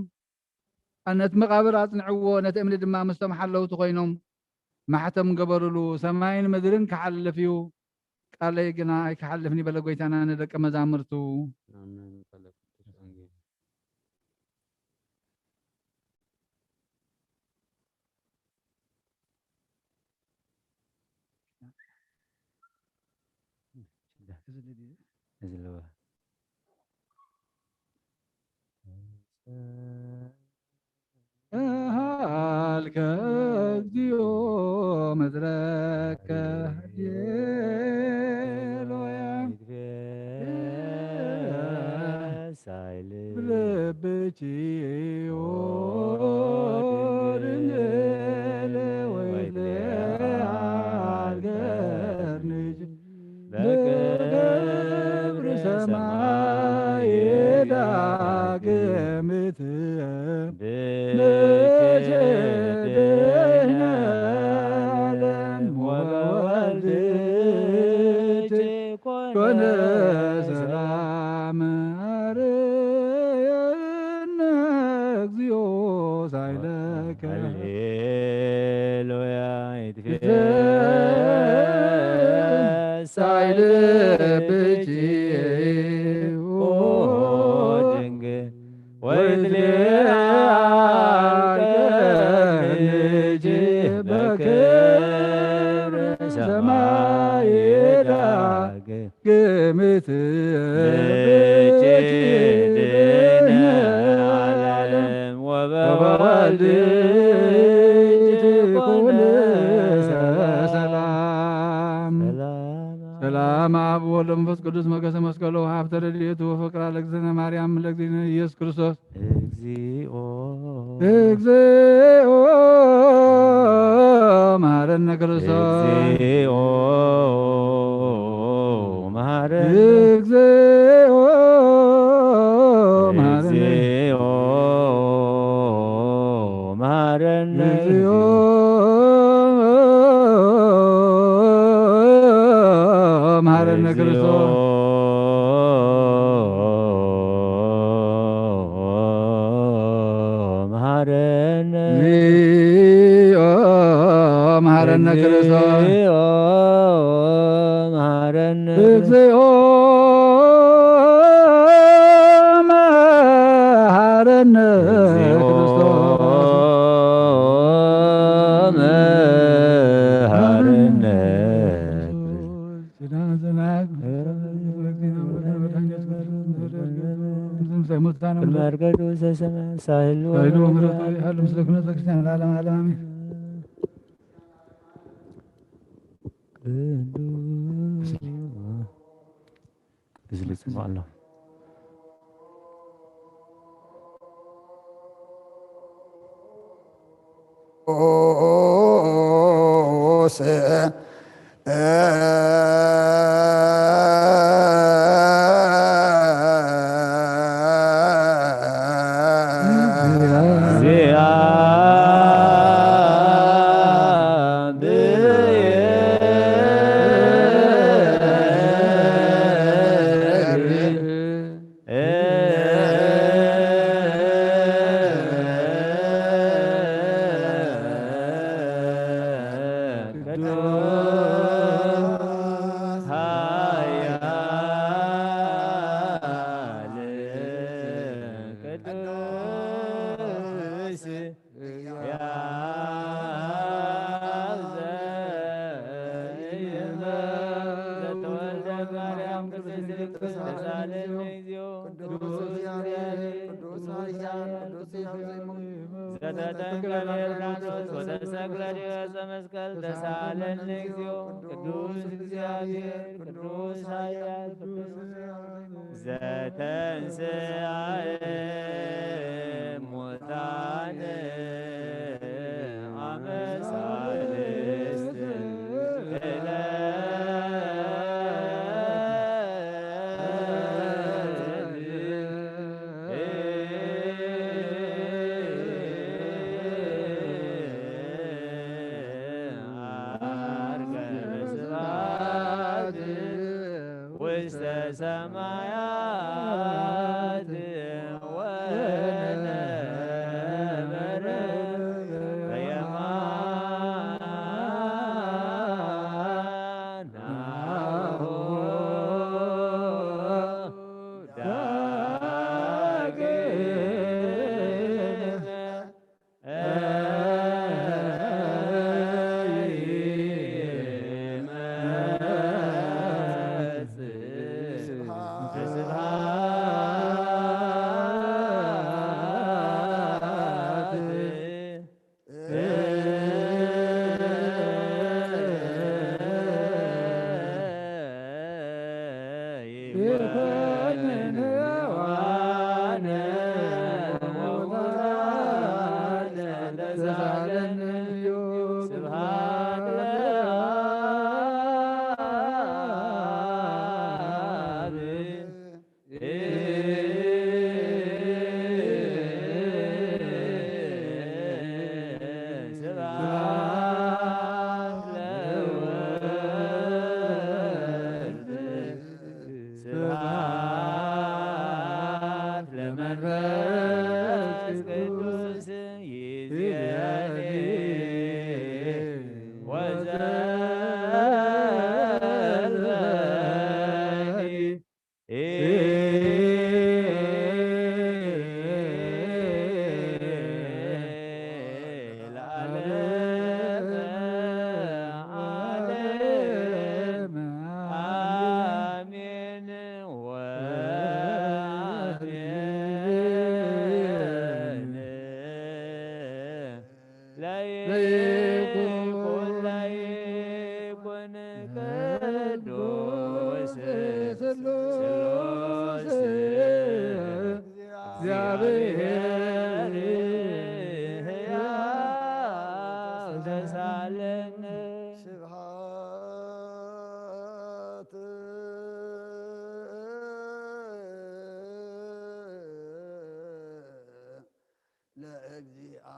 ነቲ መቓብር ኣጽንዕዎ፣ ነቲ እምኒ ድማ ምስቶም ሓለውቲ ኮይኖም ማሕተም ገበሩሉ። ሰማይን ምድርን ክሓልፍ እዩ፣ ቃለይ ግና ኣይክሓልፍን እዩ በለ ጎይታና ንደቀ መዛሙርቱ። ኣሜን። ጸሎት ቅዱስ ወንጌል። እዚ ኣለዋ። መሃልከ እግዚኦ ምድረከ ጌሎያ ሳይል ብልብኪ ኦ ድንግል ወይትለዓል ገርንች በክብር ሰማይ ዳግ ክምትም ብኪድነ ዓለም ወወልድ ኮነ ሰላም። አርየነ እግዚኦ ሳይለከ። ሃሌሉያ። ይትፌሳይ ልብኪ ኦ ድንግል ወይትሌአል ቀንኪ በክብር ሰማይ ዳግም ግምት ብኪ ድነ ዓለም ወበወልድ ኮነ ሰላም። ሰላም አብ ወወልድ ወመንፈስ ቅዱስ። ሞገሰ መስቀሉ ሀብተ ረድኤቱ ወፍቅራ ለእግዝእትነ ማርያም ለእግዚእነ ኢየሱስ ክርስቶስ። እግዚኦ እግዚኦ መሐረነ ክርስቶስ። እግዚኦ መሐረነ። እግዚኦ መሐረነ። እግዚኦ መሐረነ። እግዚኦ መሐረነ ክርስቶስ። መሐረነ። እግዚኦ መሐረነ ክርስቶስ። እግዚኦ መሐረነ። እግዚኦ መሐረነ። እግዚኦ ክርስቶስ። መሐረነ። ቅድመ ዕርገቱ ዘሰማይ ሳህሉ ኃይሉ ወምሕረቱ ይሃሉ ምስለ ኩሉ ቤተ ክርስቲያን ለዓለመ ዓለም አሜን። ቅዱስ እዚ ልጽምዖ ኣለኹ። ዘተወልደ ማርያም ቅድስት ድንግል ተሳለነ እግዚኦ። ቅዱስ እግዚአብሔር፣ ቅዱስ ኃያል፣ ቅዱስ ሕያው ዘይሙት። ዘተጠምቀ በዮርዳኖስ ወተሰቅለ ዲበ ዕፀ መስቀል ተሳለነ እግዚኦ። ቅዱስ እግዚአብሔር፣ ቅዱስ ኃያል፣ ቅዱስ ሕያው ዘይሙት። ዘተንሥአ እሙታን አመ ሳልስት ዕለት። ዐርገ በስብሐት ውስተ ሰማያት ወነበረ በየማናሁ ዳግም።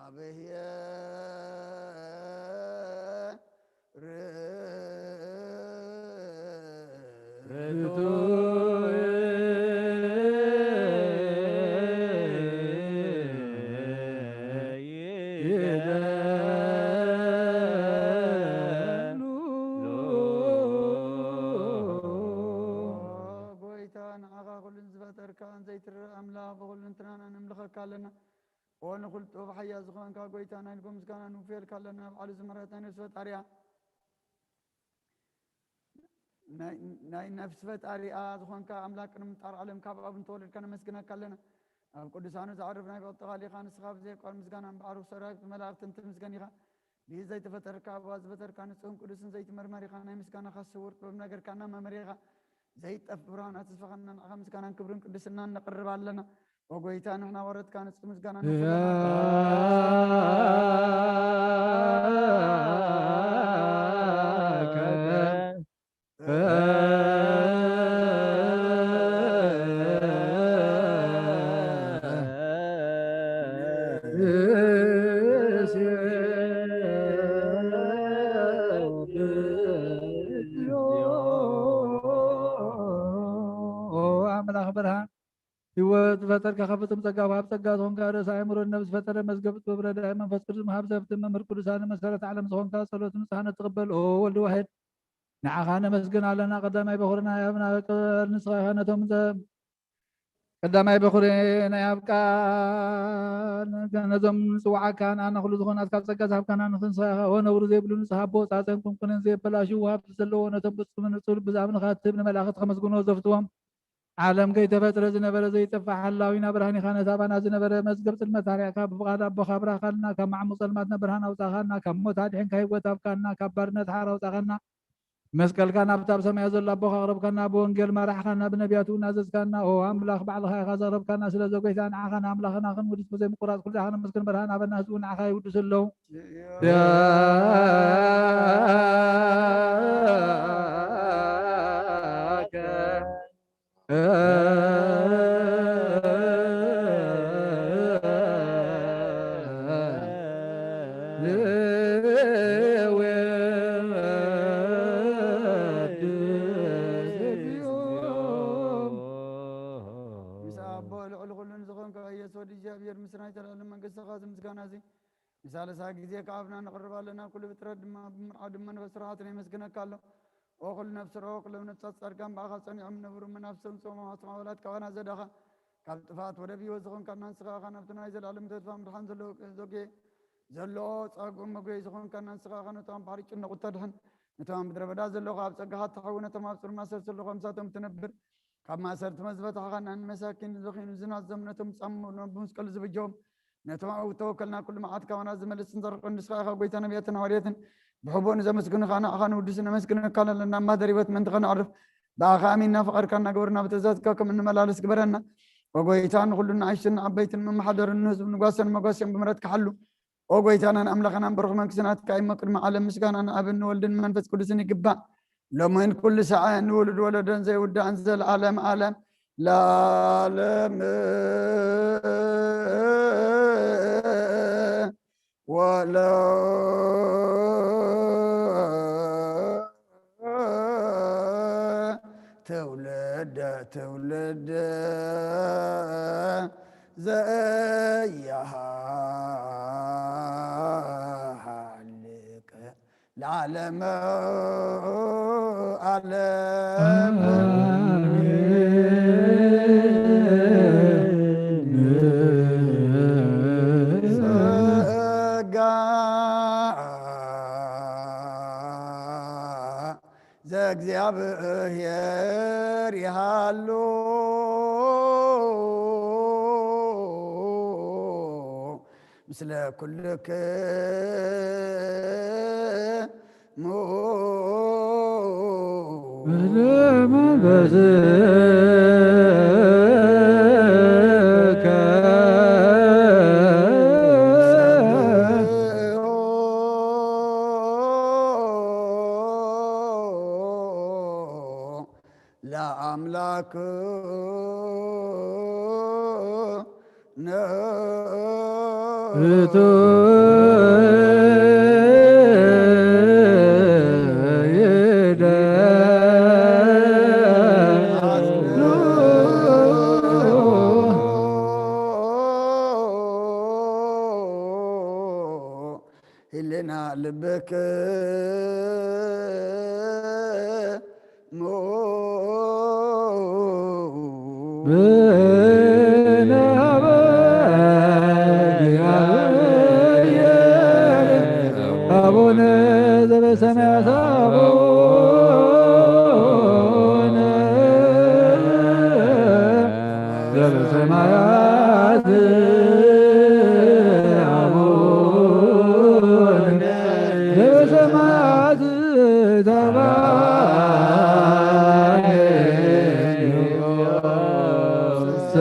ኣብሔር ጎይታ፣ ንዓኻ ኩሉን ዝፈጠርካ ዘይትረእ ኣምላኽ፣ ብኹሉ እንትናና ነምልኸካ ኣለና። ኦ ንኹሉ ጥበብ ሓያል ዝኾንካ ጎይታ፣ ናይ ልቦ ምስጋና ንውፍየልካ ኣለና። ባዕሉ ዝመረታ ነፍሲ ፈጣሪያ፣ ናይ፣ ናይ ነፍሲ ፈጣሪኣ ዝኾንካ ኣምላክ፣ ቅድሚ ምፍጣር ዓለም ካብ ኣብ እንተወለድካ ነመስግነካ ኣለና። ኣብ ቅዱሳኑ ዘዕርፍ ናይ ብቕጥታ ቃል ኢኻ። ንስኻ ብዘይ ቃል ምስጋና እምበኣር፣ ሰራዊት መላእኽቲ እንትምስገን ኢኻ። ብኢድ ዘይተፈጠርካ፣ ኣብ ዝፈጠርካ ንጹህን ቅዱስን ዘይትመርመር ኢኻ። ናይ ምስጋናኻ ስውር ጥበብ ነገርካና መምህር ኢኻ። ዘይጠፍ ብርሃን ኣተስፋኻና፣ ንዓኻ ምስጋናን ክብርን ቅድስናን ነቕርብ ኣለና። ኦ ጎይታ፣ ንሕና ወረትካ ንጹህ ምስጋና ኦ ኣምላኽ ብርሃን፣ ህይወት ዝፈጠርካ፣ ካብ ፍጹም ጸጋ ወሃብ ጸጋ ዝኾንካ፣ ርእሰ ኣእምሮን ነፍሲ ፈጠረ፣ መዝገብ ጥበብ ረዳኢ መንፈስ ቅዱስ መሃብ ዘፍትን መምህር ቅዱሳን መሰረት ዓለም ዝኾንካ፣ ጸሎት ንጹሃን ትቕበል። ኦ ወልድ ዋሕድ፣ ንዓኻ ነመስግን ኣለና። ቀዳማይ በኹርና ያብና፣ ንስኻ ኢኻ ነቶም ዘ-፣ ቀዳማይ በኹሪ ናይ ኣብ ቃል ነዞም ንጽውዓካ ንኣና ኩሉ ዝኾነ ናትካ ጸጋ ዝሃብካና ንኽንስኻ ኢኻ። ኦ ነውሪ ዘይብሉ ንጹህ ኣቦ፣ ጻጸን ቁንቁንን ዘየበላሽው ሃብቲ ዘለዎ፣ ነቶም ብጹምን ንጹህ ልቢ ዝኣምኑኻ እትህብ ንመላእኽቲ ከመስግንዎ ዘፍትዎም፣ ዓለም ከይተፈጥረ ዝነበረ ዘይጠፍእ ሓላዊና ብርሃን ኢኻ። ነቲ ኣባና ዝነበረ መዝገብ ጽልመት ኣርሒቕካ፣ ብፍቓድ ኣቦኻ ኣብራህካልና። ካብ ማዕሙቕ ጸልማትና ብርሃን ኣውጻእኻና፣ ካብ ሞት ኣድሒንካ ህይወት ሃብካና፣ ካብ ባርነት ሓራ ኣውጻእኻና። መስቀልካ ናብቲ ኣብ ሰማያት ዘሎ ኣቦኻ ኣቕረብካና፣ ብወንጌል መራሕኻና፣ ብነቢያት እውን ኣዘዝካና። ኦ ኣምላኽ፣ ባዕልኻ ኢኻ ዘቕረብካና። ስለዚ ጎይታ፣ ንዓኻ ንኣምላኽና ክንውድስ ብዘይ ምቁራጽ ኩሉ ዛኻ ነመስግን። ብርሃን ኣበና፣ ህዝቡ ንዓኻ ይውድሱ ኣለዉ። ምስ ኣቦ ልዕሊ ኩሉ ንዝኾንካ ኢየሱስ ወዲ እግዚኣብሔር፣ ምስ ናይ ዘላለም መንግስትኻ እዚ ምስጋና እዚ ንሳልሳይ ግዜ ከኣብና ነቕርብ ኣለና። ኩሉ ፍጥረት ድማ ብምርዓው ድማ መንፈስ ስርዓትን የመስግነካ ኣሎ። ኦ ኩሉ ነፍሲ ርኦ፣ ኩሎም ነፍሳት ጻድቃን ብኣኻ ጸኒዖም ነብሩ፣ መናፍስቶም ጾሞም፣ ኣስማት ኣባላት ካባና ዘዳኻ፣ ካብ ጥፋት ወደብ ህይወት ዝኾንካና ንስኻ ኢኻ። ናብቲ ናይ ዘላለም ተስፋ ምድሓን ዘለዎ ዘጌ ዘለዎ ጻጉእ መጎይ ዝኾንካና ንስኻ ኢኻ። ነቶም ኣብ ባሕሪ ጭንቕ እተድሕን፣ ነቶም ኣብ ምድረ በዳ ዘለዉ ኣብ ጸጋኻ እትሓዊ፣ ነቶም ኣብ ጽልማት ሰልሰሎ ከምሳቶም እትነብር፣ ካብ ማእሰርቲ መዝበታኻ ንመሳኪን ዝኺኑ ዝናዞም፣ ነቶም ጻሙ ነብኡ መስቀሉ ዝበጀዎም፣ ነቶም ኣብኡ ተወከልና ኩሉ መዓት ካባና ዝመልስን ዘርሕቕን ንስኻ ኢኻ። ጎይታ ነቢያትን ሃዋርያትን ብሕቡእ ንዘመስግኑኻ ንዓኻ ንውድስ ነመስግነካ ኣለና። እማደር ህይወት ምእንቲ ከነዕርፍ ብኣኻ ኣሚንና ፍቓድካ እናገበርና ብትእዛዝካ ከም እንመላለስ ግበረና። ኦ ጎይታ ንኹሉ ንኣሽቱን ንዓበይትን መመሓደርን ንህዝቡ ንጓሰን መጓሰን ብምሕረትካ ሓሉ። ኦ ጎይታናን ኣምላኽናን ብሩኽ መንግስቲ ናትካ እሞ ቅድሚ ዓለም ምስጋና ንኣብን ንወልድን መንፈስ ቅዱስን ይግባእ። ሎምን ኩሉ ሰዓን ንውሉድ ወለዶን ዘይውዳእን ዘልዓለም ዓለም ለዓለም ወለ ትውልደ ትውልደ ዘያሃልቅ ለዓለመ ዓለም። ጸጋ ዘእግዚኣብሔር ይሃሉ ምስለ ኩልክሙ። ለአምላክ ርቱዕ ይደሉ ህልና ልብክሙ ብንበ አቡነ ዘበሰማያት አቡነ ዘበሰማያት አቡነ ዘበሰማያት ተባረክ ስምከ።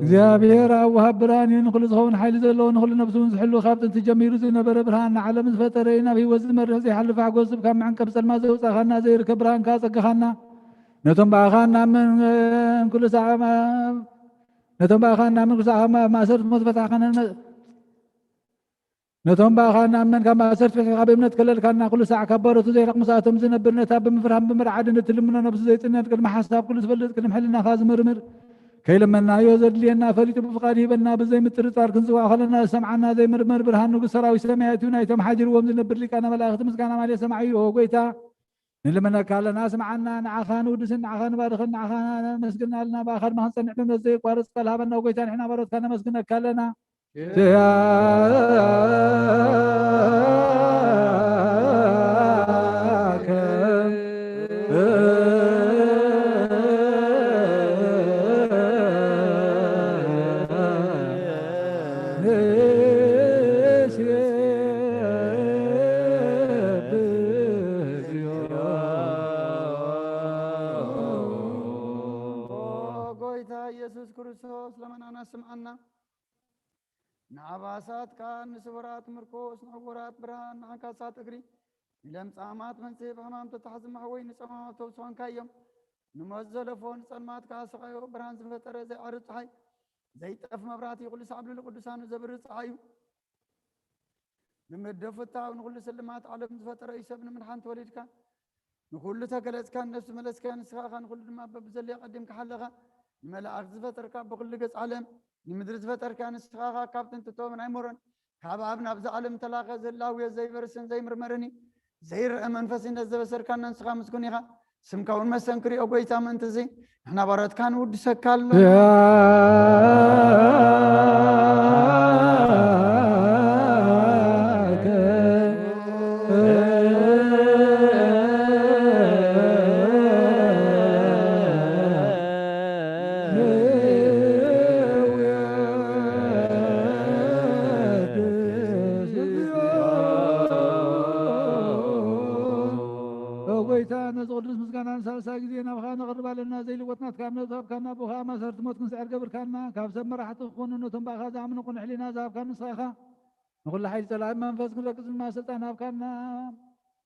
እግዚኣብሔር ኣብ ወሃብ ብርሃን እዩ፣ ንኹሉ ዝኸውን ሓይሊ ዘለዎ፣ ንኹሉ ነፍሱ እውን ዝሕሉ፣ ካብ ጥንቲ ጀሚሩ ዝነበረ፣ ብርሃን ንዓለም ዝፈጠረ እዩ፣ ናብ ህይወት ዝመርሕ ዘይሓልፍ ሓጎስ፣ ካብ መዕንቀፍ ጸልማት ዘውጻኻና፣ ዘይርከብ ብርሃን ከኣ ጸጋኻና። ነቶም ብኣኻ እናመን ኩሉ ሳዕ ማ-፣ ነቶም ብኣኻ እናመን ኩሉ ሳዕ ካብ ማእሰርቲ ሞት ፈታሕኻና፣ ነቶም ብኣኻ እናመን ካብ ማእሰርቲ ፈቲሕካ ብእምነት ከለልካና፣ ኩሉ ሳዕ ካብ ባሮቱ ዘይረቕ ምስኣቶም ዝነብር፣ ነታ ብምፍርሃን ብምርዓድን እትልምኖ ነብሱ ዘይጽነን፣ ቅድሚ ሓሳብ ኩሉ ትፈልጥ፣ ቅድሚ ሕልናኻ ዝምርምር፣ ከይለመናዮ ዘድልየና ፈሊጡ ብፍቓድ ይህበና። ብዘይ ምጥርጣር ክንጽዋዕ ከለና ዝሰምዓና ዘይምርመር ብርሃን ንጉስ ሰራዊት ሰማያት እዩ። ናይቶም ሓዲርዎም ዝነብር ሊቃነ መላእኽቲ ምስጋና ማለት ሰማዒ እዩ። ኦ ጎይታ፣ ንልምነካ ኣለና፣ ስምዓና። ንዓኻ ንውድስን ንዓኻ ንባርኽን ንዓኻ ነመስግን ኣለና። ብኣኻ ድማ ክንጸንዕ ብእምነት ዘየቋርጽ ቃል ሃበና። ኦ ጎይታ፣ ንሕና ባሮትካ ነመስግነካ ኣለና። ኪያከ ንሴብሖ። ኦ ጎይታ ኢየሱስ ክርስቶስ፣ ለመናና ስምዓና። ንኣባሳት ከኣ ንስቡራት ምርኮስ፣ ንዕውራት ብርሃን፣ ንዓንካሳት እግሪ፣ ንለምጻማት መንጽሂ፣ ብሕማም ተታሕዚ ማሕወይ፣ ንጸማማት ፈውሲ ኾንካዮም። ንሞት ዘለፎ፣ ንጸልማት ከኣ ስቓዮ፣ ብርሃን ዝፈጠረ ዘይዓርብ ጸሓይ፣ ዘይጠፍ መብራህቲ፣ ኩሉ ሳዕ ኣብ ልዕሊ ቅዱሳኑ ዘብርህ ጸሓይ እዩ። ንምድፍታው ንኹሉ ስልማት ዓለም ዝፈጠረ እዩ፣ ሰብ ንምድሓን ተወሊድካ። ንኹሉ ተገለጽካ፣ ንነፍሲ መለስካዮ፣ ንስኻ ኸኣ ንኹሉ ድማ በብዘለዮ ቀዲምካ ሓለኻ። ንመላእኽቲ ዝፈጠርካ፣ ብኹሉ ገጽ ዓለም ንምድሪ ዝፈጠርካ፣ ንስኻ ኸኣ ካብ ጥንቲ እቶም ናይ ሞሮን ካብ ኣብ ናብዚ ዓለም ተላኸ፣ ዘላውዮ ዘይበርስን ዘይምርመርን እዩ። ዘይረአ መንፈስ ነዘበሰርካና ንስኻ ምስጉን ኢኻ። ስምካ እውን መሰንክር እዩ፣ ኦ ጎይታ። ምእንቲ እዚ ንሕና ባሮትካ ንውድሰካ ኣለና። ያከ ኦ ጎይታ፣ ነዚ ቅዱስ ምስጋና ንሳልሳይ ግዜ ናብኻ ነቕርብ ኣለና። ዘይልወጥ ናትካ እምነት ዝሃብካና፣ ብኡ ኸኣ ማእሰርቲ ሞት ክንስዕር ገብርካና። ካብ ሰብ መራሕቲ ክኾኑ፣ ነቶም ብኣኻ ዝኣምኑ ቅኑዕ ሕሊና ዝሃብካ ንስኻ ኢኻ። ንኹሉ ሓይሊ ጸላኢ መንፈስ ክንረግጽ ድማ ስልጣን ሃብካና።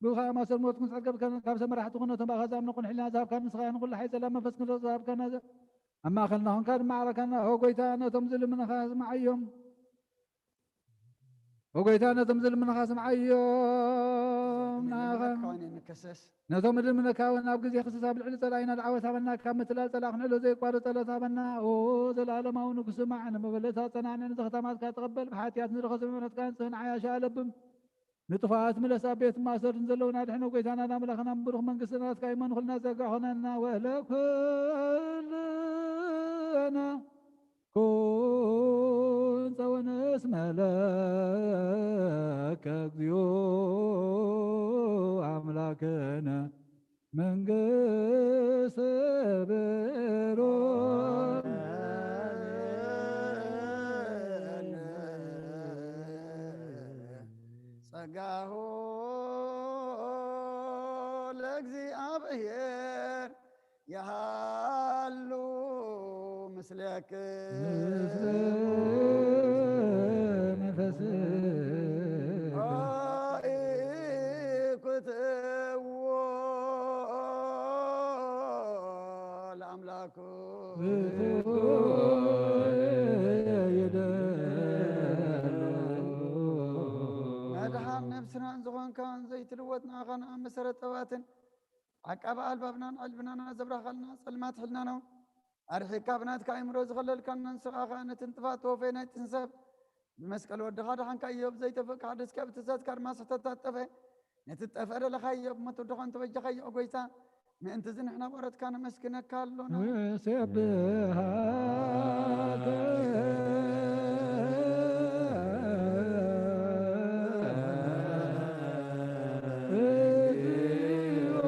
ብኡ ኸኣ ማእሰር ሞት ክንስዕር ገብርካና። ካብ ሰብ መራሕቲ ክኾኑ፣ ነቶም ብኣኻ ዝኣምኑ ቅኑዕ ሕሊና ዝሃብካ ንስኻ ኢኻ። ንኹሉ ሓይሊ ጸላኢ መንፈስ ክንረግጽ ዝሃብካና፣ ኣብ ማእከልና ኾንካ ድማ ዓረካና። ኦ ጎይታ፣ ነቶም ዝልምንኻ ስምዓዮም። ኦ ጎይታ፣ ነቶም ዝልምንኻ ስምዓዮም። ንዓኻ ንከሰስ። ነቶም ዝልምነካ እውን ኣብ ግዜ ክስስ ኣብ ልዕሊ ጸላኢና ደዓወት ሃበና። ካብ ምትላል ጸላእ ክንዕሎ ዘየቋርጽ ጸሎት ሃበና። ኦ ዘለኣለማዊ ንጉስ፣ ስማዕ፣ ንመበለታት ጸናንዕ፣ ንዘኽታማትካ ተቐበል። ብሓጥያት ንረኸሶም እምነትካ ኣንጽህ፣ ንዓያሻ ኣለብም። ንጥፉኣት ምለስ፣ ኣብ ቤት ማእሰርቲ ዘለዉና ኣድሕኖ። ጎይታናን ኣምላኽናን ብሩኽ መንግስቲ ናትካ እዩ፣ እሞ ንኹልና ጸጋ ኾነና። ወለኩልና ኩን ጸወነ እስመ ለከ እግዚኦ ኣምላክነ መንግስት ብሩክ ጸጋሁ ለእግዚኣብሔር የሃሉ ምስሌክ ምስለ መንፈስክ። ክትዎ ለአምላክ መድሓን ነብስናን ዝኾንካን ዘይትልወጥ ንዓኻን ኣብ መሰረት ጠባትን ዓቃቢ ኣልባብናን ዕልብናና ዘብራኻልና ጸልማት ሕልናና እውን ኣርሒቕካ ብናትካ ኣእምሮ ዝኸለልካና ንስኻ ኸኣ ነቲ ንጥፋት ተወፈይ ናይ ጥንሰብ ብመስቀል ወድኻ ድሓንካ እዮብ ዘይተፍእ ክሓደስካ ብትእዛዝካ ድማ ስሕተታት ጠፈ ነቲ ጠፈ ደለኻዮ ብሞት ወድኻ እንተበጃኻዮ ኦ ጎይታ ምእንቲ እዚ ንሕና ባሮትካ ነመስግነካ ኣሎና። ንሴብሃከ እግዚኦ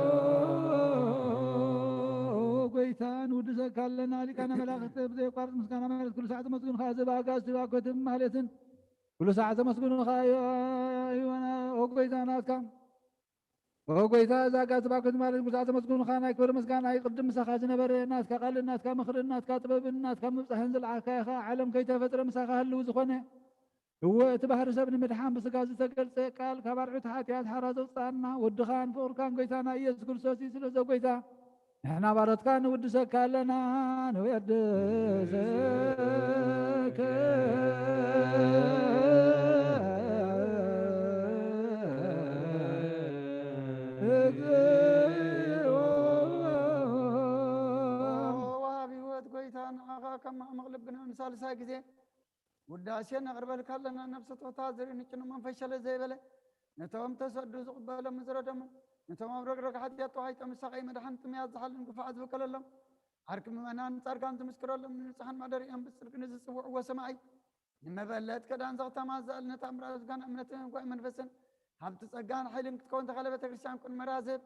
ጎይታ ንውድሰካ ኣለና። ሊቃነ መላእክት ብዘየቋርጽ ምስጋና ማለት ኩሉ ሰዓት መስግንካ ዝባጋ ዝባኮትም ማለትን ኩሉ ሰዓት ዘመስግኑኻ ዮ-፣ ዮና ኦ ጎይታ ናትካ ኦ ጎይታ እዛ ጋትባኮት ማለት ኩሉ ሰዓት ዘመስግኑኻ ናይ ክብሪ ምስጋና ይቕድም ምሳኻ ዝነበረ ናትካ ቃልን ናትካ ምኽርን ናትካ ጥበብን ናትካ ምብጻሕን ዝለዓልካ ኢኻ። ዓለም ከይተፈጥረ ምሳኻ ህልው ዝኾነ እወ እቲ ባህሪ ሰብ ንምድሓን ብስጋ ዝተገልጸ ቃል ካብ ኣርዑት ሓጢኣት ሓራ ዘውጽኣና ወድኻን ፍቕርካን ጎይታና ኢየሱስ ክርስቶስ እዩ። ስለዚ ኦ ጎይታ ንሕና ባሮትካ ንውድሰካ ኣለና ንወድሰከ ወሃብ ህይወት ጎይታ ንዓኻ ከም ማዕመቕ ልብና ንሳልሳይ ግዜ ውዳሴ ነቕርበልካ ኣለና። ነብሰ ጾታ ዝርኢ ንጭኑ መንፈስ ሸለ ዘይበለ ነቶም ተሰዱ ዝቕበሎም ዝረደሙ ነቶም ኣብ ረግረግ ሓጢኣት ተዋሒጦም ዝሳቐዩ መድሓን ጥምያት ዝሓልን ግፋዓት ዝብቀለሎም ዓርኪ ምእመናን ጻድቃን ዝምስክረሎም ንንጹሓን ማደሪኦም ብጽድቂ ንዝጽውዕዎ ሰማይ ንመበለት ከዳን ዘኽተማ ዘእልነት ኣምራ ዝጋን እምነትን ጓይ መንፈስን ሃብቲ ጸጋን ሓይልን ክትከውን ተኸለ ቤተክርስትያን ኩን መራዝብ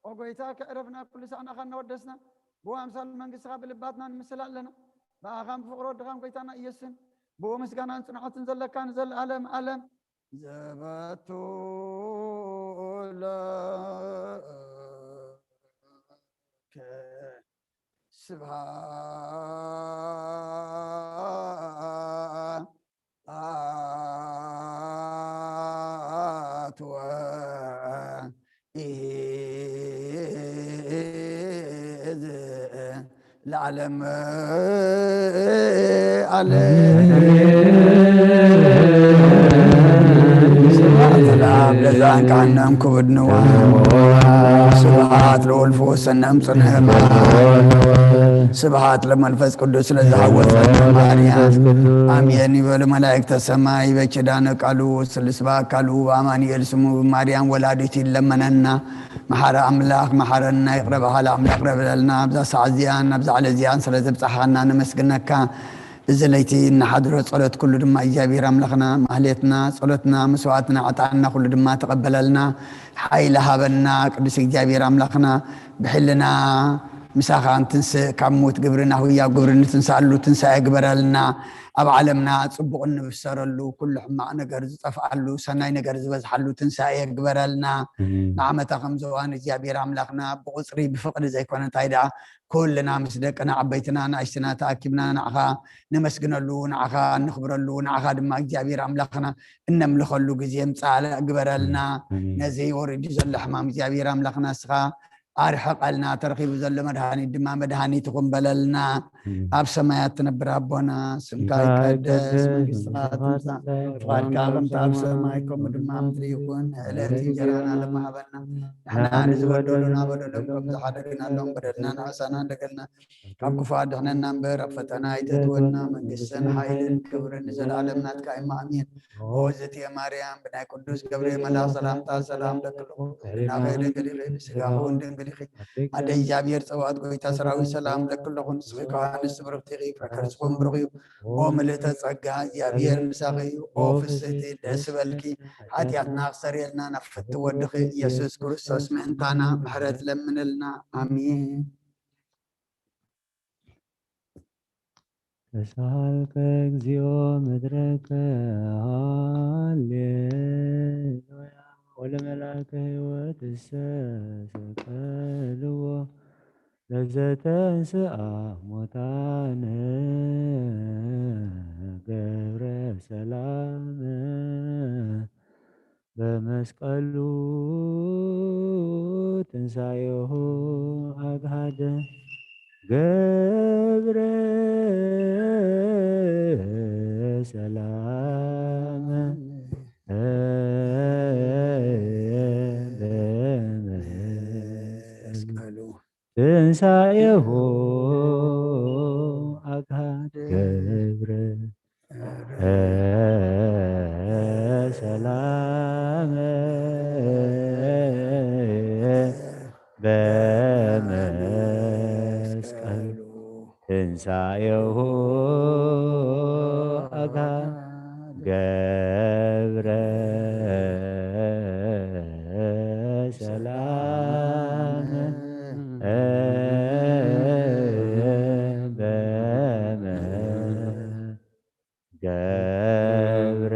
ኦ ጎይታ ከዕረፍና ኩሉ ሳዕ ንኣኻ እናወደስና ብኣምሳል መንግስትኻ ብልባትና ንምስል ኣለና። ብኣኻን ብፍቕሪ ወድኻን ጎይታና ኢየሱስን ብኡ ምስጋናን ጽንዓትን ዘለካ ንዘለኣለም ኣለም ዘበቱ ለከ ስብሐት ወኢዝ ለዓለም ኣለ። ስብሐት ለአብ ለዛን ካህነም ክቡድ ንዋ። ስብሐት ለወልፎ ሰነም ጽንሕማ። ስብሐት ለመንፈስ ቅዱስ ለዝሃወፀነ ማርያም። ኣሜን ይበሉ መላእክተ ሰማይ። በኪዳነ ቃሉ ስልስ በአካሉ በአማኑኤል ስሙ ብማርያም ወላዲት ይለመነና። መሓረ ኣምላኽ መሓረና፣ ይቕረ በሃሊ ኣምላኽ ይቕረ በለልና። ኣብዛ ሰዓት እዚኣን ኣብዛ ዕለት እዚኣን ስለ ዘብጻሕኻና ነመስግነካ። እዚ ለይቲ እንሓድሮ ጸሎት ኩሉ ድማ እግዚኣብሔር ኣምላኽና ማህሌትና፣ ጸሎትና፣ መስዋዕትና፣ ዕጣንና ኩሉ ድማ ተቐበለልና። ሓይሊ ሃበና ቅዱስ እግዚኣብሔር ኣምላኽና። ብሕልና ምሳኻ እንትንስእ ካብ ሞት ግብርና ህያው ግብሪ እንትንስኣሉ ትንሳኤ ግበረልና። ኣብ ዓለምና ጽቡቕ እንብሰረሉ፣ ኩሉ ሕማቕ ነገር ዝጠፍኣሉ፣ ሰናይ ነገር ዝበዝሓሉ ትንሳኤ ግበረልና። ኣሜን። ንዓመታ ከም ዝዋን እግዚኣብሔር ኣምላኽና ብቑጽሪ ብፍቕሪ ዘይኮነ እንታይ ደኣ ኩልና ምስ ደቅና ዓበይትና ንኣሽትና ተኣኪብና ንዓኻ ነመስግነሉ፣ ንዓኻ እንኽብረሉ፣ ንዓኻ ድማ እግዚኣብሔር ኣምላኽና እነምልኸሉ ግዜ ምጻእ ግበረልና። ኣሜን። ነዚ ወሪዱ ዘሎ ሕማም እግዚኣብሔር ኣምላኽና እስኻ ኣርሕቐልና፣ ተረኺቡ ዘሎ መድሃኒት ድማ መድሃኒት ይኹን በለልና። ኣሜን። ኣብ ሰማያት ትነብር ኣቦና፣ ስምካ ይቀደስ፣ መንግስትኻ ትምጻእ፣ ፍቓድካ ከምቲ ኣብ ሰማይ ከምኡ ድማ ኣብ ምድሪ ይኹን። ዕለት እንጀራና ለማሃበና፣ ንሕና ንዝበደሉና በደሎም ከም ዝሓደግናሎም በደልና ንሕሳና እንደገልና፣ ካብ ክፉ ኣድሕነና እምበር ኣብ ፈተና ኣይተእትወና። መንግስትን ሓይልን ክብርን ንዘለኣለም ናትካ እዩ። ኣሜን። ኦ ዝእቲ ማርያም፣ ብናይ ቅዱስ ገብርኤል መልኣኽ ሰላምታ ሰላም ለክልኹ፣ ህሊናኺ ድንግል ኢኺ፣ ብስጋኺ እውን ድንግል ኢኺ። ኣደ እግዚኣብሔር ጸባኦት ጎይታ ሰራዊት ሰላም ለክልኹ፣ ንስኺ ከዋንስ ብርኽቲ ኢኺ፣ ፍረ ከርስኹም ብሩኽ እዩ። ኦ ምልእተ ጸጋ፣ እግዚኣብሔር ምሳኺ እዩ። ኦ ፍስሕቲ፣ ደስ በልኪ፣ ሓጢኣትና ክሰርየልና ናብ ፍቲ ወድኺ ኢየሱስ ክርስቶስ ምእንታና ምሕረት ለምንልና። ኣሜን። ተሳሃልከ እግዚኦ ምድረከ፣ ሃሌሉያ። ወለመልአከ ሕይወትሰ ሰቀልዎ፣ ለዘተንስአ ሙታነ ገብረ ሰላመ፣ በመስቀሉ ትንሳኤሁ አግሃደ። ገብረ ሰላም በመስቀሉ ትንሳኤሁ አካል ገብረ ሰላም በመስቀሉ ትንሳኤሁ አካል ገብረ ሰላም በመ ገብረ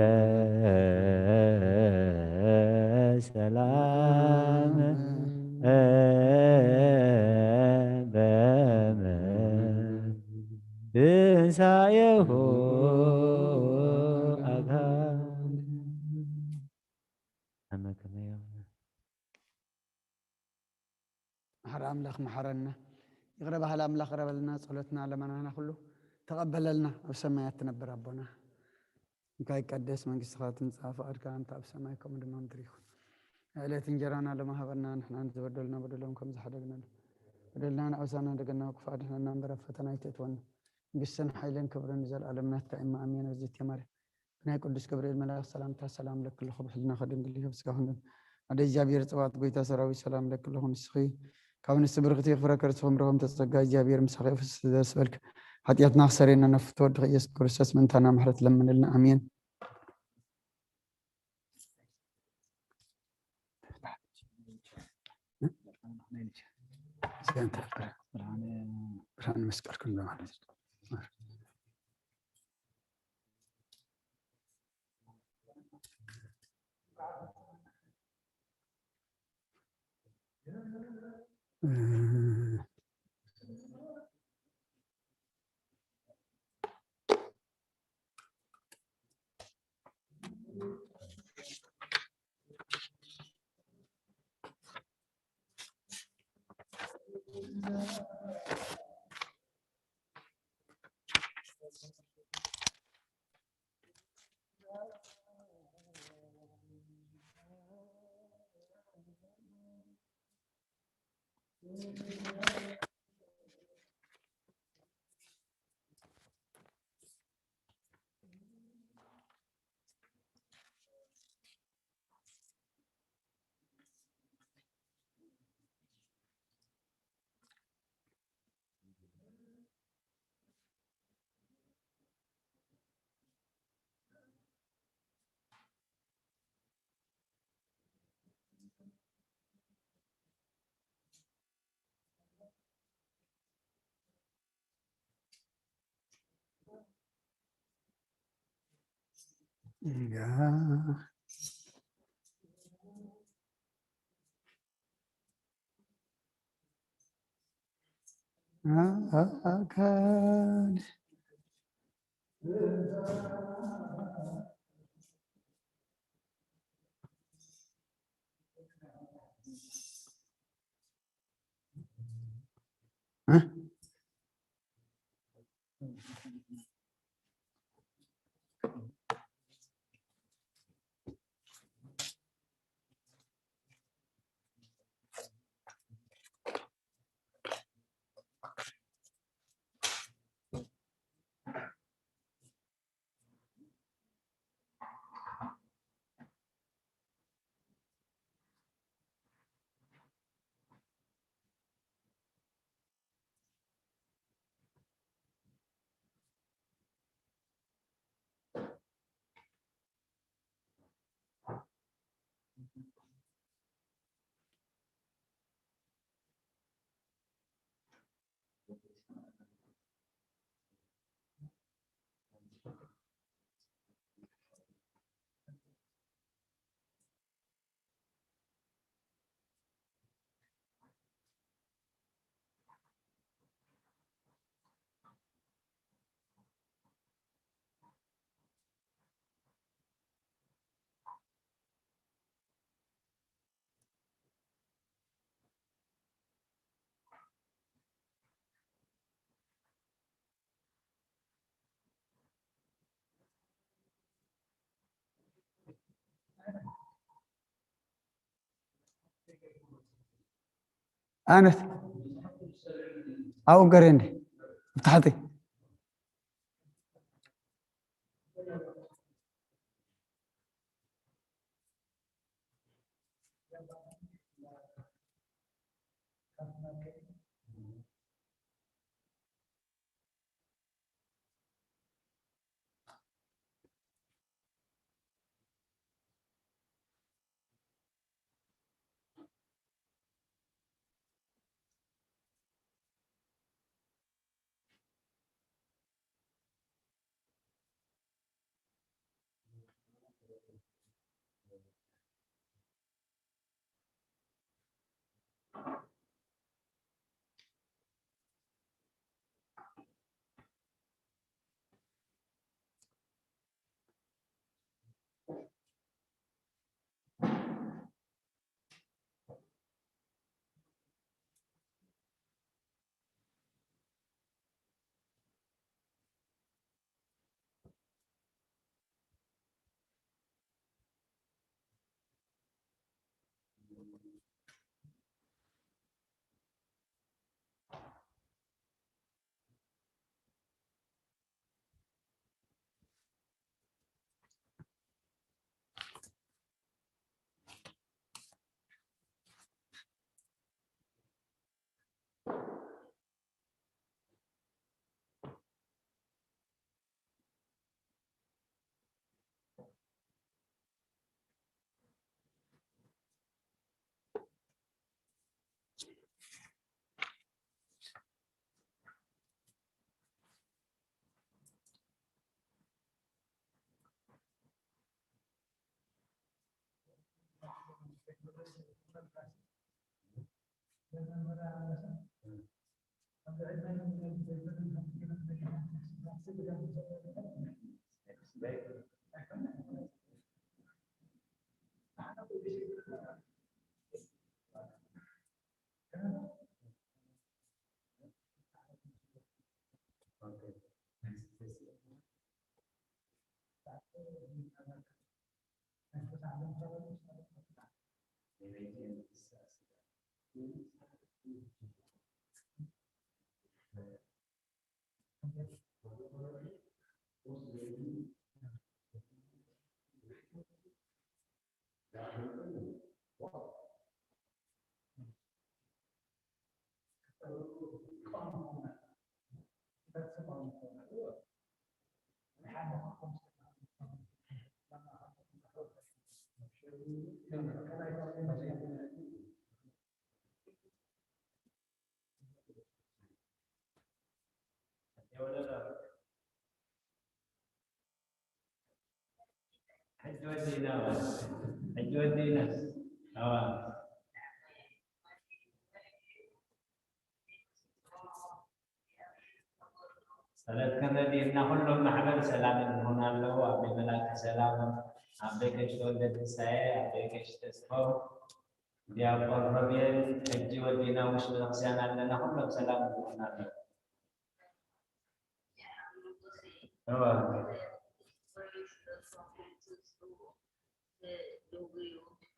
ሰላም በመ ትንሳኤሁ አካል አመ ከመ መሓረ ኣምላኽ መሓረና። ይቕረ በሃሊ ኣምላኽ ይቕረ በለልና፣ ጸሎትና ለመናና ኩሉ ተቐበለልና። ኣብ ሰማያት ትነብር ኣቦና፣ ስምካ ይቀደስ፣ መንግስትኻ ትምጻእ፣ ፍቓድካ እንተ ኣብ ሰማይ ከምኡ ድማ ምድሪ ይኹን። ዕለት እንጀራና ሎሚ ሃበና፣ ንሕና ዝበደሉና በደሎም ከም ዝሓደግናሉ፣ በደልና ንኣውሳና፣ ደገና ክፉእ ኣድሕነና እምበር፣ ኣብ ፈተና ኣይተእትወና። መንግስትን ሓይልን ክብርን ንዘለኣለም ናትካ እማ፣ ኣሜን። እግዝእትየ ማርያም፣ ብናይ ቅዱስ ገብርኤል መልኣኽ ሰላምታ ሰላም ለኪ ኣለኹ፣ ብሕልናኺ ድንግል ኢኺ፣ ብስጋኺ ድንግል። ኣደ እግዚኣብሔር ጸባኦት፣ ጎይታ ሰራዊት፣ ሰላም ለኪ ኣለኹ፣ ንስኺ ካብ ኣንስቲ ብርኽቲ ኢኺ፣ ፍረ ከርስኺ ምርኹም ተጸጋ፣ እግዚኣብሔር ምሳኺ እዩ፣ ፍስህ ደስ በልኪ። ሓጢኣትና ክሰረየና ነፍቶ ወድኺ ኢየሱስ ክርስቶስ ምእንታና ምሕረት ለምንልና፣ ኣሜን። ብርሃን መስቀልኩም በማለት አካል ኣነት ኣብኡ ገሬ እንዲ ብታሕቲ ሕጂ ወዲእና፣ ሕጂ ወዲእና። ኣዋ። ጸሎት ክንረድእና ኩሎም ማሕበር ሰላም ይኹን ኣለዉ። ኣቦይ መላከ ሰላም፣ ኣቦይ ቀሺ ተወልደ ትንሳኤ፣ ኣቦይ ቀሺ ተስፋው፣ ዲያቆን ሮቤል፣ ሕጂ ወዲእና ውሽጢ ቤተክርስትያን ኣለና። ኩሎም ሰላም ይኹን ኣለዉ። እዋ።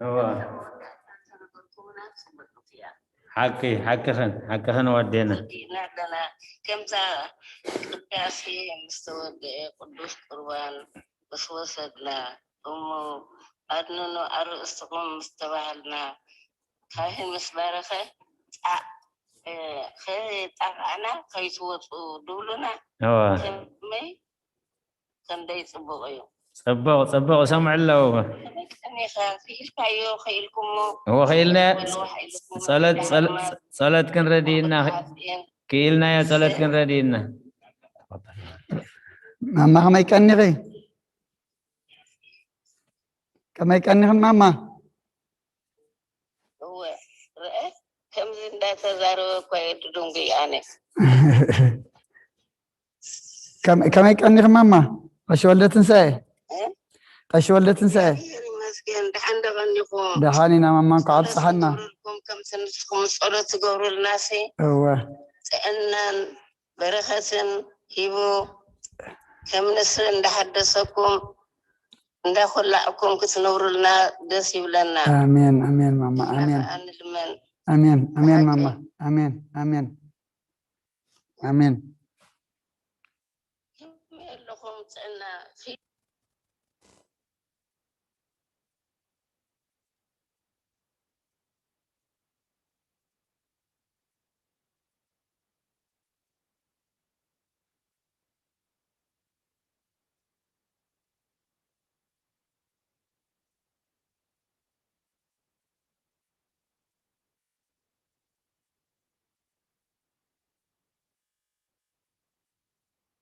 እዋ። ሓቂ፣ ሓቅኽን፣ ሓቅኽን ወዴና። ወዲእና ኣለና። ከምዛ ቅዳሴ ምስ ተወድአ ቅዱስ ቁርባን ምስ ወሰድና፣ እሞ ኣድንኑ ኣርእስትኹም ምስ ተባሃልና፣ ካህን ምስ ባረኸ ጻዕ፣ እ፣ ከይጣቕዓና ከይትወጹ ድብሉና። እዋ። ከመይ፣ ክንደይ ጽቡቕ እዩ። ጽቡቕ፣ ጽቡቕ፣ ይሰምዑ ኣለዉ። ከመይ ቀኒኻ፣ ክኢልካዮ፣ ክኢልኩሞ፣ እዎ፣ ክኢልና። በሉ፣ ሓይልኩም ጸሎት፣ ጸሎ-፣ ሓይልኩም ጸሎት ክንረድእና፣ ሓጥኤን ክኢልናዮ፣ ጸሎት ክንረድእና። ማማ፣ ከመይ ቀኒኺ? ከመይ ቀኒኽን ማማ? እወ፣ ርአ፣ ከምዚ እንዳተዛረበ እኮ እየ ድድንጉይ ኣነ። ከመ-፣ ከመይ ቀኒኽን ማማ? ቀሺ ወልደ ትንሳኤ? እ? ቀሺ ወልደ ትንሳኤ? እግዚኣብሔር ይመስገን፣ ደሓን ዶ ቀኒኹም? ደሓን ኢና ማማ፣ እንኳዕ ጸሎት ኣብጽሓና። ትገብሩልኩም፣ ከምቲ ንስኹም ጸሎት ትገብሩልናሲ፣ እወ። ጥዕናን በረኸትን ሂቡ፣ ከም ንስር እንዳሓደሰኩም፣ እንዳኮላዕኩም ክትነብሩልና ደስ ይብለና። ኣሜን ኣሜን ማማ ንሕና ኣሜን ከዓ ንልመን። ኣሜን ኣሜን ብሓቂ። ማማ ኣሜን ኣሜን ኣሜን። ከመይ ኣለኹም? ጥዕና